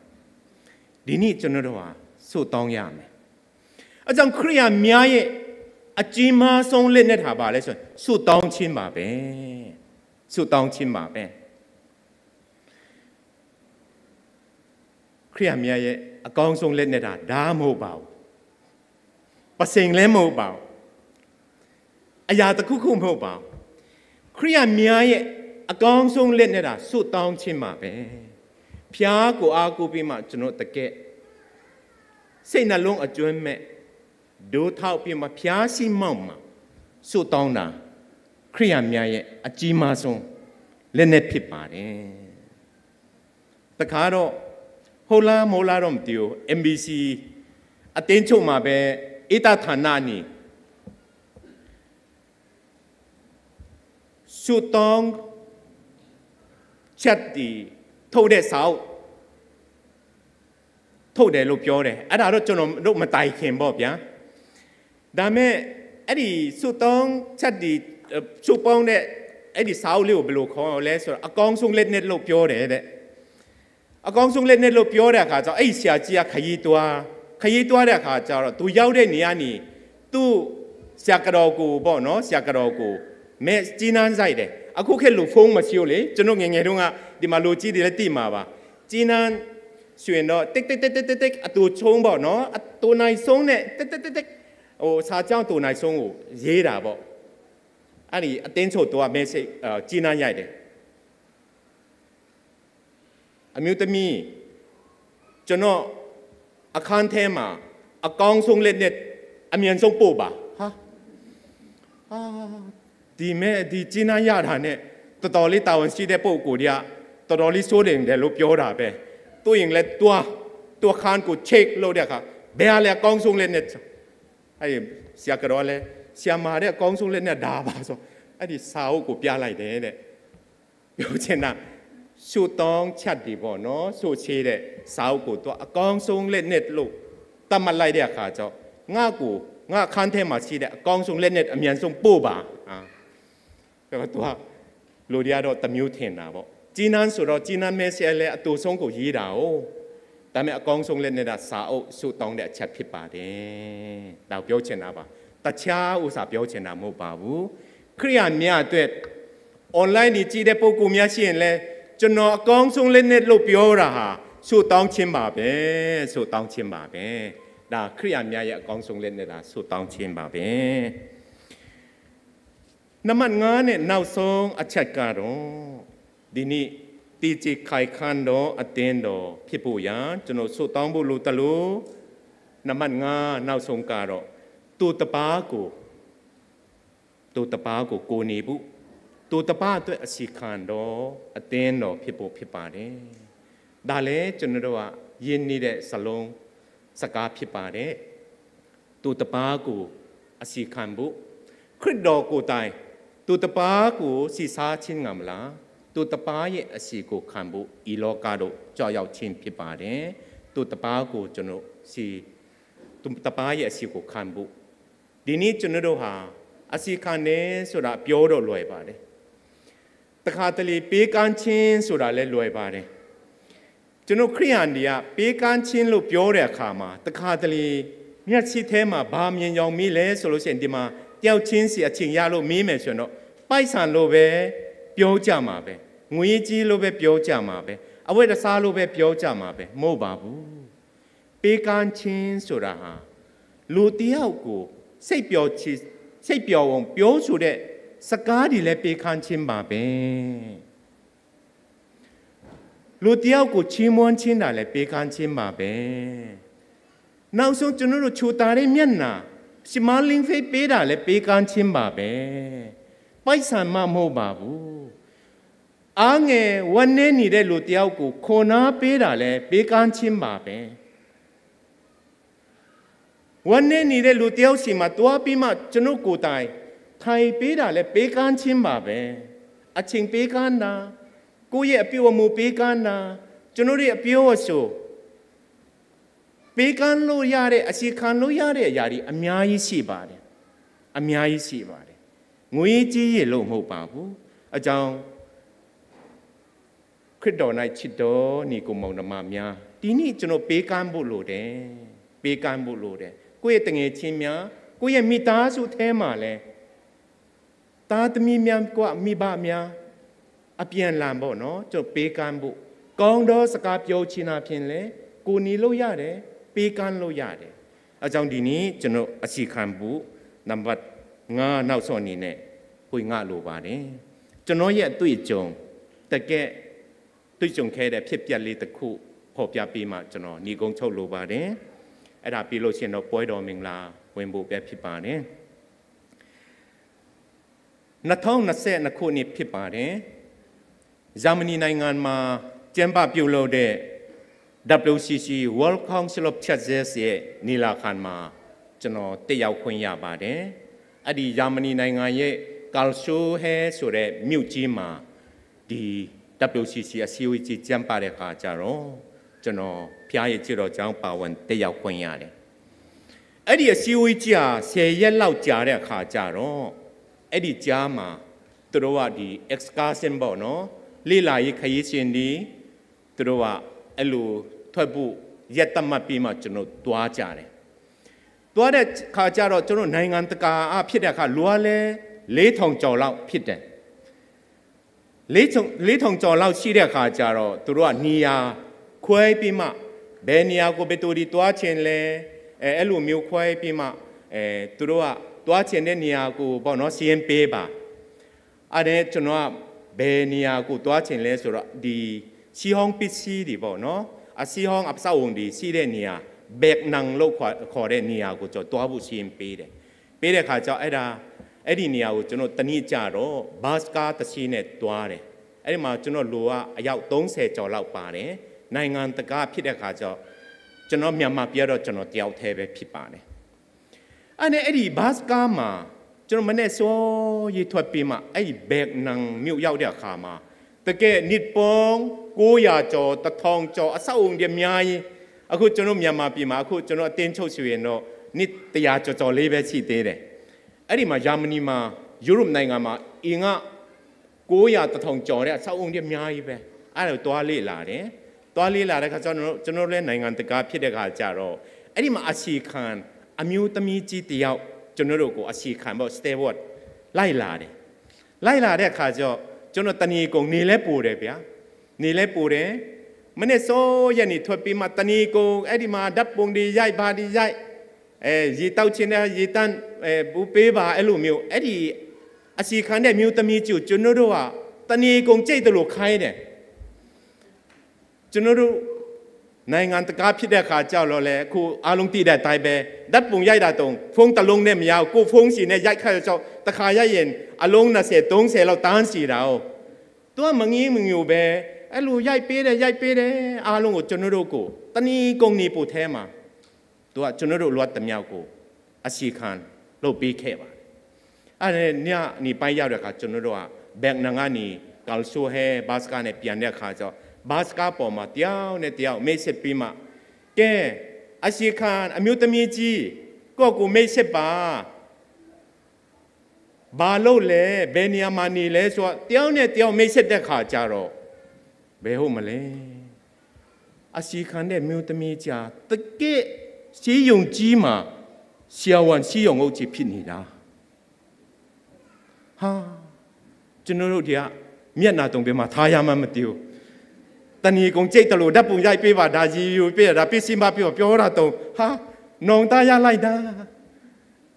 ဒီနေ့ ကျွန်တော်တို့ဟာ ဆုတောင်းရမယ်။ အဲဒါကြောင့် ခရစ်ယာန်များရဲ့ အကြီးမားဆုံး လက်နက်ဟာ ဘာလဲဆိုရင် ဆုတောင်းခြင်းပါပဲ။ ဆုတောင်းခြင်းပါပဲ။ ခရစ်ယာန်များရဲ့ အကောင်းဆုံး လက်နက်ဟာ ဒါမဟုတ်ပါဘူး။ ပုဆိန်လည်း မဟုတ်ပါဘူး။ အရာတစ်ခုခု မဟုတ်ပါဘူး။ ခရစ်ယာန်များရဲ့ အကောင်းဆုံး လက်နက်ဟာ ဆုတောင်းခြင်းပါပဲ။ ဘုရားကို အားကိုးပြီးမှ ကျွန်တော်တကယ် စိတ်နှလုံးအကျွမ်းမဲ့ ဒိုးထောက်ပြီးမှ ဘုရားရှေ့မှောက်မှာ ဆုတောင်းတာ ခရစ်ယာန်များရဲ့ အကြီးမားဆုံး လက်နက်ဖြစ်ပါတယ်။ တခါတော့ ဟုတ်လားမဟုတ်လားတော့ မသိဘူး၊ MBC အသင်းချုပ်မှာပဲ အေးသဒ္ဒဌာနကနေ ဆုတောင်းချက်တွေ ထုတ်တဲ့စာအုပ် ထုတ်တယ်လို့ ပြောတယ်။ အဲ့ဒါတော့ ကျွန်တော်တို့ မတိုင်ခင်ပေါ့ဗျာ။ ဒါပေမဲ့ အဲ့ဒီ ဆုတောင်းချက်တွေ အဲ၊ ဆုပေါင်းတဲ့ အဲ့ဒီ စာအုပ်လေးကို ဘယ်လိုခေါ်လဲဆိုတော့ အကောင်းဆုံး လက်နက်လို့ ပြောတယ်တဲ့။ အကောင်းဆုံး လက်နက်လို့ ပြောတဲ့အခါကျတော့ အဲ့ဒီ ဆရာကြီးက ခရီးသွား၊ ခရီးသွားတဲ့အခါကျတော့ သူရောက်တဲ့နေရာနေ သူ့ ဆရာကတော်ကိုပေါ့နော်၊ ဆရာကတော်ကို မက်ဆေ့ချ်ရိုက်တယ်။ အခုခေတ်လို ဖုန်းမရှိဘူးလေ။ ကျွန်တော်ငယ်ငယ်တုန်းက ဒီမှာ လူကြီးတွေလည်း သိမှာပါ။ ကြေးနန်းဆိုရင်တော့ တိတ်တိတ်တိတ်တိတ်တိတ် အတိုချုံးပေါ့နော်၊ အတိုနိုင်ဆုံးနဲ့ တိတ်တိတ်တိတ်တိတ် ဟို စာကြောင်း အတိုနိုင်ဆုံးကို ရေးတာပေါ့။ အဲ့ဒီ အသင်းချုပ် သူက မက်ဆေ့ချ်၊ အဲ၊ ကြေးနန်းရိုက်တယ်။ အမျိုးသမီး၊ ကျွန်တော့်အခန်းထဲမှာ အကောင်းဆုံး လက်နက် အမြန်ဆုံးပို့ပါ။ ဟာ၊ ဟာ၊ ဒီမက်၊ ဒီကြေးနန်းရတာနဲ့ တော်တော်လေး တာဝန်ရှိတဲ့ပုဂ္ဂိုလ်တွေက တော်တော်လေး စိုးရိမ်တယ်လို့ ပြောတာပဲ။ သူ့အိမ်လည်းသွား၊ သူ့အခန်းကို check လုပ်တဲ့အခါ ဘယ်ဟာလဲ အကောင်းဆုံး လက်နက်။ အဲ့ဒီ ဆရာကတော်လည်း ဆရာမရဲ့ အကောင်းဆုံး လက်နက် ဒါပါဆို အဲ့ဒီစာအုပ်ကို ပြလိုက်တယ်တဲ့။ ပြောချင်တာ၊ ဆုတောင်းချက်တွေပေါ့နော်၊ ဆုချေတဲ့စာအုပ်ကို သူကအကောင်းဆုံး လက်နက်လို့ သတ်မှတ်လိုက်တဲ့အခါကျတော့ ငါ့ကို ငါ့အခန်းထဲမှာရှိတဲ့ အကောင်းဆုံး လက်နက် အမြန်ဆုံးပို့ပါ။ အာ၊ ဆိုတော့ သူက လူတွေကတော့ တစ်မျိုးထင်တာပေါ့။ ကြေးနန်းဆိုတော့ ကြေးနန်း မက်ဆေ့ချ်လည်း အတိုဆုံးကို ရေးတာကိုး။ ဒါပေမဲ့ အကောင်းဆုံး လက်နက် ဒါ စာအုပ် ဆုတောင်းတဲ့ အချက်ဖြစ်ပါတယ်။ ဒါကို ပြောချင်တာပါ။ တခြားဥစ္စာ ပြောချင်တာ မဟုတ်ပါဘူး။ ခရစ်ယာန်များအတွက် online တွေကြည့်တဲ့ပုဂ္ဂိုလ်များရှိရင်လည်း ကျွန်တော်အကောင်းဆုံးလက်နက်လို့ပြောတာဟာ ဆုတောင်းခြင်းပါပဲ၊ ဆုတောင်းခြင်းပါပဲ။ ဒါ ခရစ်ယာန်များရဲ့အကောင်းဆုံးလက်နက် ဒါ ဆုတောင်းခြင်းပါပဲ။ နံပါတ်ငါးနဲ့နောက်ဆုံးအချက်ကတော့ ဒီနေ့ သေစေခါၢၣ်ခၢၣ်သောအသင်းတော်ဖြစ်ဖို့ရာ ကျွန်တော်ဆုတောင်းဖို့လိုသလို နံပါတ်ငါး နောက်ဆုံးကတော့ သူတစ်ပါးကို သူတစ်ပါးကိုကိုယ်နေဖို့၊ သူတစ်ပါးအတွက်အစီခံသောအသင်းတော်ဖြစ်ဖို့ဖြစ်ပါတယ်။ ဒါလည်းကျွန်တော်တို့ကရင်းနှီးတဲ့စာလုံးစကားဖြစ်ပါတယ်။ သူတစ်ပါးကိုအစီခံဖို့၊ ခရစ်တော်ကိုယ်တိုင် သူတစ်ပါးကိုစီစားခြင်းငှာမလား၊ သူတစ်ပါးရဲ့အစီကိုခံဖို့ ဤလောကသို့ကြွရောက်ခြင်းဖြစ်ပါတယ်။ သူတစ်ပါးကိုကျွန်တော်စီ သူတစ်ပါးရဲ့အစီကိုခံဖို့ ဒီနေ့ကျွန်တော်တို့ဟာ အစီခံတယ်ဆိုတာပြောတော့လွယ်ပါတယ်။ တခါတလေပေးကမ်းခြင်းဆိုတာလည်းလွယ်ပါတယ်။ ကျွန်တော်ခရစ်ယာန်တွေကပေးကမ်းခြင်းလို့ပြောတဲ့အခါမှာ တခါတလေမျက်စိထဲမှာဘာမြင်ယောင်မီးလဲဆိုလို့ရှိရင် ဒီမှာတယောက်ချင်းစီအချိန်ရလို့မေးမယ်ဆိုရင်တော့ ပိုက်ဆံလို့ပဲပြောကြမှာပဲ၊ ငွေကြေးလို့ပဲပြောကြမှာပဲ၊ အဝတ်အစားလို့ပဲပြောကြမှာပဲ၊ မဟုတ်ပါဘူး။ ပေးကမ်းခြင်းဆိုတာဟာ လူတစ်ယောက်ကိုစိတ်ပျော်ချင်၊ စိတ်ပျော်အောင်ပြောဆိုတဲ့စကားတွေလည်းပေးကမ်းခြင်းပါပဲ။ လူတစ်ယောက်ကိုချီးမွမ်းခြင်းတာလည်းပေးကမ်းခြင်းပါပဲ။ နောက်ဆုံးကျွန်တော်တို့ချိုတာတဲ့မျက်နှာ smiling face ပေးတာလည်းပေးကမ်းခြင်းပါပဲ။ ပိုက်ဆံမှမဟုတ်ပါဘူး။ အားငယ်ဝမ်းနည်းနေတဲ့လူတစ်ယောက်ကိုခိုနွားပေးတာလည်းပေးကမ်းခြင်းပါပဲ။ ဝမ်းနည်းနေတဲ့လူတစ်ယောက်ဆီမှာသွားပြီးမှကျွန်တော်ကိုယ်တိုင်ထိုင်ပေးတာလည်းပေးကမ်းခြင်းပါပဲ။ အချိန်ပေးကမ်းတာ၊ ကိုယ့်ရဲ့အပြုအမူပေးကမ်းတာ၊ ကျွန်တော်တို့ရဲ့အပြောအဆို ပေးကမ်းလို့ရတဲ့၊ အစီခံလို့ရတဲ့အရာတွေအများကြီးရှိပါတယ်။ အများကြီးရှိပါတယ်။ ငွေကြေးရယ်လို့မဟုတ်ပါဘူး။ အကြောင်း ခရစ်တော်၌ချစ်တော်ညီအစ်ကိုမောင်နှမများ၊ ဒီနေ့ကျွန်တော်ပေးကမ်းဖို့လိုတယ်။ ပေးကမ်းဖို့လိုတယ်။ ကိုယ့်ရဲ့သူငယ်ချင်းများ၊ ကိုယ့်ရဲ့မိသားစုထဲမှာလည်း သားသမီးများ၊ ကိုယ့်မိဘများ အပြန်အလှန်ပေါ့နော်၊ ကျွန်တော်ပေးကမ်းဖို့၊ ကောင်းသောစကားပြောခြင်းအားဖြင့်လည်း ကူညီလို့ရတယ်၊ ပေးကမ်းလို့ရတယ်။ အဲကြောင့်ဒီနေ့ကျွန်တော်အစီခံဖို့နံပါတ်ငါး နောက်ဆုံးအနေနဲ့ ခွင့်ငှားလိုပါတယ်။ ကျွန်တော်ရဲ့အတွေ့အကြုံ၊ တကယ်တွေ့ကြုံခဲ့တဲ့ဖြစ်ပျက်လေးတစ်ခု ဖော်ပြပြီးမှကျွန်တော်နိဂုံးချုပ်လိုပါတယ်။ အဲ့ဒါပြီးလို့ရှိရင်တော့ပွဲတော်မင်္ဂလာဝင်ဖို့ပဲဖြစ်ပါတယ်။ နှစ်ထောင်နှစ်ဆယ့်နှစ်ခုနှစ်ဖြစ်ပါတယ်။ ဂျာမနီနိုင်ငံမှာကျင်းပပြုလုပ်တဲ့ W C C World Council of Churches ရဲ့ညီလာခံမှာကျွန်တော်တက်ရောက်ခွင့်ရပါတယ်။ အဲ့ဒီဂျာမနီနိုင်ငံရဲ့ Karlsruhe ဆိုတဲ့မြို့ကြီးမှာ ဒီ W C C အစည်းအဝေးကြီးကျင်းပတဲ့အခါကျတော့ကျွန်တော်ဘုရားရဲ့ကြွေးကြော်ကြောင့်ပါဝင်တက်ရောက်ခွင့်ရတယ်။ အဲ့ဒီအစည်းအဝေးကြီးဟာဆယ်ရက်လောက်ကြာတဲ့အခါကျတော့အဲ့ဒီကြားမှာသူတို့ကဒီ excursion ပေါ့နော်၊ လေ့လာရေးခရီးစဉ်ဒီသူတို့ကအဲ့လိုထွက်ဖို့ရက်သတ်မှတ်ပြီးမှကျွန်တော်သွားကြတယ်။ သွားတဲ့ခါကျတော့ကျွန်တော်နိုင်ငံတကာအဖြစ်တဲ့အခါလူကလည်းလေးထောင်ကျော်လောက်ဖြစ်တယ်။ လေးထောင်လေးထောင်ကျော်လောက်ရှိတဲ့အခါကျတော့သူတို့ကနေရာခွဲပြီးမှဘယ်နေရာကိုဘယ်သူတွေသွားချင်လဲ၊ အဲအဲ့လိုမျိုးခွဲပြီးမှအဲသူတို့ကသွားချင်တဲ့နေရာကိုပေါ့နော်စာရင်းပေးပါ။ အဲ့ဒါနဲ့ကျွန်တော်ကဘယ်နေရာကိုသွားချင်လဲဆိုတော့ဒီစည်းဟောင်းပစ္စည်းတွေပေါ့နော်၊ အစည်းဟောင်းအပစောင့်အုံတွေရှိတဲ့နေရာ၊ ဘက်နံလို့ခေါ်ခေါ်တဲ့နေရာကိုကျွန်တော်သွားဖို့စာရင်းပေးတယ်။ ပေးတဲ့အခါကျတော့အဲ့ဒါအဲ့ဒီနေရာကိုကျွန်တော်တနည်းကျတော့ဘတ်စ်ကားတစ်စီးနဲ့သွားတယ်။ အဲ့ဒီမှာကျွန်တော်လူကအယောက်သုံးဆယ်ကျော်လောက်ပါတယ်။ နိုင်ငံတကာဖြစ်တဲ့အခါကျတော့ကျွန်တော်မြန်မာပြည်ကတော့ကျွန်တော်တယောက်တည်းပဲဖြစ်ပါတယ်။ အဲ့နဲ့အဲ့ဒီဘတ်စ်ကားမှာကျွန်တော်မနေ့စောကြီးထွက်ပြီးမှအဲ့ဒီဘက်နံမြို့ရောက်တဲ့အခါမှာတကယ်နှစ်ပေါင်းကိုးရာကျော်တစ်ထောင်ကျော်အဆောက်အအုံတွေအများကြီးအခုကျွန်တော်မြန်မာပြည်မှာအခုကျွန်တော်အတင်းချုပ်ဆိုရင်တော့နှစ်တစ်ရာကျော်ကျော်လေးပဲရှိသေးတယ်။ အဲ့ဒီမှာဂျာမနီမှာယူရူပနိုင်ငံမှာအိမ်ကကိုးရာတစ်ထောင်ကျော်တဲ့အဆောက်အအုံတွေအများကြီးပဲ။ အဲ့ဒါကိုသွားလေ့လာတယ်။ သွားလေ့လာတဲ့အခါကျတော့ကျွန်တော်လည်းနိုင်ငံတကာဖြစ်တဲ့အခါကျတော့အဲ့ဒီမှာအစီခံအမျိုးသမီးကြီးတစ်ယောက်ကျွန်တော်တို့ကိုအစီခံပေါ့ steward လိုက်လာတယ်။ လိုက်လာတဲ့အခါကျတော့ ကျိုး တနံၤအကုန် နေလည်းပိုတယ်ဗျာ၊ နေလည်းပိုတယ်။ မနက်စော ယဲၢ်နံႈ ထွက်ပြီးမှ တနံၤအကုန် အဲ့ဒီမှာ ဓာတ်ပုံတွေရိုက်၊ ဘာတွေရိုက်၊ အဲ၊ ရေတောက်ချင်တဲ့ရေသန့်၊ အဲ၊ ဘူးပေးပါ၊ အဲ့လိုမျိုး။ အဲ့ဒီ အစီခံတဲ့ မျိုးသမီးကြီးကို ကျွန်တော်တို့က တနံၤအကုန် ကြိတ်တလို့ ခိုင်းတယ်။ ကျွန်တော်တို့ နိုင်ငံတကာ ဖြစ်တဲ့အခါကျတော့လည်း အခုအားလုံးသိတဲ့အတိုင်းပဲ၊ ဓာတ်ပုံရိုက်တာတောင် ဖုန်းတစ်လုံးနဲ့မရဘူး၊ ကိုယ့်ဖုန်းဆီနဲ့ ရိုက်ခဲ့တဲ့ကြောင့် တစ်ခါရိုက်ရင် အလုံးနှစ်ဆယ် သုံးဆယ်လောက် တန်းစီတာကို။ သူက မငြင်းမညူပဲ အဲ့လို ရိုက်ပေးတယ်၊ ရိုက်ပေးတယ်၊ အားလုံးကို ကျွန်တော်တို့ကို တစ်နံၤကုန် နေပို့ထဲမှာ သူက ကျွန်တော်တို့ လိုအပ်သမျှကို အစီခံ လုပ်ပေးခဲ့ပါတယ်။ အဲ့ဒါနဲ့ ညနေပိုင်းရောက်တဲ့အခါ ကျွန်တော်တို့က ဘက်နံကနေ ကလ်ဆိုဟဲ ဘတ်စ်ကားနဲ့ ပြန်တဲ့အခါကျတော့ ဘတ်စ်ကားပေါ်မှာ တစ်ယောက်နဲ့တစ်ယောက် မိတ်ဆက်ပြီးမှ၊ ကဲ၊ အစီခံ အမျိုးသမီးကြီး၊ ကိုယ့်ကို မိတ်ဆက်ပါ၊ ဘာလုပ်လဲ၊ ဘယ်နေရာမှာနေလဲဆိုတော့ တစ်ယောက်နဲ့တစ်ယောက် မိတ်ဆက်တဲ့အခါကျတော့ ဘယ်ဟုတ်မလဲ။ အစီခံတဲ့ မျိုးသမီးကြီးဟာ တကယ့် ဆေးရုံကြီးမှာ ဆရာဝန် ဆေးရုံအုပ်ကြီး ဖြစ်နေတာ။ ဟာ၊ ကျွန်တော်တို့တွေက မျက်နှာတုံ၊ ဘယ်မှာထားရမှန်းမသိဘူး။ တစ်နံၤကုန် ကြိတ်တလို့ ဓာတ်ပုံရိုက်ပေးပါ၊ ဒါရေယူပေးပါ၊ ဒါပစ္စည်းမပေးပါ ပြောတာတုံ၊ ဟာ၊ နောင်တရလိုက်တာ၊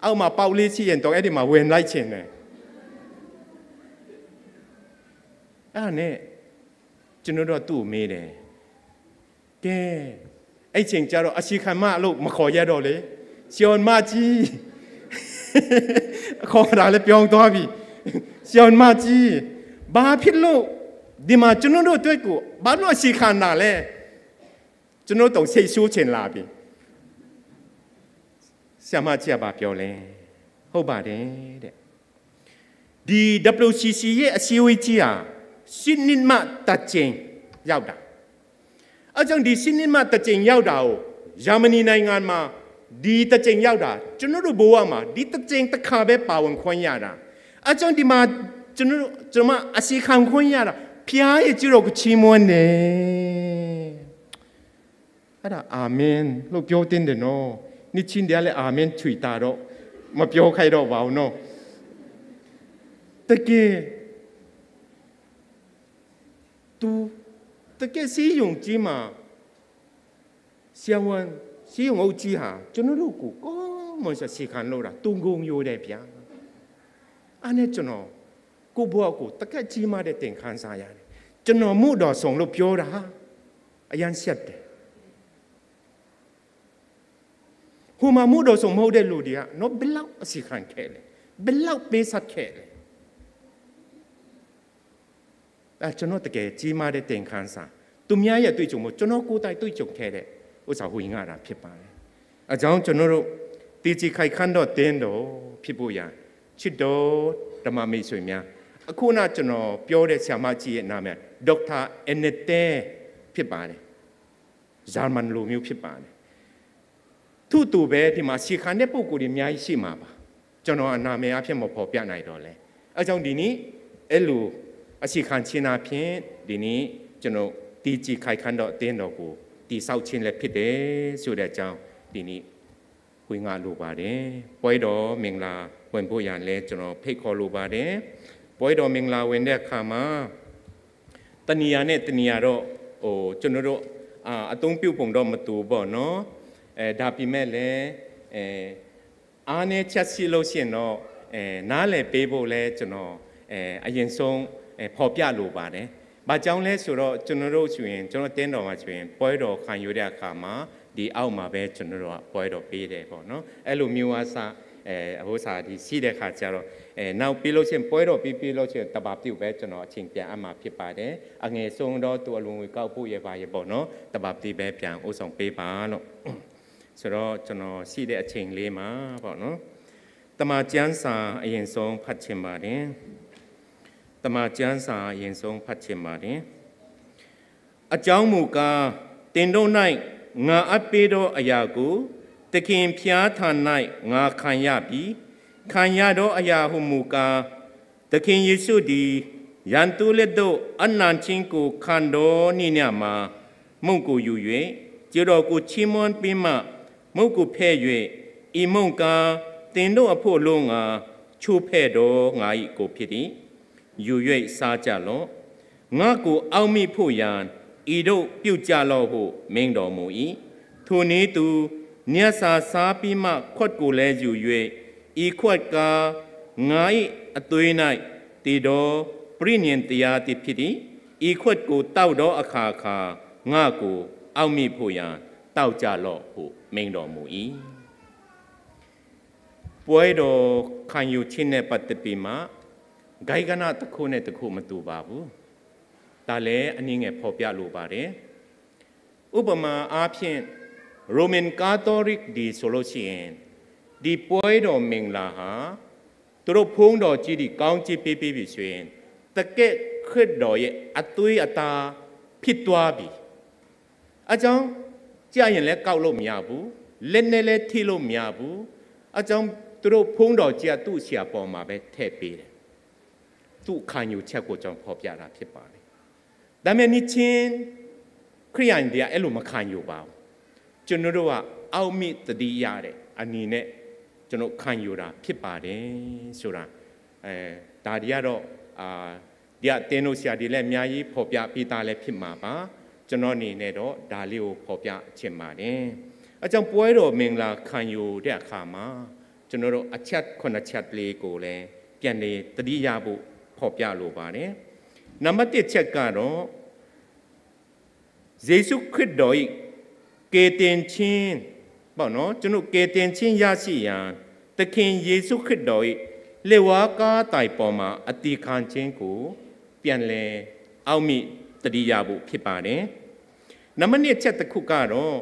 အောက်မှာ ပေါက်လေးရှိရင်တောင် အဲ့ဒီမှာ ဝင်လိုက်ချင်တယ်။ အဲ့ဒါနဲ့ ကျွန်တော်တို့က သူ့ကိုမေးတယ်။ ကဲ၊ အဲ့ချိန်ကျတော့ အစီခံမလို့ မခေါ်ရတော့လေ၊ ဆရာမကြီး ခေါ်တာလည်း ပြောင်းသွားပြီ။ ဆရာမကြီး၊ ဘာဖြစ်လို့ ဒီမှာ ကျွန်တော်တို့အတွက်ကို ဘာလို့ အစီခံတာလဲ။ ကျွန်တော်တို့ စိတ်ဆိုးချင်လာပြီ။ ဆရာမကြီးက ဘာပြောလဲ။ ဟုတ်ပါတယ်တဲ့။ ဒီ W C C ရဲ့ အစည်းအဝေးကြီးဟာ ရှစ်နှစ်မှ တစ်ကြိမ် ရောက်တာ။ အဲဒါကြောင့် ဒီ ရှစ်နှစ်မှ တစ်ကြိမ် ရောက်တာကို ဂျာမနီနိုင်ငံမှာ ဒီတစ်ကြိမ်ရောက်တာ ကျွန်တော်တို့ဘဝမှာ ဒီတစ်ကြိမ်တစ်ခါပဲ ပါဝင်ခွင့်ရတာ။ အဲဒါကြောင့် ဒီမှာ ကျွန်တော်တို့ ကျွန်မ အစီခံခွင့်ရတာ ဘုရားရဲ့ ကျေးဇူးတော်ကို ချီးမွမ်းတယ်။ အဲ့ဒါ အာမင်လို့ ပြောသင့်တယ်နော်။ နှစ်ချင်းတွေကလည်း အာမင် ထွေတာတော့ မပြောခိုင်းတော့ပါဘူးနော်။ တကယ် သူ တကယ့် ဆေးရုံကြီးမှာ ဆရာဝန် ဆေးရုံအုပ်ကြီးဟာ ကျွန်တော်တို့ကို ကောင်းမွန်စွာ ဆရာဝန်လုပ်တာ သူဂုဏ်ယူတယ်ဗျာ။ အဲ့နဲ့ ကျွန်တော် ကိုယ့်ဘဝကို တကယ့် ကြီးမားတဲ့ သင်ခန်းစာရတယ်။ ကျွန်တော် မုၣ်ဒိၣ်စုံလို့ ပြောတာ အရမ်းရှက်တယ်။ ဟိုမှာ မုၣ်ဒိၣ်စုံ မဟုတ်တဲ့ လူတွေက နော် ဘယ်လောက် အစီခံခဲ့လဲ၊ ဘယ်လောက် ပေးဆပ်ခဲ့လဲ။ အဲ၊ ကျွန်တော် တကယ် ကြီးမားတဲ့ သင်ခန်းစာ၊ သူများရဲ့ အတွေ့အကြုံမဟုတ်၊ ကျွန်တော်ကိုယ်တိုင် တွေ့ကြုံခဲ့တဲ့ ဥစ္စာ ဝင်ငှတာ ဖြစ်ပါတယ်။ အဲဒါကြောင့် ကျွန်တော်တို့ သေချေခိုင်ခန့်တော့ သင်းတော် ဖြစ်ဖို့ရာ၊ ချစ်တော် ဓမ္မမိတ်ဆွေများ၊ အခုန ကျွန်တော်ပြောတဲ့ ဆရာမကြီးရဲ့ နာမည် ဒေါက်တာ အဲနတဲ ဖြစ်ပါတယ်။ ဂျာမန်လူမျိုး ဖြစ်ပါတယ်။ သူ့သူပဲ ဒီမှာ အစီခံတဲ့ ပုဂ္ဂိုလ်တွေ အများကြီး ရှိမှာပါ။ ကျွန်တော် အနာမည်အားဖြင့် မဖော်ပြနိုင်တော့လဲ။ အဲဒါကြောင့် ဒီနေ့ အဲ့လို အစီခံခြင်းအားဖြင့် ဒီနေ့ ကျွန်တော် သေချေခိုင်ခန့်တော့ အသင်းတော်ကို တည်ဆောက်ခြင်းလည်း ဖြစ်တယ်ဆိုတဲ့အကြောင်း ဒီနေ့ ဝင်ငှလိုပါတယ်။ ပွဲတော်မင်္ဂလာ ဝင်ဖို့ရန်လည်း ကျွန်တော် ဖိတ်ခေါ်လိုပါတယ်။ ပွဲတော်မင်္ဂလာ ဝင်တဲ့အခါမှာ တနေရာနဲ့ တနေရာတော့ ဟို၊ ကျွန်တော်တို့ အာ၊ အသုံးပြုပုံတော့ မတူဘူးပေါ့နော်။ အဲ၊ ဒါပေမဲ့လည်း အဲ၊ အားနည်းချက်ရှိလို့ရှိရင်တော့ အဲ၊ နားလည်ပေးဖို့လည်း ကျွန်တော် အဲ၊ အရင်ဆုံး အဲ၊ ဖော်ပြလိုပါတယ်။ ဘာကြောင့်လဲဆိုတော့ ကျွန်တော်တို့ဆိုရင်၊ ကျွန်တော် အသင်းတော်မှာဆိုရင် ပွဲတော်ခံယူတဲ့အခါမှာ ဒီအောက်မှာပဲ ကျွန်တော်တို့က ပွဲတော်ပေးတယ်ပေါ့နော်။ အဲ့လိုမျိုး အစ၊ အဲ၊ ဥစ္စာတွေ ရှိတဲ့အခါကျတော့၊ အဲ၊ နောက်ပြီးလို့ရှိရင်၊ ပွဲတော်ပြီးပြီးလို့ရှိရင် သဘာပတိကိုပဲ ကျွန်တော် အချိန်ပြန်အပ်မှာ ဖြစ်ပါတယ်။ အငယ်ဆုံးတော့ သူအလူငွေကောက်ဖို့ရယ် ဘာရယ်ပေါ့နော်၊ သဘာပတိပဲ ပြန်ဦးဆောင်ပေးပါလို့။ ဆိုတော့ ကျွန်တော် ရှိတဲ့ အချိန်လေးမှာပေါ့နော်၊ သမ္မာကျမ်းစာ အရင်ဆုံး ဖတ်ချင်ပါတယ်။ သမ္မာကျမ်းစာ အရင်ဆုံး ဖတ်ချင်ပါတယ်။ အကြောင်းမူကား၊ သင်တို့၌ ငါအပ်ပေးသောအရာကို သခင်ဘုရားထံ၌ ငါခံရပြီ။ ခံရသောအရာဟူမူကား၊ သခင်ယေရှုသည် ရန်သူလက်သို့ အပ်နှံခြင်းကို ခံတော်နေ့ညမှာ မုန့်ကိုယူ၍ ကျေးဇူးတော်ကို ချီးမွမ်းပြီးမှ မုန့်ကိုဖဲ့၍ ဤမုန့်ကား သင်တို့အဖို့အလိုငှာ ချိုးဖဲ့သော ငါ၏ကိုယ်ဖြစ်သည်။ ယူၤယွ့ၣ် စားကြလော့။ ငါ့ကို အောက်မေ့ဖို့ရာ ဤသို့ ပြုကြလော့ဟု မိန့်တော်မူ၏။ ထိုနည်းတူ ညၣ်ဆႃဆါပြီးမှ ခွက်ကိုလည်းယူ၍၊ ဤခွက်ကား ငါ့အသွေး၌ တည်သော ပဋိညာဉ်တရားသည်ဖြစ်၏။ ဤခွက်ကို သောက်သောအခါခါ ငါ့ကို အောက်မေ့ဖို့ရာ သောက်ကြလော့ဟု မိန့်တော်မူ၏။ ပွဲတော်ခံယူခြင်းနဲ့ပတ်သက်ပြီးမှ ဂိုဏ်းကနၣ်တစ်ခုနဲ့တစ်ခုမတူပါဘူး။ ဒါလည်းအနည်းငယ်ဖော်ပြလိုပါတယ်။ ဥပမာအားဖြင့် ရိုမန်ကက်သိုလိတ်တွေဆိုလို့ရှိရင် ဒီပွဲတော်မင်္ဂလာဟာ သူတို့ဘုန်းတော်ကြီးတွေကောင်းချီးပေးပြီးပြီဆိုရင် တကယ့်ခရစ်တော်ရဲ့အသွေးအသားဖြစ်သွားပြီ။ အကြောင်း ကြက်ရင်လည်းကောက်လို့မရဘူး။ လက်နဲ့လည်းထိလို့မရဘူး။ အကြောင်း သူတို့ဘုန်းတော်ကြီးကသူ့ဆရာပေါ်မှာပဲထည့်ပေးတယ်။ သူ့ခံယူချက်ကို ကျွန်တော်ဖော်ပြတာဖြစ်ပါတယ်။ ဒါပေမဲ့ နှစ်ခြင်းခရစ်ယာန်တွေက အဲ့လိုမခံယူပါဘူး။ ကျွန်တော်တို့က အောက်မေ့သတိရတဲ့အနေနဲ့ ကျွန်တော်ခံယူတာဖြစ်ပါတယ်ဆိုတာ အဲဒါတွေကတော့ အာ ဒီကသင်းတို့ဆရာတွေလည်းအများကြီးဖော်ပြပြီးသားလည်းဖြစ်မှာပါ။ ကျွန်တော်အနေနဲ့တော့ဒါလေးကိုဖော်ပြချင်ပါတယ်။ အဲကြောင့် ပွဲတော်မင်္ဂလာခံယူတဲ့အခါမှာ ကျွန်တော်တို့အချက်ခုနစ်ချက်လေးကိုလည်းပြန်လည်သတိရဖို့ဖော်ပြလိုပါတယ်။ နံပါတ်တစ်ချက်ကတော့ ယေရှုခရစ်တော်၏ကယ်တင်ခြင်းပေါ့နော် ကျွန်တော်ကယ်တင်ခြင်းရရှိရန် သခင်ယေရှုခရစ်တော်၏လက်ဝါးကပ်တိုင်ပေါ်မှာအသေခံခြင်းကိုပြန်လည်အောက်မေ့သတိရဖို့ဖြစ်ပါတယ်။ နံပါတ်နှစ်ချက်တစ်ခုကတော့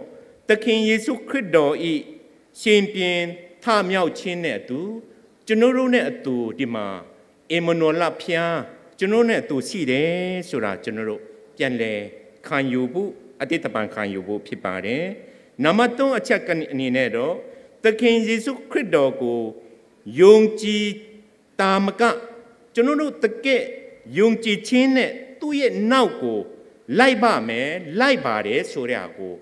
သခင်ယေရှုခရစ်တော်၏ရှင်ပြန်ထမြောက်ခြင်းနဲ့အတူ ကျွန်တော်တို့နဲ့အတူဒီမှာ ဧမာနွေလဘုရား ကျွန်တော်နဲ့အတူရှိတယ်ဆိုတာ ကျွန်တော်တို့ပြန်လည်ခံယူဖို့ အသစ်တဖန်ခံယူဖို့ဖြစ်ပါတယ်။ နံပါတ်သုံးအချက်အနေနဲ့တော့ သခင်ယေရှုခရစ်တော်ကိုယုံကြည်တာမက ကျွန်တော်တို့တကယ်ယုံကြည်ခြင်းနဲ့သူ့ရဲ့နောက်ကိုလိုက်ပါမယ်၊ လိုက်ပါတယ်ဆိုတဲ့ဟာကို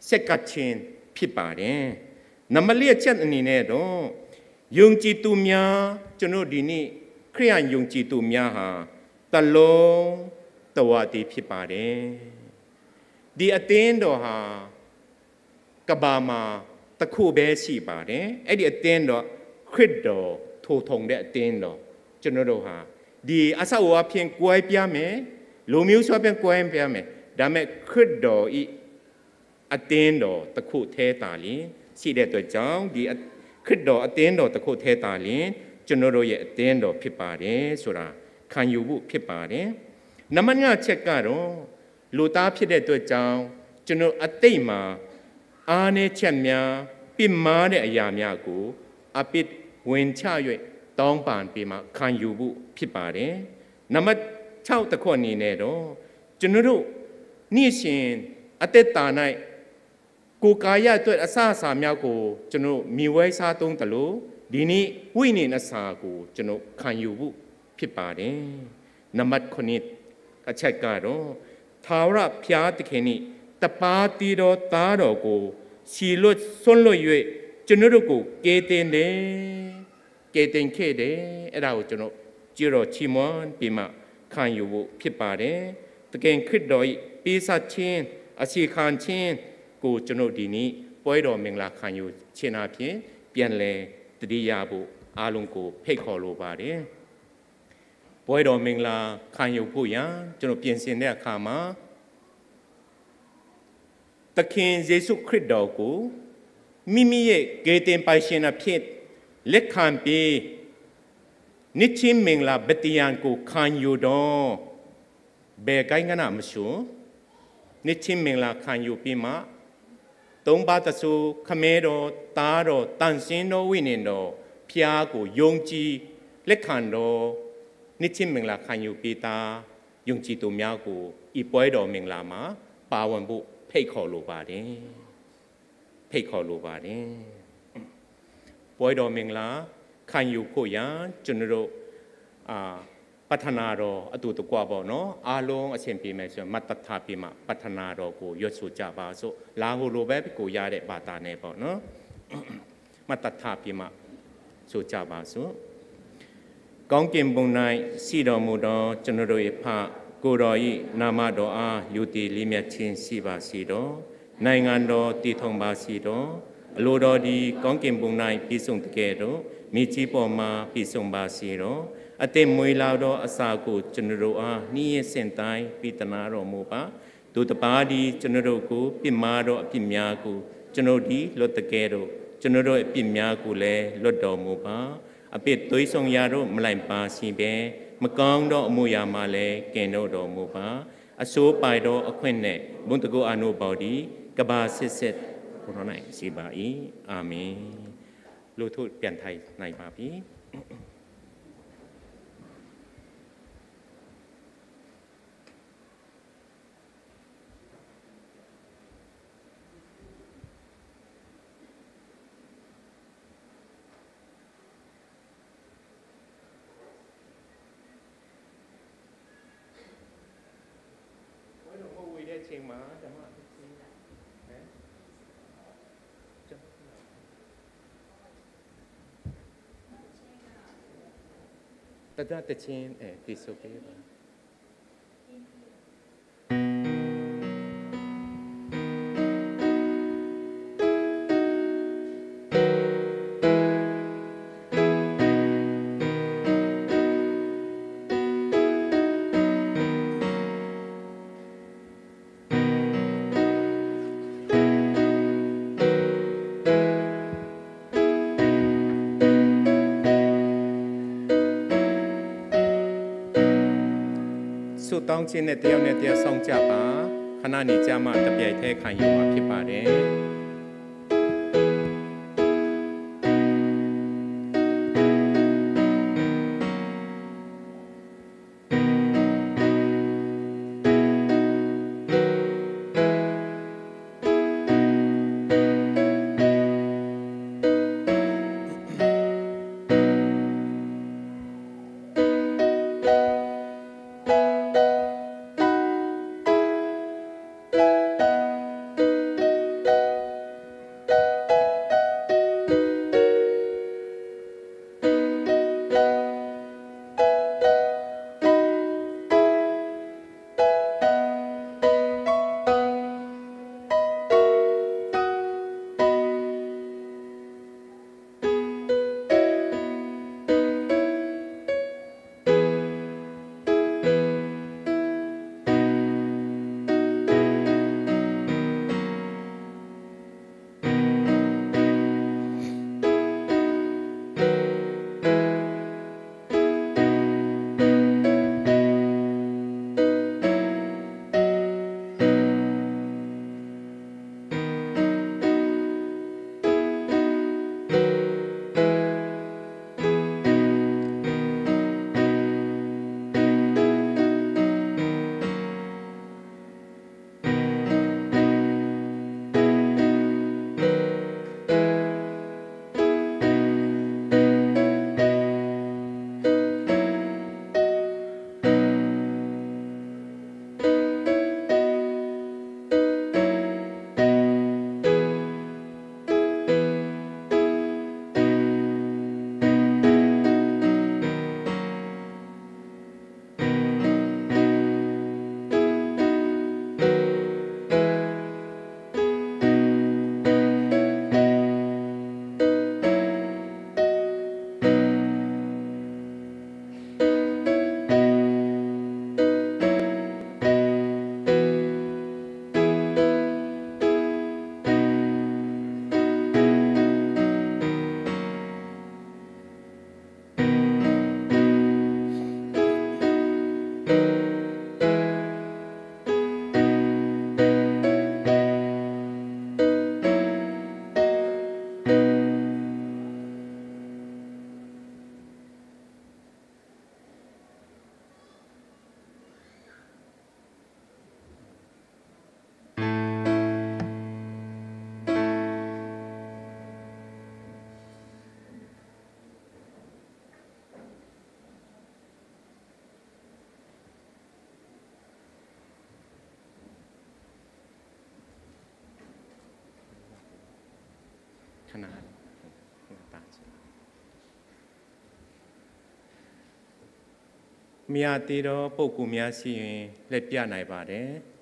ဆက်ကပ်ခြင်းဖြစ်ပါတယ်။ နံပါတ်လေးအချက်အနေနဲ့တော့ ယုံကြည်သူများ ကျွန်တော်ဒီနေ့ခရစ်ယာန်ယုံကြည်သူများဟာတစ်လုံးတစ်ဝါတည်းဖြစ်ပါတယ်။ ဒီအသင်းတော်ဟာကမ္ဘာမှာတစ်ခုပဲရှိပါတယ်။ အဲ့ဒီအသင်းတော် ခရစ်တော်ထူထောင်တဲ့အသင်းတော် ကျွန်တော်တို့ဟာ ဒီအဆောက်အအုံအဖြစ်ကွဲပြားမယ်၊ လူမျိုးစုအဖြစ်ကွဲပြားမယ်။ ဒါပေမဲ့ ခရစ်တော်၏အသင်းတော်တစ်ခုထဲသာလျှင် ရှိတဲ့အတွက်ကြောင့် ဒီခရစ်တော်အသင်းတော်တစ်ခုထဲသာလျှင် ကျွန်တော်တို့ရဲ့အသင်းတော်ဖြစ်ပါတယ်ဆိုတာ ခံယူဖို့ဖြစ်ပါတယ်။ နံပါတ်ငါးချက်ကတော့ လူသားဖြစ်တဲ့အတွက်ကြောင့် ကျွန်တော်အသိမှာအားနည်းချက်များ၊ ပြစ်မှားတဲ့အရာများကို အပြစ်ဝင်ချ၍ တောင်းပန်ပြီးမှခံယူဖို့ဖြစ်ပါတယ်။ နံပါတ်ခြောက်တစ်ခုအနေနဲ့တော့ ကျွန်တော်တို့နေ့စဉ်အသက်တာ၌ကိုယ်ကာယအတွက်အစားအစာများကိုကျွန်တော်မျှဝေစားသုံးသလို ဒီနေ့ဝိညာဉ်အစာကိုကျွန်တော်ခံယူဖို့ဖြစ်ပါတယ်။ နံပါတ်ခုနစ်အချက်ကတော့ ထာဝရဘုရားသခင်နှင့်တပါးတည်းသောသားတော်ကို ဆီလွတ်စွန့်လွတ်၍ကျွန်တော်တို့ကိုကယ်တင်တယ်။ ကယ်တင်ခဲ့တယ်။ အဲ့ဒါကိုကျွန်တော်ကြွေးကြော်ချီးမွမ်းပြီးမှခံယူဖို့ဖြစ်ပါတယ်။ သခင်ခရစ်တော်၏ပေးဆပ်ခြင်း၊ အဆ့ခံခြင်းကိုကျွန်တော်ဒီနေ့ပွဲတော်မင်္ဂလာခံယူခြင်းအပြင်ပြန်လည်သတိရဖို့အားလုံးကိုဖိတ်ခေါ်လိုပါတယ်။ ပွဲတော်မင်္ဂလာခံယူဖို့ရန်ကျွန်တော်ပြင်ဆင်တဲ့အခါမှာ သခင်ယေရှုခရစ်တော်ကိုမိမိရဲ့ကယ်တင်ပိုင်ရှင်အဖြစ်လက်ခံပြီး နှစ်ခြင်းမင်္ဂလာပတ္တိယံကိုခံယူတော့ ဘယ်ကိန်းကနမဆို နှစ်ခြင်းမင်္ဂလာခံယူပြီးမှ သုံးပါးတဆူခမဲတော်၊ သားတော်၊ သန့်ရှင်းသောဝိညာဉ်တော်ဘုရားကိုယုံကြည်လက်ခံတော့ နှစ်ခြင်းမင်္ဂလာခံယူပြီးသားယုံကြည်သူများကို ဤပွဲတော်မင်္ဂလာမှာပါဝင်ဖို့ဖိတ်ခေါ်လိုပါတယ်။ ဖိတ်ခေါ်လိုပါတယ်။ ပွဲတော်မင်္ဂလာခံယူဖို့ရန်ကျွန်တော်တို့အာ ပတ္ထနာတော်အတူတကွပေါ့နော်။ အားလုံးအဆင်ပြေမယ်ဆိုရင် မတ်တတ်ထားပြီးမှ ပတ္ထနာတော်ကိုရွတ်ဆိုကြပါစို့။ လာဟိုလိုပဲကိုရတဲ့ဘာသာနဲ့ပေါ့နော်။ မတ်တတ်ထားပြီးမှဆိုကြပါစို့။ ကောင်းကင်ဘုံ၌ ရှိတော်မူသော ကျွန်တော်တို့၏ အဖ၊ ကိုယ်တော်၏ နာမတော်အား ရိုသေလေးမြတ်ခြင်း ရှိပါစေတော့။ နိုင်ငံတော် တည်ထောင်ပါစေတော့။ အလိုတော်သည် ကောင်းကင်ဘုံ၌ ပြည့်စုံသကဲ့သို့ မြေကြီးပေါ်မှာ ပြည့်စုံပါစေတော့။ အသက်မွေးလာသော အစာကို ကျွန်တော်တို့အား နေ့ရက်စဉ်တိုင်း ပေးသနားတော်မူပါ။ သူတစ်ပါးသည် ကျွန်တော်တို့ကို ပြစ်မှားသော အပြစ်များကို ကျွန်တော်သည် လွတ်သကဲ့သို့ ကျွန်တော်တို့ အပြစ်များကိုလည်း လွတ်တော်မူပါ။ အပြစ်သွေးဆောင်ရာသို့ မလိုက်ပါစေဘဲ မကောင်းသော အမှုရာမှလည်း ကယ်နှုတ်တော်မူပါ။ အစိုးပိုင်သော အခွင့်နှင့် ဘုန်းတန်ခိုး အာဏာတော်သည် ကမ္ဘာအဆက်ဆက် ကိုယ်တော်၌ရှိပါ၏။ အာမင်။ လူထု ပြန်ထိုင်နိုင်ပါပြီ။ တဒၣ်တချင်း အဲ သီဆိုပေးပါ။ ဆုတောင်းခြင်းနဲ့ တစ်ယောက်နဲ့တစ်ယောက် စောင့်ကြပါ။ ခဏနေကျမှ တပြိုင်တည်း ခံယူမှာဖြစ်ပါတယ်။ ခဏ ခဏ တၢ် ကြည့် မရသေးသောပုဂ္ဂိုလ်များရှိရင် လက်ပြနိုင်ပါတယ်။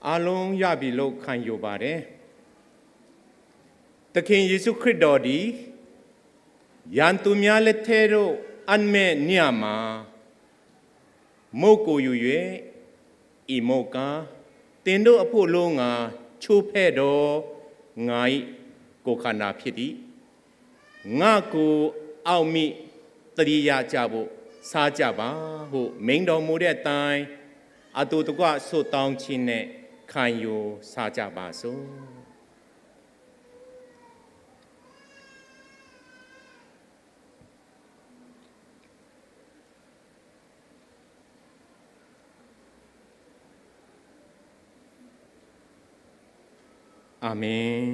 အားလုံးရပြီလို့ ခံယူပါတယ်။ သခင်ယေရှုခရစ်တော်သည် ရန်သူများလက်ထဲသို့ အပ်မည့်နေ့မှာ မုန့်ကိုယူ၍ ။- ဤမုန့်ကား သင်တို့အဖို့ အလိုငှာ ချိုးဖဲ့သော ငါ၏ကိုယ်ခန္ဓာဖြစ်သည်။ ငါ့ကိုအောက်မေ့သတိရကြဖို့ စားကြပါဟု မိန့်တော်မူတဲ့အတိုင်း အတူတကွဆုတောင်းခြင်းနဲ့ ခံယူစားကြပါစို့။ အာမင်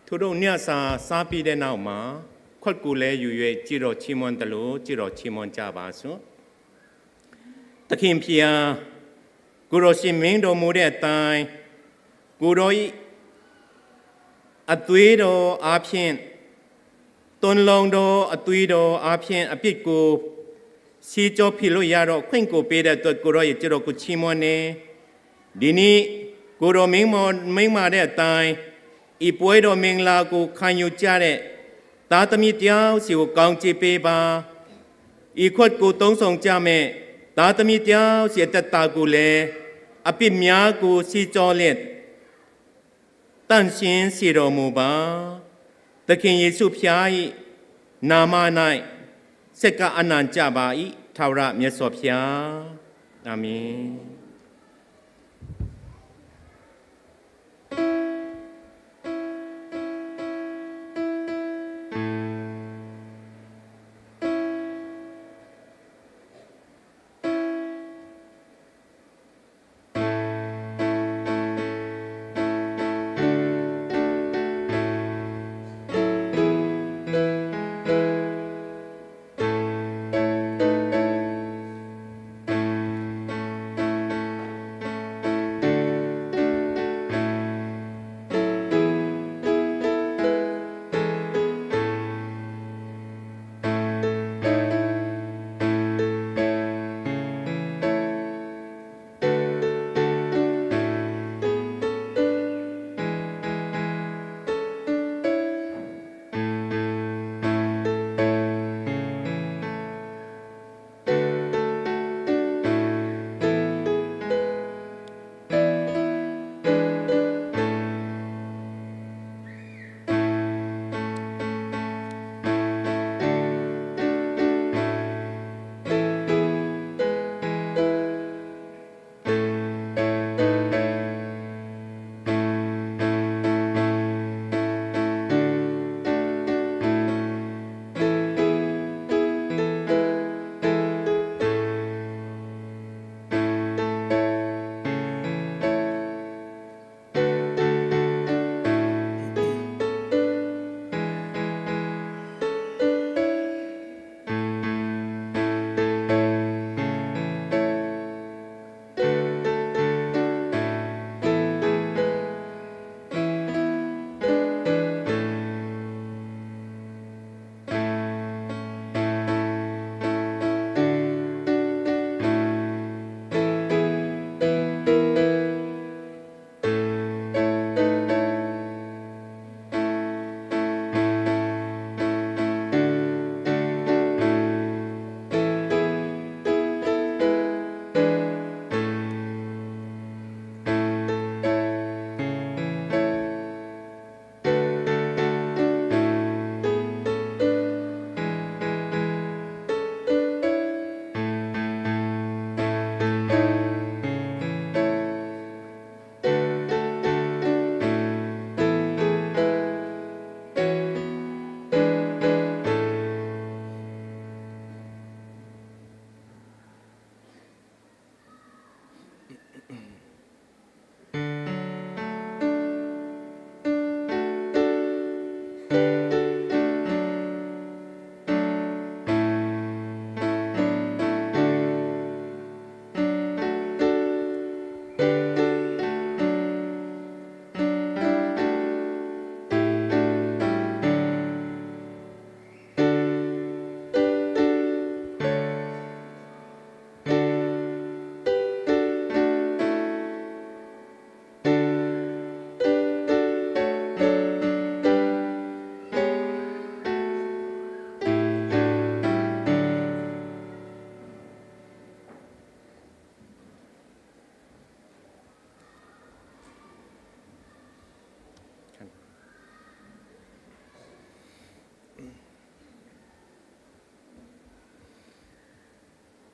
။ ထုဒုညၣ်စာ စားပြီးတဲ့နောက်မှာ ခွက်ကိုလည်းယူ၍ ကြွေးကြော်ချီးမွမ်းသလို ကြွေးကြော်ချီးမွမ်းကြပါစို့။ သခင်ဘုရား၊ ကိုယ်တော်ရှင် မိန့်တော်မူတဲ့အတိုင်း ကိုယ်တော်၏အသွေးတော်အားဖြင့် သွန်လောင်းသောအသွေးတော်အားဖြင့် အပြစ်ကို ဆေးကြောဖြေလို့ရတော့ ခွင့်ကိုပေးတဲ့အတွက် ကိုယ်တော်ရဲ့ ကျွန်တော်ကိုချီးမွမ်းနေ။ ဒီနေ့ ကိုယ်တော်မိန့်မမိန့်မတဲ့အတိုင်း ဤပွဲတော်မင်္ဂလာကို ခံယူကြတဲ့ သားသမီးတယောက်စီကို ကောင်းချီးပေးပါ။ ဤခွက်ကို သုံးဆောင်ကြမဲ့ သားသမီးတယောက်စီ အသက်တာကိုလည်း အပြစ်များကို ဆေးကြောလျက် သန့်ရှင်းစေတော်မူပါ။ သခင်ယေရှုဘုရား၏နာမ၌ ဆက်ကပ်အနံၣ်ကြပါ၏၊ ထာဝရမြတ်စွာဘုရား။ အာမင်။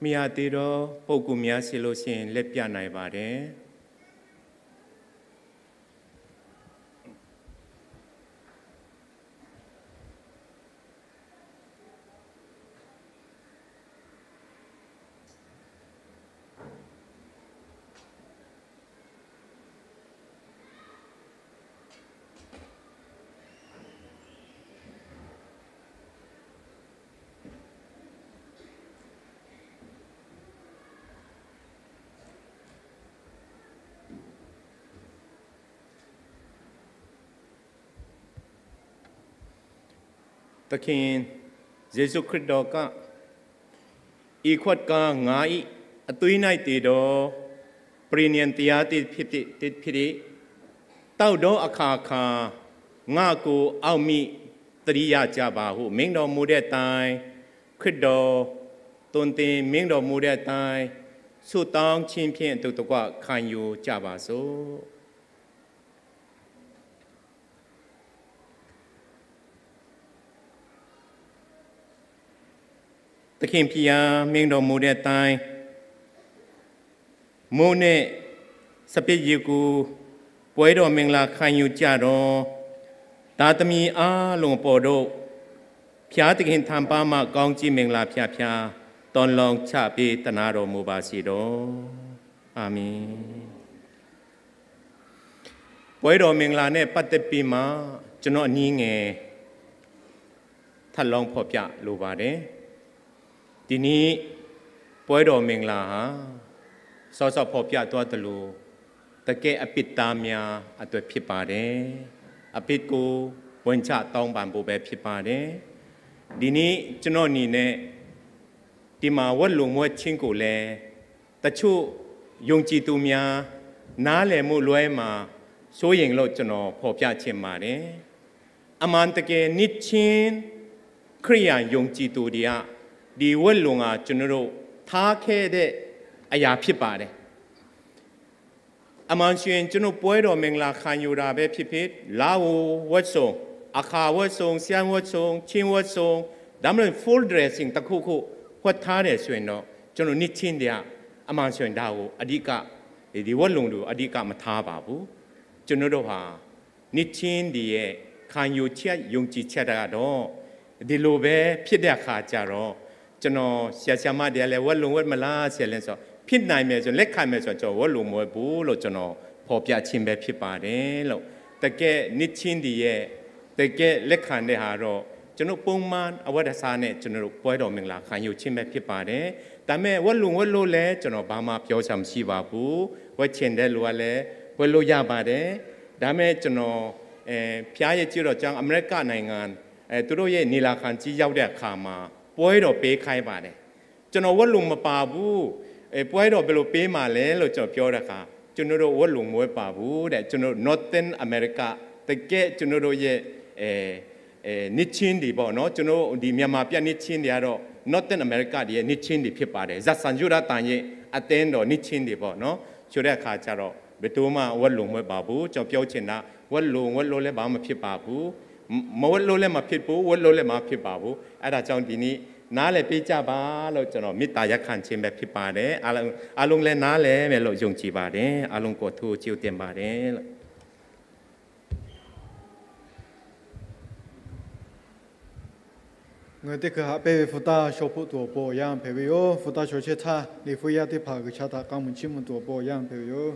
မီးယၤတ့ဒီး ပုဂ္ဂိုလ်များဆီလိုရှင် လက်ပြနိုင်ပါတယ်။ သခင်ယေရှုခရစ်တော်က အိမ်ခွက်ကားငါးအိမ်အသွေး၌တည်သော ပရိညဏ်တရားသစ်ဖြစ်သည့်၊ သောက်သောအခါခါ ငါ့ကိုအောက်မေ့သတိရကြပါဟု မိန့်တော်မူတဲ့အတိုင်း၊ ခရစ်တော်သွန်သင်မိန့်တော်မူတဲ့အတိုင်း ဆုတောင်းခြင်းဖြင့်အတူတကွခံယူကြပါစို့။ သခင်ဘုရားမိန့်တော်မူတဲ့အတိုင်း မိုးနဲ့စပျစ်ရည်ကို ပွဲတော်မင်္ဂလာခံယူကြသော သားသမီးအားလုံးအပေါ်သို့ ဘုရားသခင်ထံပါမှ ကောင်းချီးမင်္ဂလာဖျာဖျာ သွန်လောင်းချပေးသနားတော်မူပါစေသော။ အာမင်။ ပွဲတော်မင်္ဂလာနဲ့ပတ်သက်ပြီးမှ ကျွန်တော်အနည်းငယ် ထပ်လောင်းဖော်ပြလိုပါတယ်။ ဒီနေ့ပွဲတော်မင်္ဂလာဟာ စောစောဖော်ပြသွားသလို တကယ့်အပြစ်သားများအတွက်ဖြစ်ပါတယ်။ အပြစ်ကို ဝန်ချတောင်းပန်ဖို့ပဲဖြစ်ပါတယ်။ ဒီနေ့ကျွန်တော်အနေနဲ့ ဒီမှာဝတ်လူမ်ဝတ်ချင်းကိုလည်း တချို့ယုံကြည်သူများ နားလည်မှုလွဲမှာ စိုးရိမ်လို့ကျွန်တော်ဖော်ပြချင်ပါတယ်။ အမှန်တကယ်နှစ်ချင်းခရစ်ယာန်ယုံကြည်သူတွေက ဒီဝတ်လုံဟာကျွန်တော်တို့ထားခဲ့တဲ့အရာဖြစ်ပါတယ်။ အမှန်ဆိုရင်ကျွန်တော်ပွဲတော်မင်္ဂလာခံယူတာပဲဖြစ်ဖြစ်၊ လဝတ်စုံ၊ အခါဝတ်စုံ၊ ရှမ်းဝတ်စုံ၊ ချင်းဝတ်စုံ၊ ဒါမှမဟုတ် full dressing တစ်ခုခုဝတ်ထားတယ်ဆိုရင်တော့၊ ကျွန်တော်နှစ်ချင်းတွေကအမှန်ဆိုရင်ဒါကိုအဓိက၊ ဒီဝတ်လုံတွေကိုအဓိကမထားပါဘူး။ ကျွန်တော်တို့ဟာ နှစ်ချင်းတွေရဲ့ခံယူချက်၊ ယုံကြည်ချက်ကတော့ ဒီလိုပဲဖြစ်တဲ့အခါကျတော့၊ ကျွန်တော်ဆရာဆရာမတွေကလည်း ဝတ်လုံဝတ်မလားဆရာလဲဆို၊ ဖြစ်နိုင်မယ်ဆို၊ လက်ခံမယ်ဆို၊ ကျွန်တော်ဝတ်လုံမဝတ်ဘူးလို့ကျွန်တော်ဖော်ပြခြင်းပဲဖြစ်ပါတယ်လို့။ တကယ့်နှစ်ချင်းတွေရဲ့၊ တကယ့်လက်ခံတဲ့ဟာတော့၊ ကျွန်တော်ပုံမှန်အဝတ်အစားနဲ့ကျွန်တော်တို့ပွဲတော်မင်္ဂလာခံယူခြင်းပဲဖြစ်ပါတယ်။ ဒါပေမဲ့၊ ဝတ်လုံဝတ်လို့လည်းကျွန်တော်ဘာမှပြောစရာမရှိပါဘူး။ ဝတ်ချင်တဲ့လူကလည်းဝတ်လို့ရပါတယ်။ ဒါပေမဲ့ကျွန်တော်၊ အဲ၊ ဘုရားရဲ့ကြွတော်ကြောင့်အမေရိကနိုင်ငံ၊ အဲ၊ သူတို့ရဲ့ညီလာခံကြီးရောက်တဲ့အခါမှာပွဲတော်ပေးခိုင်းပါတယ်။ ကျွန်တော်ဝတ်လုံမပါဘူး။ အဲ၊ ပွဲတော်ဘယ်လိုပေးမှာလဲလို့ကျွန်တော်ပြောတဲ့အခါ၊ ကျွန်တော်တို့ဝတ်လုံမဝတ်ပါဘူးတဲ့။ ကျွန်တော် Northern America တကယ့်ကျွန်တော်တို့ရဲ့၊ အဲ၊ အဲ၊ နှစ်ချင်းတွေပေါ့နော်။ ကျွန်တော်ဒီမြန်မာပြနှစ်ချင်းတွေကတော့ Northern America တွေရဲ့နှစ်ချင်းတွေဖြစ်ပါတယ်။ ဇာတ်ဆံရိုးသားတန်ရဲ့အသင်းတော်နှစ်ချင်းတွေပေါ့နော်။ ဆိုတဲ့အခါကျတော့ ဘယ်သူမှဝတ်လုံမဝတ်ပါဘူး။ ကျွန်တော်ပြောချင်တာ၊ ဝတ်လုံဝတ်လို့လည်းဘာမှမဖြစ်ပါဘူး။ မ၊ မဝတ်လို့လည်းမဖြစ်ဘူး၊ ဝတ်လို့လည်းမဖြစ်ပါဘူး။ အဲဒါကြောင့်ဒီနေ့နားလည်ပေးကြပါလို့ကျွန်တော်မေတ္တာရပ်ခံခြင်းပဲဖြစ်ပါတယ်။ အားလုံး၊ အားလုံးလည်းနားလည်မယ်လို့ယုံကြည်ပါတယ်။ အားလုံးကိုအထူးကျေးဇူးတင်ပါတယ်လို့။ Ngaˬ hui teˇ hkui haꞈ pehnˇ ve hpu taˇ shaw hpoˆ tuˬ awˬ pon awˬ yanˇ hpehꞈ ve yoˬ. Hpu taˇ shaw chehˇ htaˇ, Liꞈ hpu yaˇ teˇ hpaˍ G'uiˬsha htaꞈ k'a muiˬ chiˇ mvuh tuˬ awˬ pon awˬ yanˇ hpehꞈ ve yoˬ.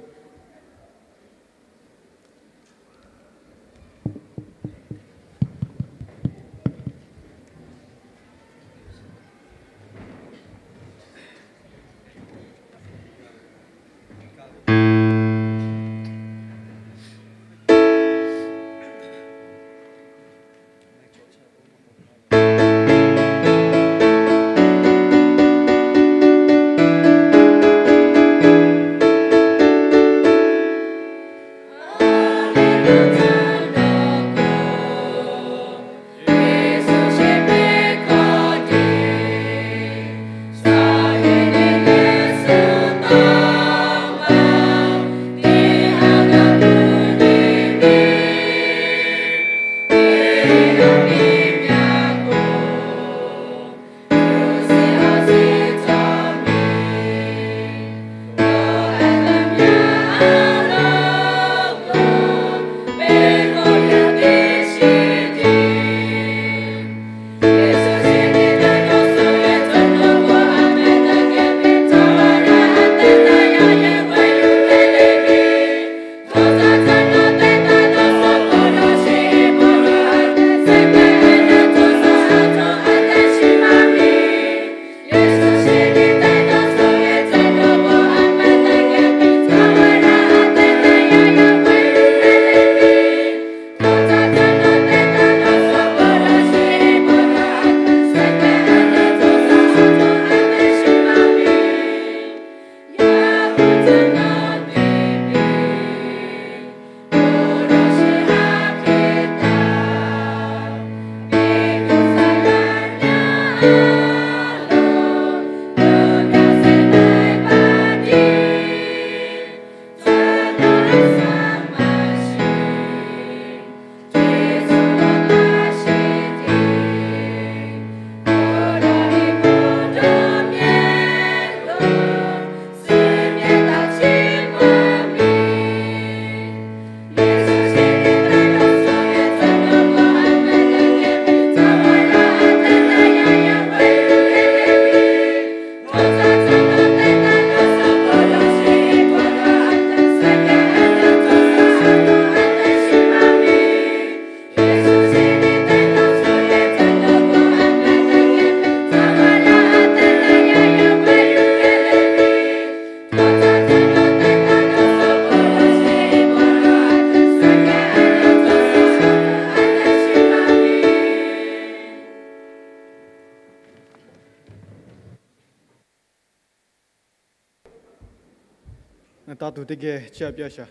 Tuˬ teˇ geh chiˇ aꞈ piˇ a shaˍ.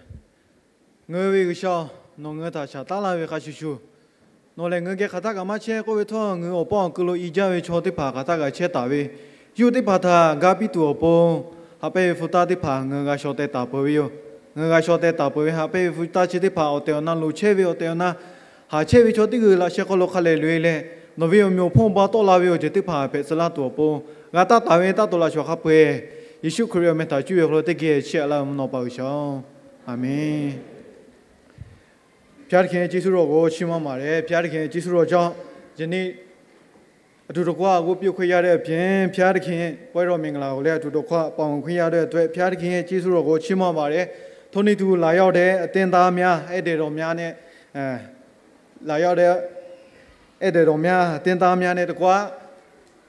Ngaˬ hui ve G'uiˬsha-oˬ, nawˬ ngaˬ hui htaꞈ shaˍ taˉ laˇ ve hk'a shuˍ shuˍ, nawˬ lehˬ ngaˬ hui geh hk'aˬ htaˆ kaꞈ maˇ chehˇ k'oˆ ve htawˇ, ngaˬ hui awˬ paˇ awˬ hk'aw lo i jaˇ ve chaw teˇ hpaˍ hk'aˬ htaˆ kaꞈ chehˇ taˍ ve, yawˇ hui teˇ hpaˍ htaꞈ ga piˇ tuˬ awˬ pon, haꞈ pehnˇ ve hpu taˇ teˇ hpaˍ ngaˬ hui g'a shaw teh taˍ peuˬ ve yoˬ. Ngaˬ hui g'a shaw teh taˍ peuˬ ve haꞈ pehnˇ ve hpu taˇ chi teˇ hpaˍ awˬ tehˬ awˬ na loˍ chehˇ ve awˬ tehˬ awˬ na haꞈ chehˇ ve chaw teˇ g'uiˬ laꞈ sheh hk'aw lo hk'a lehˬ loꞈ e leh, nawˬ ve awˬ meꞈ awˬ hponˇ ba tawˆ la ve awˬ ceuˬ teˇ hpaˍ hpehꞈ tcuh laˇ tuˬ awˬ pon, g'a taˇ taˍ ve taˇ tuˬ laꞈ shawˍ hk'a peu-eˬ, Yeˍsuˆ Hkriꞈ ve awˬ meh htaꞈ cuˇ ve awˬ hk'aw lo teˇ geh chiˇ aꞈ laˇ ve mvuhˇ naw pa G'uiˬsha-oˬ, Aˍmenˍ. ဘုရားသခင်ရဲ့ ကျေးဇူးတော်ကို ချီးမွမ်းပါတယ်။ ဘုရားသခင်ရဲ့ ကျေးဇူးတော်ကြောင့် ယနေ့ အတူတကွ ဝတ်ပြုခွင့်ရတဲ့အပြင် ဘုရားသခင်ရဲ့ ပွဲတော်မင်္ဂလာကိုလည်း အတူတကွ ပါဝင်ခွင့်ရတဲ့အတွက် ဘုရားသခင်ရဲ့ ကျေးဇူးတော်ကို ချီးမွမ်းပါတယ်။ ထိုနည်းတူ လာရောက်တဲ့ အသင်းသားများ ဧည့်သည်တော်များနဲ့ အဲ လာရောက်တဲ့ ဧည့်သည်တော်များ အသင်းသားများနဲ့တကွ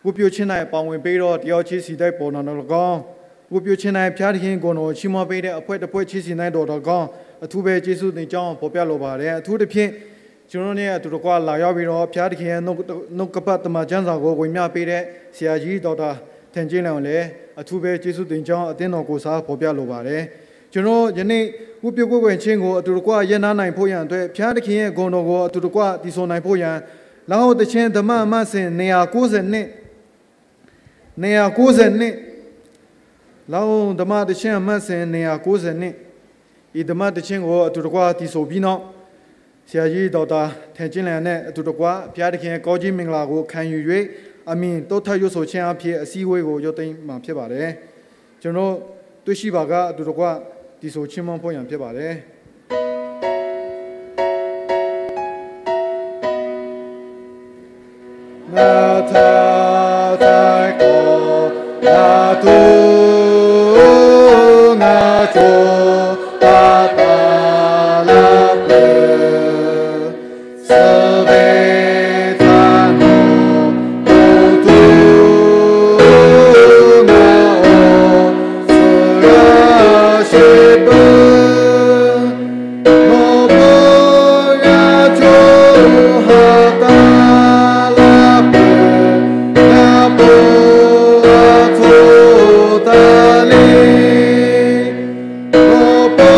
ဝတ်ပြုခြင်း၌ ပါဝင်ပြီးတော့ တယောက်ချင်းစီ တိုက်ပေါ်တော်မူလကောင်း၊ ဝတ်ပြုခြင်း၌ ဘုရားသခင်ကိုယ်တော်ကို ချီးမွမ်းပေးတဲ့ အဖွဲ့တစ်ဖွဲ့ချင်းစီ နိုင်တော်မူလကောင်း အထူးပဲ ကျေးဇူးတင်ကြောင်း ဖော်ပြလိုပါတယ်။ အထူးသဖြင့် ကျွန်တော်တို့နဲ့ အတူတကွ လာရောက်ပြီးတော့ ဘုရားသခင်ရဲ့ နှုတ်နှုတ်ကပတ် သမ္မာကျမ်းစာကို ဝေမျှပေးတဲ့ ဆရာကြီး ဒေါက်တာ ထင်ကြီးလင်ကိုလည်း အထူးပဲ ကျေးဇူးတင်ကြောင်း အသင်းတော်ကိုယ်စား ဖော်ပြလိုပါတယ်။ ကျွန်တော် ယနေ့ ဝတ်ပြုကိုးကွယ်ခြင်းကို အတူတကွ ရပ်နားနိုင်ဖို့ရန်အတွက် ဘုရားသခင်ရဲ့ ဂုဏ်တော်ကို အတူတကွ သီဆိုနိုင်ဖို့ရန် လဟောသီချင်း ဓမ္မအမှတ်စဉ် နှစ်ရာကိုးဆယ်နှစ်၊ နှစ်ရာကိုးဆယ်နှစ်၊ လဟောသီချင်း ဓမ္မသီချင်း အမှတ်စဉ် နှစ်ရာကိုးဆယ်နှစ်၊ ဒီဓမ္မသီချင်းကို အတူတကွ သီဆိုပြီးနောက် ဆရာကြီး ဒေါက်တာ ထင်ကြီးလင်နဲ့ အတူတကွ ဘုရားသခင်ရဲ့ ကောင်းကြီးမင်္ဂလာကို ခံယူ၍ အမင်တိုးထက်ယိုးဆိုခြင်းအားဖြင့် အစည်းအဝေးကို ရုပ်သိမ်းမှာ ဖြစ်ပါတယ်။ ကျွန်တော်တို့ တွေ့ရှိပါက အတူတကွ သီဆိုချီးမွမ်းဖို့ရန် ဖြစ်ပါတယ်။ Ngaˬ htaꞈ htaiˍ k'awꞈ ngaˬ tuˬ ngaˬ cawˬ taˍ taˍ laˇ peuˬ. Suh ve htaꞈ nawˬ k'oˆ tuˬ ngaˬ awˬ suhˍ g'a sheˍ peuˬ. Nawˬ pawˆ g'a cawˬ ha taˍ laˇ peuˬ, g'a pawˆ g'a cawˬ taˍ le. Nawˬ pawˆ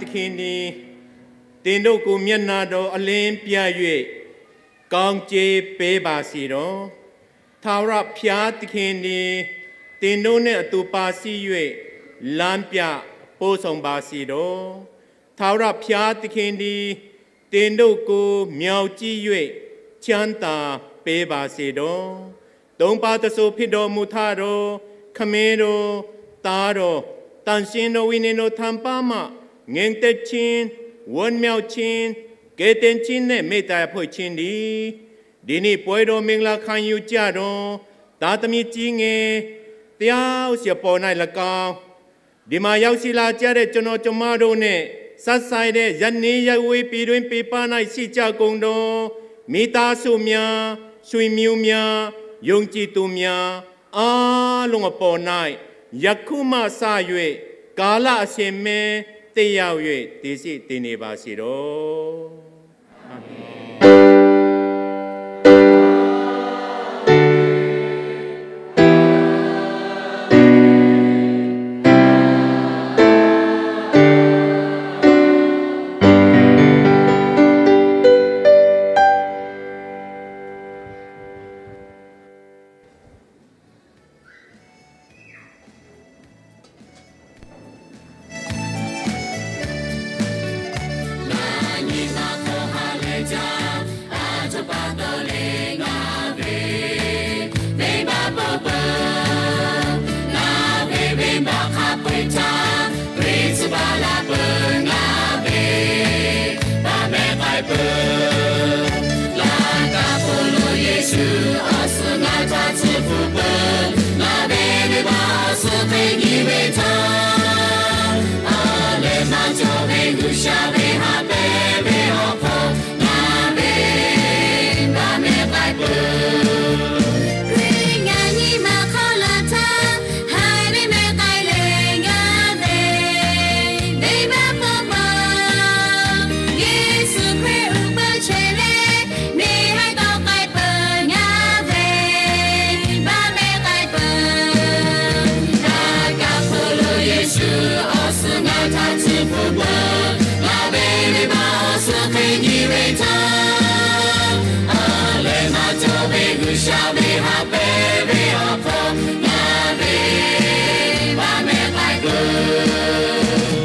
သခင်သည် သင်တို့ကို မျက်နှာတော်အလင်းပြ၍၊ ကောင်းချီးပေးပါစေတော့။ ထာဝရဘုရားသခင်သည် သင်တို့နှင့်အတူပါရှိ၍ လမ်းပြပို့ဆောင်ပါစေတော့။ ထာဝရဘုရားသခင်သည် သင်တို့ကို မျှော်ကြည့်၍ ချမ်းသာပေးပါစေတော့။ သုံးပါးတစိတ်ဖြစ်တော်မူထသော ခမည်းတော်၊ သားတော်၊ သန့်ရှင်းသောဝိညာဉ်တော်ထံပါးမှ ငြိမ်သက်ခြင်း၊ ဝမ်းမြောက်ခြင်း၊ ကယ်တင်ခြင်းနှင့် မေတ္တာဖွင့်ခြင်းတည်း။ ဒီနေ့ ပွဲတော်မင်္ဂလာခံယူကြသော သားသမီးကြီးငယ် တယောက်စီအပေါ်၌လည်းကောင်း၊ ဒီမှာရောက်ရှိလာကြတဲ့ ကျွန်တော်ကျွန်မတို့နဲ့ ဆက်ဆိုင်တဲ့ ရပ်နည်းရပ်ဝေး ပြည်တွင်းပြည်ပ၌ရှိကြကုန်သော မိသားစုများ၊ ဆွေမျိုးများ၊ ယုံကြည်သူများ အားလုံးအပေါ်၌ ယခုမှစ၍ ကာလအစဉ်မင်း သက်ရောက်၍ တည်ရှိတည်နေပါစေတော့။ အာမင်။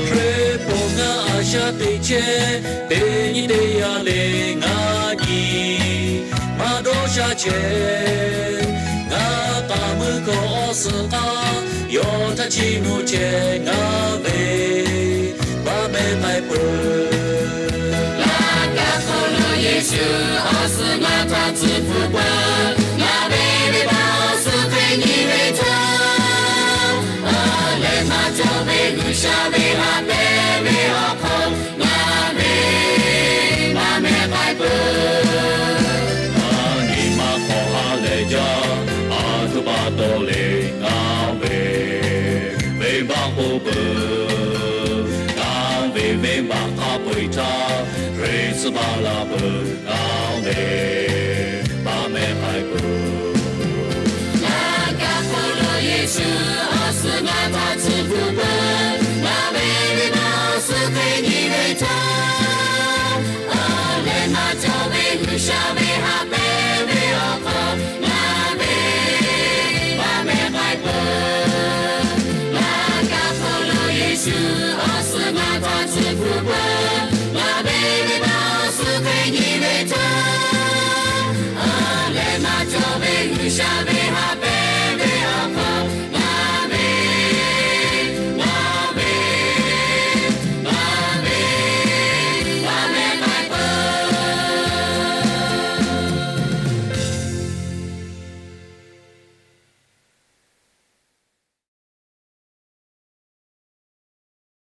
Hkriꞈ pon ngaˬ a shaꞈ teꞈ chehˇ, teˇ nyi teˇ yanˇ lehˬ ngaˬ nyi maˇ dawˇ sha chehˇ. Ngaˬ k'aˍ mui hkawˇ awˬ suhˍ k'aˇ, yawˇ htaꞈ chiˇ mvuh chehˇ ngaˬ ve, baˆ mehˍ k'ai peuˬ. Laꞈ ka hk'aw lo Yeˍsuˆ awˬ suhˍ ngaˬ htaꞈ tcuh hpfuhˆ peuˬ. Ngaˬ ve venˇbaˆ awˬ suhˍ hk'e nyi ve htaˇ, awˬ lehˬ maˇ cawˬ ve G'uiˬsha ve ha pehˍ ve awˬ hk'aw ngaˬ ve baˆ mehˍ k'ai peuˬ. Aˬ nyi ma hk'aw ha lehˬ jaˇ, a htoꞈ pa taw le ngaˬ ve venˇbaˆ k'oˆ peuˬ. Ngaˬ ve venˇbaˆ hk'a peu-eˬ htaˇ, Hkriꞈ tcuh baˬ la peuˬ. Ngaˬ ve baˆ mehˍ k'ai peuˬ. Laꞈ ka hk'aw lo Yeˍsuˆ awˬ suhˍ ngaˬ htaꞈ tcuh hpfuhˆ peuˬ. Ngaˬ ve venˇbaˆ awˬ suhˍ hk'e nyi ve htaˇ, awˬ lehˬ maˇ cawˬ ve G'uiˬsha ve ha pehˍ ve awˬ hk'aw ngaˬ ve baˆ mehˍ k'ai peuˬ. Laꞈ ka hk'aw lo Yeˍsuˆ awˬ suhˍ ngaˬ htaꞈ tcuh hpfuhˆ peuˬ. Ngaˬ ve venˇbaˆ awˬ suhˍ hk'e nyi ve htaˇ, awˬ lehˬ maˇ cawˬ ve G'uiˬsha ve